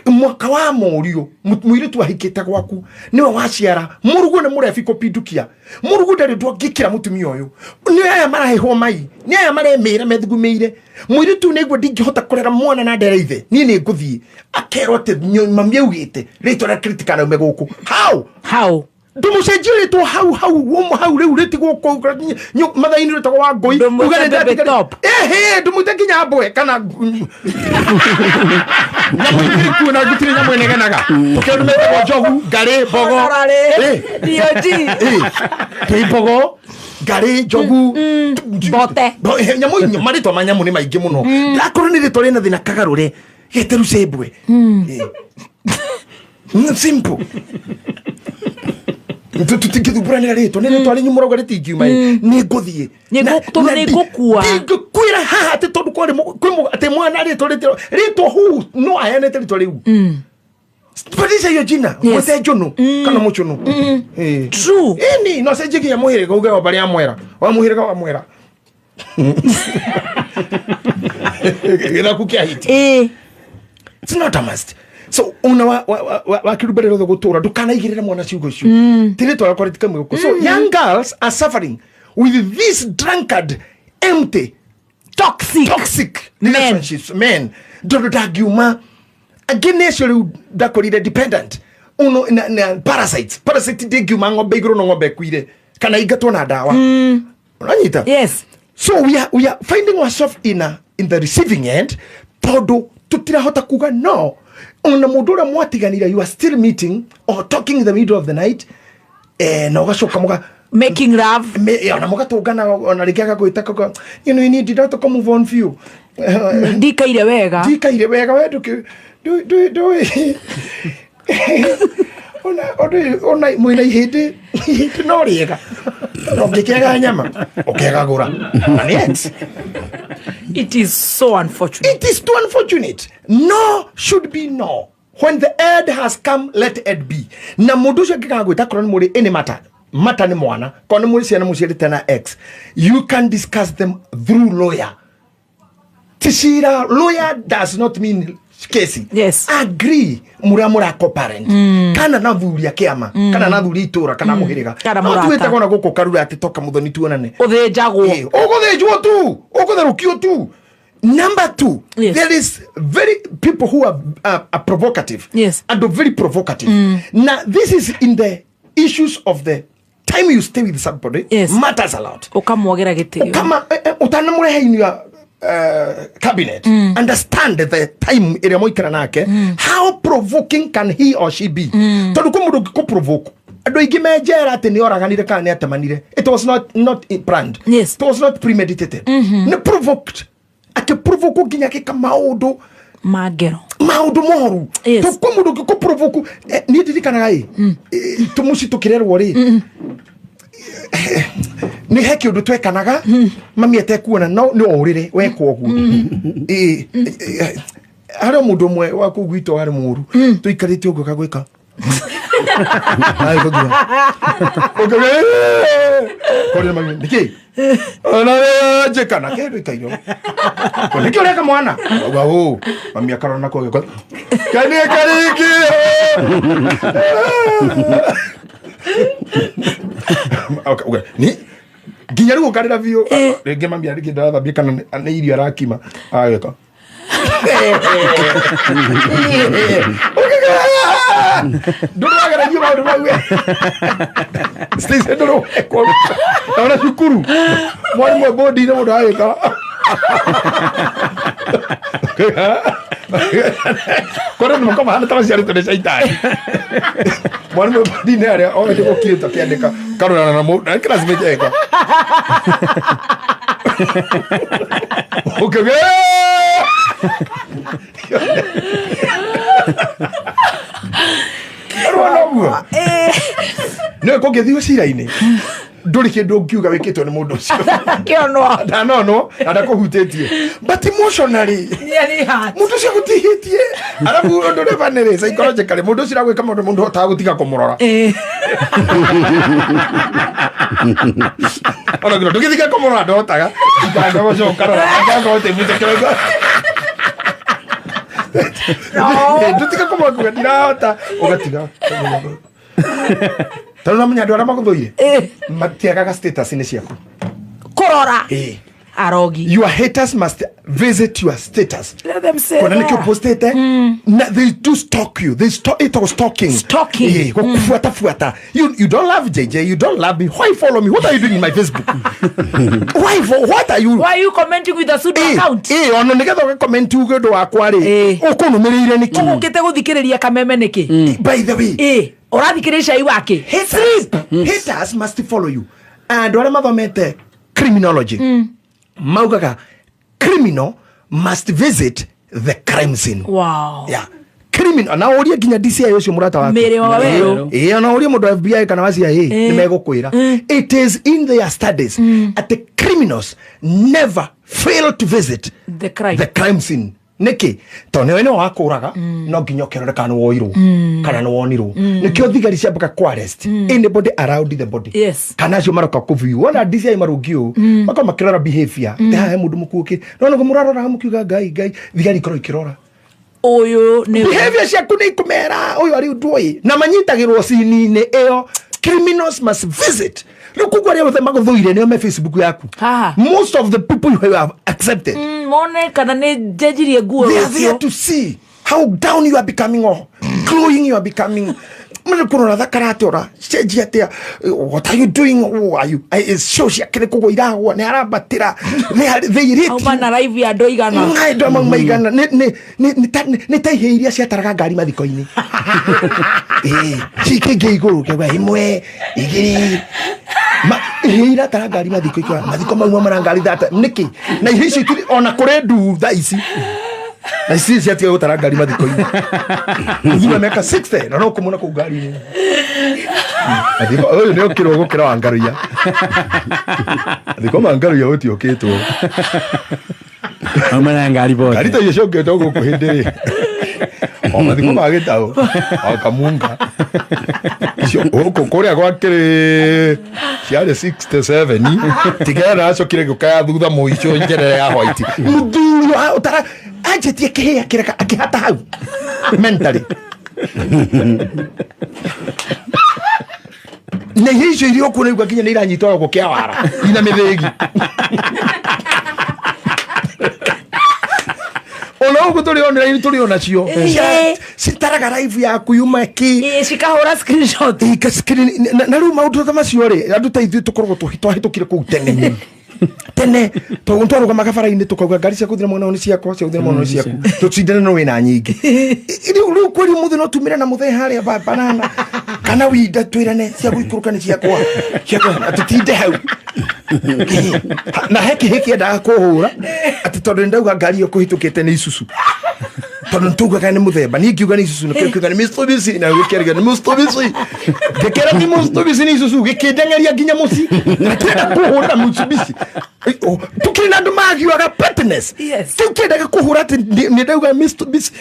mwaka wa mũriũ mũirĩtu ahikĩte gwaku nĩwe waciara mũruguo nĩ mũrebi kũpindukia mũruguo ndarĩ ũndũ angĩkĩra mũtumia ũyũ nĩ aya marahĩhwo mai nĩ aya maremĩra methugumĩire mũirĩtu nĩguo ndingĩhota kũrera mwana na ndere ithe niĩ nĩ ngũthiĩ akerwo atĩ mami augĩte rĩtwa rĩake rĩtikanaume gũkũ how how ndũmũcenjie rĩtwa hau hau ũmwe hau rĩu rĩtigwo kũu mathainĩ rĩtagwo wa ngũi. Ndũmwĩte Uge nĩ baby ndatigari- top. Ehe, ndũmwĩte nginya mbwe kana nyamũ igĩrĩ kuo na gũtirĩ nyamũ ĩnegenaga. Tũkĩona metagwo njogu, ngarĩ, mbogo. Honorary. DOG. Twĩ mbogo, ngarĩ, njogu, Mbote. Nyamũ marĩtwa ma nyamũ nĩ maingĩ mũno. Akorwo nĩ rĩtwa rĩna thĩna kagarũre, gete rucembwe. Simple. Tũtingĩthumbũranĩra rĩtwa, nĩ rĩtwa rĩnyu mũrauga rĩtingiuma ĩ. Nĩ ngũthiĩ. Nĩ tondũ nĩ ngũkua. Ndingĩkwĩra haha atĩ tondũ kwarĩ kwĩ atĩ mwana rĩtwa rĩtwa rĩtwa hu no aheanĩte rĩtwa rĩu. Badilisha hiyo jina, mwĩte Njũnũ kana Mũchũnũ. True. Ĩni, no cenjie nginya mũhĩrĩga uge wa barĩa mwera. Wa mũhĩrĩga wa mwera. Gĩthaku kĩa hiti. It's not a must. So una wa kirubere rothe gutura ndukanaigirire mwana ciugo icio. Ti rĩtwa rĩakwa rĩtikamwe gũkũ. So young girls are suffering with this drunkard, empty, toxic, toxic men. relationships, men. Ndondo ndangiuma. Angĩ nĩ acio rĩu ndakorire dependent. Uno na parasites. Parasite ndingiuma ng'ombe igũrũ no ng'ombe ĩkuire kana ingatwo na ndawa. Ũranyita? Yes. So we are finding ourselves in the receiving end tondu tutirahota kuga no. Ona mundu uria mwatiganire, you are still meeting or talking in the middle of the night, na ugacoka muga making love. Ona mugatungana, ona ringi agagwita koko, you know, you need to come move on for you. Ndikaire wega. Ndikaire wega, we nduki, ndu, ndu, ndu. Ona, ona, ona mwina ihindi, ihindi no riega. No ngĩkĩaga nyama, ũkĩagagũra. Na nĩ ex. It is so unfortunate. It is too unfortunate. No should be no. When the end has come, let it be. Na mũndũ ũcio angĩkaga gwĩta korwo nĩ mũrĩ any matter, matter nĩ mwana, korwo nĩ mũrĩ ciana mũciarĩte na ex, you can discuss them through lawyer. Ti cira, lawyer does not mean kesi. Agree muria mura co-parent. Kana na thuri a kiama, kana na thuri itura, kana muhiriga. Kana No murata. tuĩtagwo na gũkũ karura atĩ toka muthoni tuonane. Ũthĩnjagwo. Ũgũthĩnjwo tu, ũgũtherũkio tu. Number 2, there is very people who are provocative. And are very provocative. Now, this is in the issues of the time you stay with somebody. Matters a lot. Ũkamwagĩra gĩtĩo. Kama ũtanamũrehe in your cabinet. Understand the time ĩrĩa mwaikara nake. How provoking can he or she be? Tondũ kwĩ mũndũ ũngĩkũ provoke. Andũ aingĩ me njera atĩ nĩ oraganire kana nĩ atemanire. It was not planned. It was not premeditated. Nĩ provoked. Akĩprovoke nginya agĩka maũndũ Mangero. Maũndũ moru. Tondũ kwĩ mũndũ ũngĩkũ provoke. Niĩ ndirikanaga ĩ, tũmũciĩ tũkĩrerwo rĩ. Nĩ he kĩũndũ twekanaga, mami atekuona, no nĩ orĩre, weka ũguo. Harĩ o mũndũ ũmwe wa kũu gwitũ warĩ mũũru. Tũikarĩte ũguo akagwĩka. Ai kũthua. Ũkauga, "Eh." Mami, nĩkĩ? Ona njĩka na kĩndũ ikairwo. Ko nĩkĩ ũreka mwana? Auga ũ. Mami akarora na kũgĩka. Kani kariki. Okay, ni nginya rĩu ũkarĩra biũ rĩngĩ mami arĩ kĩndũ arathambia kana nĩ irio arakima agĩka ndũrwageragia maũndũ mau we. Stacey ndũrwekwo ona cukuru mwarimũ e bodi-inĩ mũndũ agĩka korwo nĩ makoma hana ta maciarĩtwo nĩ caitani mwarimũ e bodi-inĩ arĩa oete gũkirĩte akĩandĩka karorana na mũndũ na classmate eka ũkĩgĩa rwona ũguo nĩ kũngĩthiĩ cira-inĩ ndũrĩ kĩndũ ũngiuga wĩkĩtwo nĩ mũndũ ũcio. Kĩonwo. Ndanonwo na ndakũhutĩtie, but emotionally mũndũ ũcio agũtihĩtie. Arabu ũndũ ũrĩa banĩrĩ psychologically mũndũ ũcio aragwĩka maũndũ mũndũ hotaga gũtiga kũmũrora. Ona nginya ndũgĩtiga kũmũrora ndũhotaga ikandogocokarora angakorwo tĩmute kĩroko ndũtiga kũmũrora kuga ndirahota ũgatiga tondũ namenya andũ arĩa magũthũire matiagaga status-inĩ ciaku. Kũrora. Arogi. Your haters must visit your status. Let them say Kuona nĩkĩo that. postete na they do stalk you. They stalk, ĩtagwo stalking. Stalking. Gũkubuata fuata. You don't love JJ, you don't love me, why follow me? What are you doing in my Facebook? Why for what are you Why are you commenting with a pseudo account? Ona nĩgetha ũgĩcomment uge ũndũ wakwa rĩ, ũkũnũmĩrĩire nĩkĩ? Ũgũkĩte gũthikĩrĩria kameme nĩkĩ? By the way, Ũrathikĩrĩria cai wake? Haters, haters must follow you. Andũ arĩa mathomete criminology maugaga criminal must visit the crime scene. Yeah. Criminal na ũrie nginya DCI ũcio mũrata waku. Mĩrĩ wa werũ. Ona ũrie mũndũ wa FBI kana wa CIA nĩ megũkwĩra it is in their studies atĩ criminals never fail to visit The crime. the crime scene. Nĩkĩ? Tondũ nĩwe nĩwe wakũraga, no nginya ũkĩrore kana nĩ woirwo kana nĩ wonirwo. Nĩkĩo thigari ciambaga kũ arrest anybody around the body kana acio maroka kũview. Wona DCI marũngi ũũ makorwo makĩrora behavior te haha he mũndũ mũkuũ kĩ no nĩguo mũrarora mũkiuga ngai ngai thigari ikorwo ikĩrora Ũyũ nĩ behavior ciaku nĩ ikũmera ũyũ arĩ ũndũ na manyitagĩrwo cini-inĩ ĩyo. Criminals must visit. Rĩu koguo arĩa othe magũthũire nĩo me Facebook yaku. Haha. Most of the people you have accepted, Mone kana nĩ njenjirie nguo they are there rũciũ. to see how down you are becoming or glowing you are becoming. Mene kũrora thakara atĩa ũra cenjia atĩa, what are you doing? Oh, are you show ciake nĩ kũgwa iragwa nĩ arambatĩra. They rate Auma you. na live ya andũ aigana? Ngai ndo mau maigana nĩ ta ihĩ iria ciataraga ngari mathiko-inĩ. Cikĩingĩ igũrũ kĩauga ĩmwe igĩrĩ. Ihĩ iratara ngari mathiko ikiuga mathiko mauma mara ngari thata nĩkĩ na ihĩ icio itirĩ ona kũrĩ ndu thaa ici na ici ciatiga gũtara ngari mathiko-inĩ mũthuri wa mĩaka 60 na no kũmona kũu ngari-inĩ. Mathiko ũyũ nĩ ũkĩrwo gũkĩra wa ngaruiya. Mathiko ma ngaruiya gũtiũkĩtwo. Auma na ngari bote. Ngari ta icio ciokĩte gũkũ hĩndĩ rĩ o mathiko ma gĩtaũ o kamunga icio gũkũ kũrĩa gwakĩrĩ ciarĩ 67 tigera acokire gĩũka ya thutha mũico njerere ya white mũthuri wa ũtara anjĩtie kĩhĩa kĩreka akĩhata hau mentally na ihe icio iria ũkuona igua nginya nĩ iranyita oro gũkĩa wara ina mĩthĩgi ona ũguo tũrĩ online tũrĩ onacio citaraga live yaku yuma kĩ. Cikahũra screenshot. Ika screen na rĩu maũndũ ta macio rĩ andũ ta ithuĩ tũkoragwo twahĩtũkire kũu tene tene tondũ twarũgamaga bara-inĩ tũkauga ngari cia gũthira mwena ũyũ nĩ ciakwa cia gũthira mwena ũyũ nĩ ciaku tũcindane no wĩna nyingĩ. Rĩu kweri mũthĩ no tumĩre na mũthee harĩa banana kana winda twĩrane cia gũikũrũka nĩ ciakwa ciakwa na tũtinde hau. Na he kĩhĩ kĩendaga kũhũra atĩ tondũ nĩndauga ngari ĩyo kũhĩtũkĩte nĩ Isuzu tondũ nĩtaugaga nĩ mũthemba niĩ ngiuga nĩ Isuzu nĩkĩo kiuga nĩ Mitsubishi na gĩkĩarĩga nĩ Mitsubishi ngĩkĩra ti Mitsubishi nĩ Isuzu gĩkĩndengeria nginya mũciĩ na kĩenda kũhũra Mitsubishi. Tukĩrĩ na andũ magiuaga pettiness. Kĩu kĩendaga kũhũra atĩ nĩ ndauga Mitsubishi.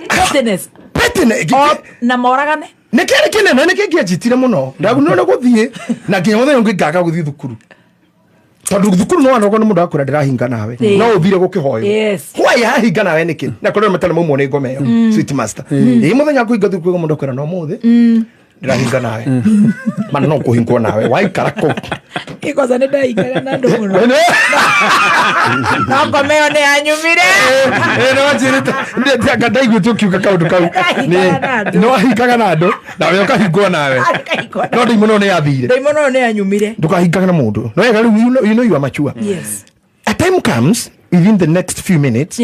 Pettiness. Pettiness. O, na moragane. Nä kä arä kä nene nä kä ngä anjitire må no ndagunirwo nä gå thiä na nginya må thenya å ngä ngaga gå thiä thukuru tondå thukuru no wanogwo nä må ndå akwä ra ndä rahinga nawe. Ĩĩ. No å thire gå kä hoywo. Yes. Why hahinga nawe nä kä na korwo matarä maumwo nä ngoma ä yo sweet master ä må thenya kå hinga thukuru må ndå akwä ra no må thä ndä rahinga nawe mana no kå hingwo nawe waikara kå. Ikosa nä ndaingaga na andå må no no ngoma ä yo nä yanyumire. Nä ndaiguä å kiuga kaå ndå kau. Ndahingaga na andũ. Nä wahingaga na andå nawe å kahingwo nawe. Ngahingwo no ndimono nä yathire. Ndaimono ä yo nä yanyumire. Ndukahingaga na mundu no wega riu you know you are mature. Yes. A time comes within the next few minutes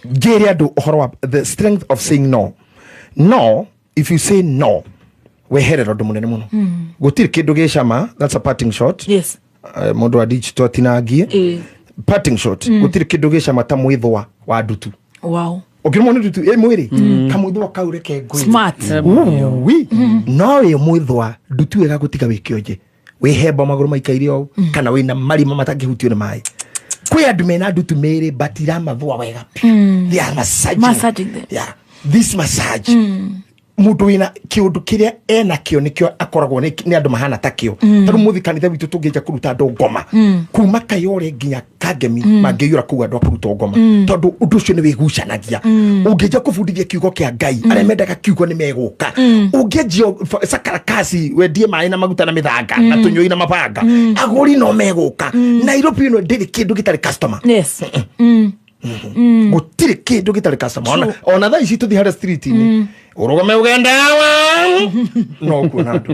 njĩre andũ ũhoro wa the strength of saying no. No, if you say no, weherera ũndũ mũnene mũno. Gũtirĩ kĩndũ gĩ cama. That's a parting shot. Mũndũ wa digital atinangie. Parting shot, gũtirĩ kĩndũ gĩ cama ta mwĩthũa wa ndutu. Ũngĩrũmwo nĩ ndutu ĩ mwĩrĩ kamwĩthũa kau reke ngwĩre. Smart. Ui, no wĩ mwĩthũa ndutu ĩgagũtiga wĩ kĩonje wĩhemba magũrũ maikaire ũũ kana wĩna marima matangĩhutio nĩ maĩ. Kwĩ andũ mena ndutu mĩĩrĩ but iramathũa wega biũ. They are massaging. Massaging them. Yeah. This massage, mũndũ wĩna kĩũndũ kĩrĩa ena kĩo nĩkĩo akoragwo nĩ andũ mahana ta kĩo. Tarĩu mũthi kanitha witũ tũngĩnja kũruta andũ ngoma kuma Kayore nginya Kangemi mangĩiyũra kũu andũ a kũrutwo ngoma tondũ ũndũ ũcio nĩ wĩgucanagia. Ũngĩnja kũbundithia kiugo kĩa Ngai, arĩa mendaga kiugo nĩ megũka. Ũngĩanjia sakarakasi wendie maĩ na maguta na mĩthanga na tũnyũi na mabanga, agũri no megũka. Nairobi ĩno ndĩrĩ kĩndũ gĩtarĩ customer. Gũtirĩ kĩndũ gĩtarĩ customer. Ona thaa ici tũthiĩ harĩa street-inĩ ũrũgame ũgendawa no kuona andũ.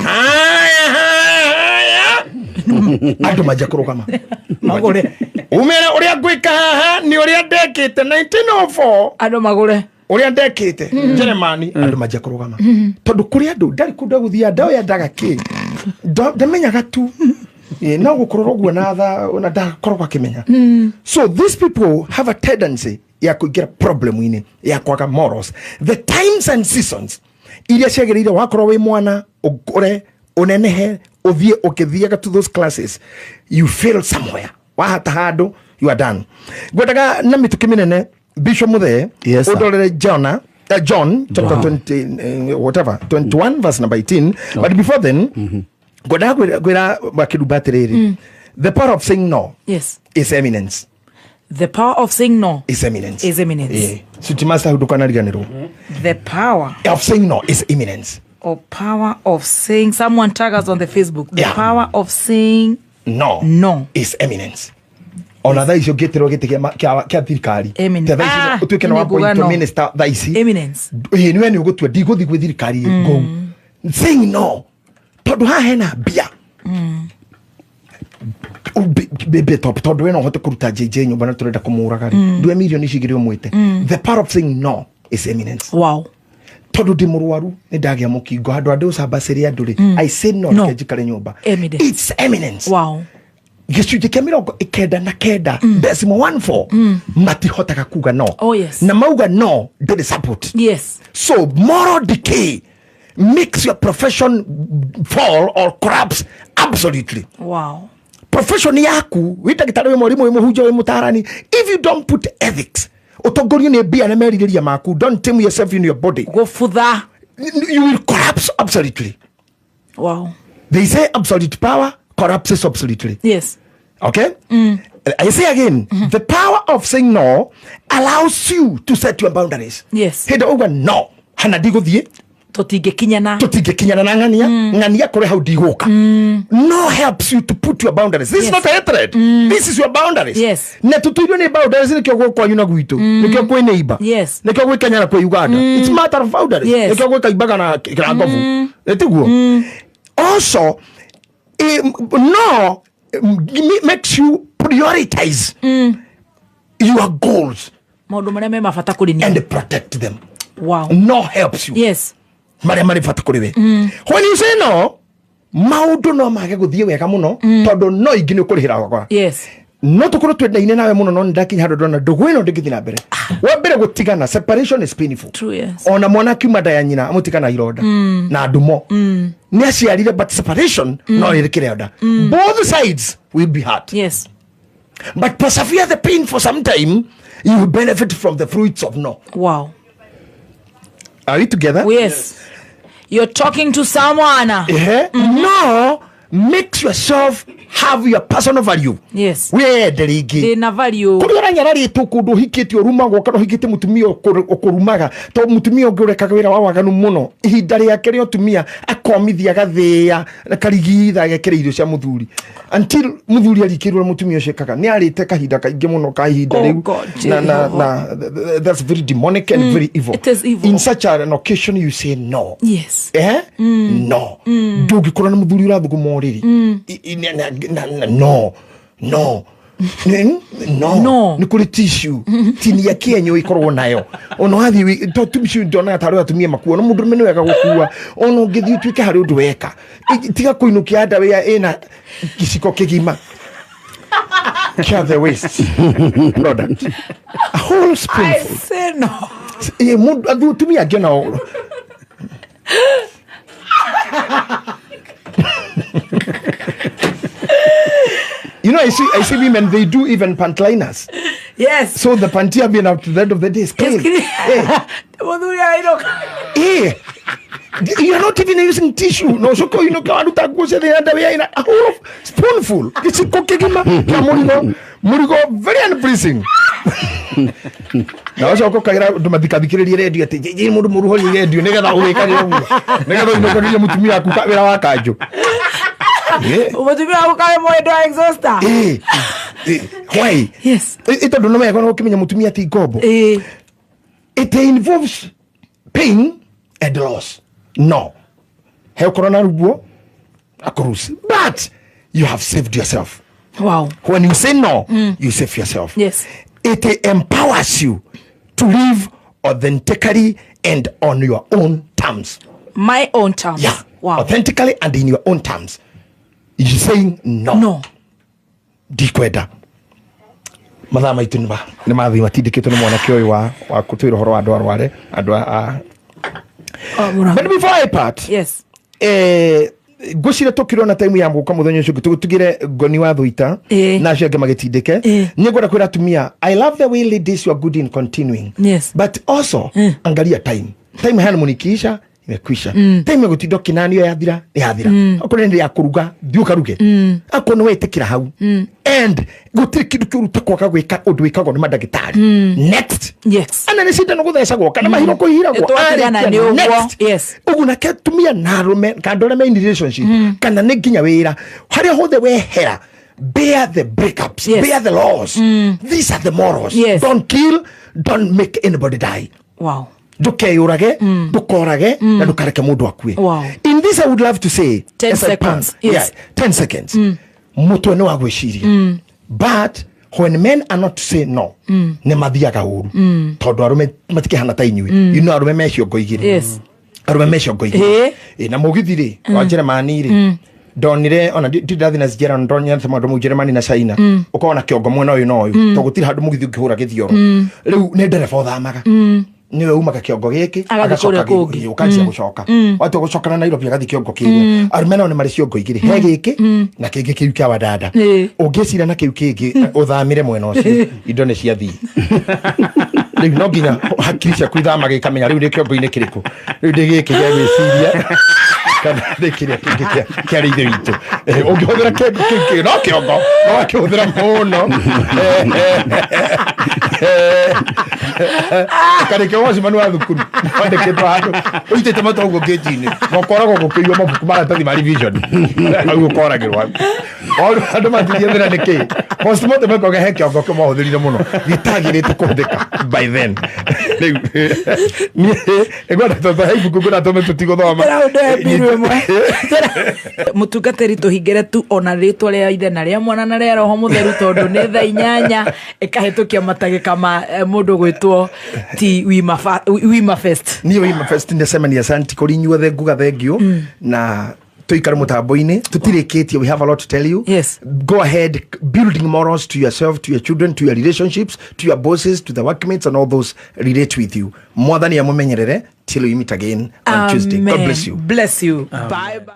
Haya, haya, haya, andũ manjia kũrũgama Magũre. Umere ũrĩa ngwĩka haha nĩ ũrĩa ndekĩte 1904. Andå magũre. Ũrĩa ndekĩte Jeremani, andũ manjia kũrũgama tondũ kũrĩ andũ ndarĩ kũndũ agũthiĩ ndoyendaga kĩ. Ndamenyaga tu. No gũkorwo ũguo na tha na ndakoragwo akĩmenya. So these people have a tendency ya kũingĩra problem-inĩ ya kwaga morals. The times and seasons iria ciagĩrĩire wakorwo wĩ mwana ũkũre ũnenehe ũthiĩ ũkĩthiaga to those classes, you fail somewhere, wahata handũ, you are done. Ngwendaga na mĩtũkĩ mĩnene, Bishop Muthee. Yes, sir. Ũndorere Jona, John chapter 20, whatever 21 verse number 18. But before then ngwendaga kwĩra makĩrumba atĩrĩrĩ, the power of saying no is eminence. The power of saying no Is eminence. is eminence. Yeah. Suti master ndũkanariganĩrwo. The power of saying no is eminence. Or power of saying, someone tag us on the Facebook, the power of saying no no is eminence. Ona thaa ici ũngĩtĩrwo gĩtĩ kĩa thirikari. Eminence. Ta thaa ici Ah, ũtuĩke nĩ nĩ nguga wapointwo no. minister thaa ici. Eminence. Ĩĩ, nĩwe nĩ ũgũtua ndigũthiĩ gwĩ thirikari ngũu saying no tondũ haha hena mbia. Tondũ we no ũhote kũruta JJ nyũmba na tũrenda kũmũraga rĩ, ndue mirioni cigĩrĩ ũmwĩte. The power of saying no is eminence. Tondũ ndĩ mũrwaru nĩ ndagĩa mũkingo handũ andũ ũcambacĩre andũ rĩ, I say no. No. Reke njikare nyũmba. Eminence. It's eminence. Gĩcunjĩ kĩa 94 decimal 14 matihotaga kuga no. Oh, yes. Na mauga no ndĩrĩ support. So moral decay makes your profession fall or collapse absolutely. Profession yaku wĩ ndagĩtarĩ wĩ mwarimũ wĩ mũhunjia wĩ mũtarani, if you don't put ethics ũtongorio nĩ mbia na merirĩria maku, don't tame yourself in your body. Gũbutha. You will collapse absolutely. They say absolute power collapses absolutely. Okay? I say again, the power of saying no allows you to set your boundaries. Hĩndĩ uga no hana ndigũthiĩ. Tũtingĩkinyana. Tũtingĩkinyana na ng'ania ng'ania kũrĩ hau ndigũka. No helps you to put your boundaries. This is not hatred. This is your boundaries. Na tũtũirio nĩ boundaries nĩkĩo gwĩ kwanyu na gwitũ nĩkĩo kwĩ neighbor nĩkĩo gwĩ Kenya na kwĩ Uganda. It's matter of boundaries. Nĩkĩo gwĩ Kaimbaga na Kĩrangobu ĩtiguo. Also, no makes you prioritize your goals maũndũ marĩa me mabata kũrĩ niĩ and protect them. No helps you marĩa marĩ bata kũrĩ we. When you say no, maũndũ no mage gũthiĩ wega mũno tondũ no ingĩ nĩ ũkũrĩhĩra gwakwa. No tũkorwo twendaine nawe mũno no nĩndakinya handũ ndona ndũgũ ĩno ndĩngĩthiĩ na mbere. Wa mbere gũtigana, separation is painful. True, yes. Ona mwana akiuma nda ya nyina amũtigana ironda na ndumo nĩ aciarire, but separation no ĩrĩ kĩronda. Both sides will be hurt. But persevere the pain for some time, you will benefit from the fruits of no. Are we together? Yes. You're talking to someone. No makes yourself have your personal value. Yes. Wende rĩngĩ. Ndĩna value. Kũrĩa ũranyararĩtwo kũndũ ũhikĩtie ũrumagwo kana ũhikĩtie mũtumia ũkũrumaga, to mũtumia ũngĩ ũrekaga wĩra wa waganu mũno, ihinda rĩake rĩa ũtumia akomithia, agathĩĩa karigitha, agekĩra irio cia mũthuri until mũthuri arikĩirwo ũrĩa mũtumia ũcio ekaga. Nĩ arĩte kahinda kaingĩ mũno ka ihinda Oh rĩu. God, Na Jehovah. na that's very demonic and very evil. It is evil. In such an occasion you say no. Yes. No, ndũngĩkorwo na mũthuri ũrathuguma ũrĩrĩ. No, no. No. No. Nĩ kũrĩ tissue tinia kĩenyũ ĩkorwo nayo ona wathiĩ to tissue ndonaga tarĩ atumia makua no mũndũrũme nĩ wega gũkua ona ũngĩthiĩ ũtuĩke harĩ ũndũ weka. Tiga kũinũkia ndawĩa ĩna gĩciko kĩgima kĩa the waste product, a whole I spoonful. say no. Mũndũ atumia angĩ onao. You know, I see women, they do even pantliners. Yes. So the panty have been up to the end of the day is clean. It's clean. Eh, Mũthuri arainũka. You are not even using tissue. No, so you know, kawaruta nguo ciothe underwear in a whole of spoonful. Gĩciko kĩgima kĩa mũrigo. Mũrigo very unpleasing. Na ũcoka ũkagira andũ mathikathikĩrĩrie redio atĩ jĩ mũndũ mũru horie redio nĩgetha ũwĩkage ũguo. Nĩgetha ũinũkagĩrie mũtumia waku wĩra wa kanjũ. Mũtumia waku kawe mwendo wa exhauster. Why? Yes. Tondũ nĩ wega ũkĩmenya mũtumia ti ngombo. It involves pain and loss. No. He ũkorwo na ruo akũruci. But you have saved yourself. Wow. When you say no, you save yourself. Yes. It empowers you to live authentically and on your own terms. My own terms. Yeah. Wow. Authentically and in your own terms. You're saying no. No. Ndikwenda. Mathaa maitũ nĩ mathiĩ matindĩkĩtwo nĩ mwanake ũyũ wa kũtwĩra ũhoro wa andũ arware andũ a Oh, mũrango. But before I part, Yes. ngwĩciria tũkĩrwo time ya gũka mũthenya ũcio ũngĩ tũgĩtugĩre ngoni wa thũita na acio angĩ magĩtindĩke. Nĩ ngwenda kwĩra atumia, I love the way ladies, you are good in continuing, Yes. but also angalia time. Time honeymoon ikiisha, imekwisha. Time ya gũtinda ũkĩnanio yathira, nĩ yathira. Okorwo nĩ ya kũruga, thiĩ ũkaruge. Akorwo nĩ wetĩkĩra hau and gũtirĩ kĩndũ kĩũru ta kwaga gwĩka ũndũ wĩkagwo nĩ mandagĩtarĩ. Next. Yes. Ana nĩ cindano gũthecagwo kana mahiro kũhiragwo. Twatigana Arĩkia, nĩ ũguo. next. Yes. Ũguo nake atumia na arũme kana andũ arĩa me in relationship kana nĩ nginya wĩra harĩa hothe wehera, bear the breakups. Yes. Bear the laws. These are the morals. Yes. Don't kill, don't make anybody die. Wow. Ndũkeyũrage, ndũkorage na ndũkareke mũndũ akue. Wow. In this I would love to say 10 as I seconds. pan- Yes. Yeah, 10 seconds. Mũtwe nĩ wa gwĩciria, but when men are not to say no, nĩ mathiaga ũru tondũ arũme matikĩhana ta inyuĩ. You know, arũme me ciongo igĩrĩ. Yes. Arũme me ciongo igĩrĩ. Na mũgithi rĩ wa Jeremani rĩ, ndonire ona ndi ndathi na Njera, ndonire maũndũ mau Jeremani na China, ũkorwo na kĩongo mwena ũyũ na ũyũ tondũ gũtirĩ handũ mũgithi ũngĩhũra gĩthioro. Rĩu nĩ ndereba ũthamaga, niwe umaga kĩongo gĩkĩ Agathiĩ agacoka kũrĩa kũngĩ. ũkanjia gũcoka watua gũcoka na Nairobi agathiĩ kĩongo kĩrĩa. Arũme nao nĩ marĩ ciongo igĩrĩ, he gĩkĩ na kĩngĩ kĩu kĩa wadada. Ũngĩcira na kĩu kĩngĩ ũthamĩre mwena ũcio, indo nĩ ciathiĩ. Rĩu no nginya hakiri ciaku ithamaga ikamenya rĩu ndĩ kĩongo-inĩ kĩrĩkũ, rĩu ndĩ gĩkĩ gĩa gwĩciria kana ndĩ kĩrĩa kĩngĩ kĩa ithe witũ. Ũngĩhũthĩra kĩongo kĩu kĩngĩ no kĩongo no wakĩhũthĩra mũno karĩkĩo wacimani wa thukuru wandĩkĩtwo handũ ũitĩte mata ũguo ngĩnji-inĩ na ũkoragwo gũkĩiywo mabuku maratathi ma revision hau ũkoragĩrwo hau. Andũ matithiĩ nĩ kĩ postmortem ĩkoga he kĩongo kĩmahũthĩrire mũno gĩtagĩrĩte kũhũthĩka by then. Rĩu niĩ ngwenda tondũ he ibuku ngwenda tũme tũtigũthoma. Mũtungatĩri, tũhingĩre tu ona rĩtwa rĩa ithe na rĩa mwana na rĩa roho mũtheru tondũ nĩ thaa 8 ĩkahĩtũkia matagĩka ma mũndũ gwĩtwo ti Wima Fest. Niĩ Wima Fest ndecemania asanti kũrĩ inyuothe, nguga thengiũ na tuikare mutambo-inĩ tutirĩkĩtie. We have a lot to tell you. Yes. Go ahead building morals to yourself, to your children, to your relationships, to your bosses, to the workmates and all those relate with you. Mwathani amumenyerere till we meet again on Tuesday. God Amen. bless you. Bless you. Bye bye.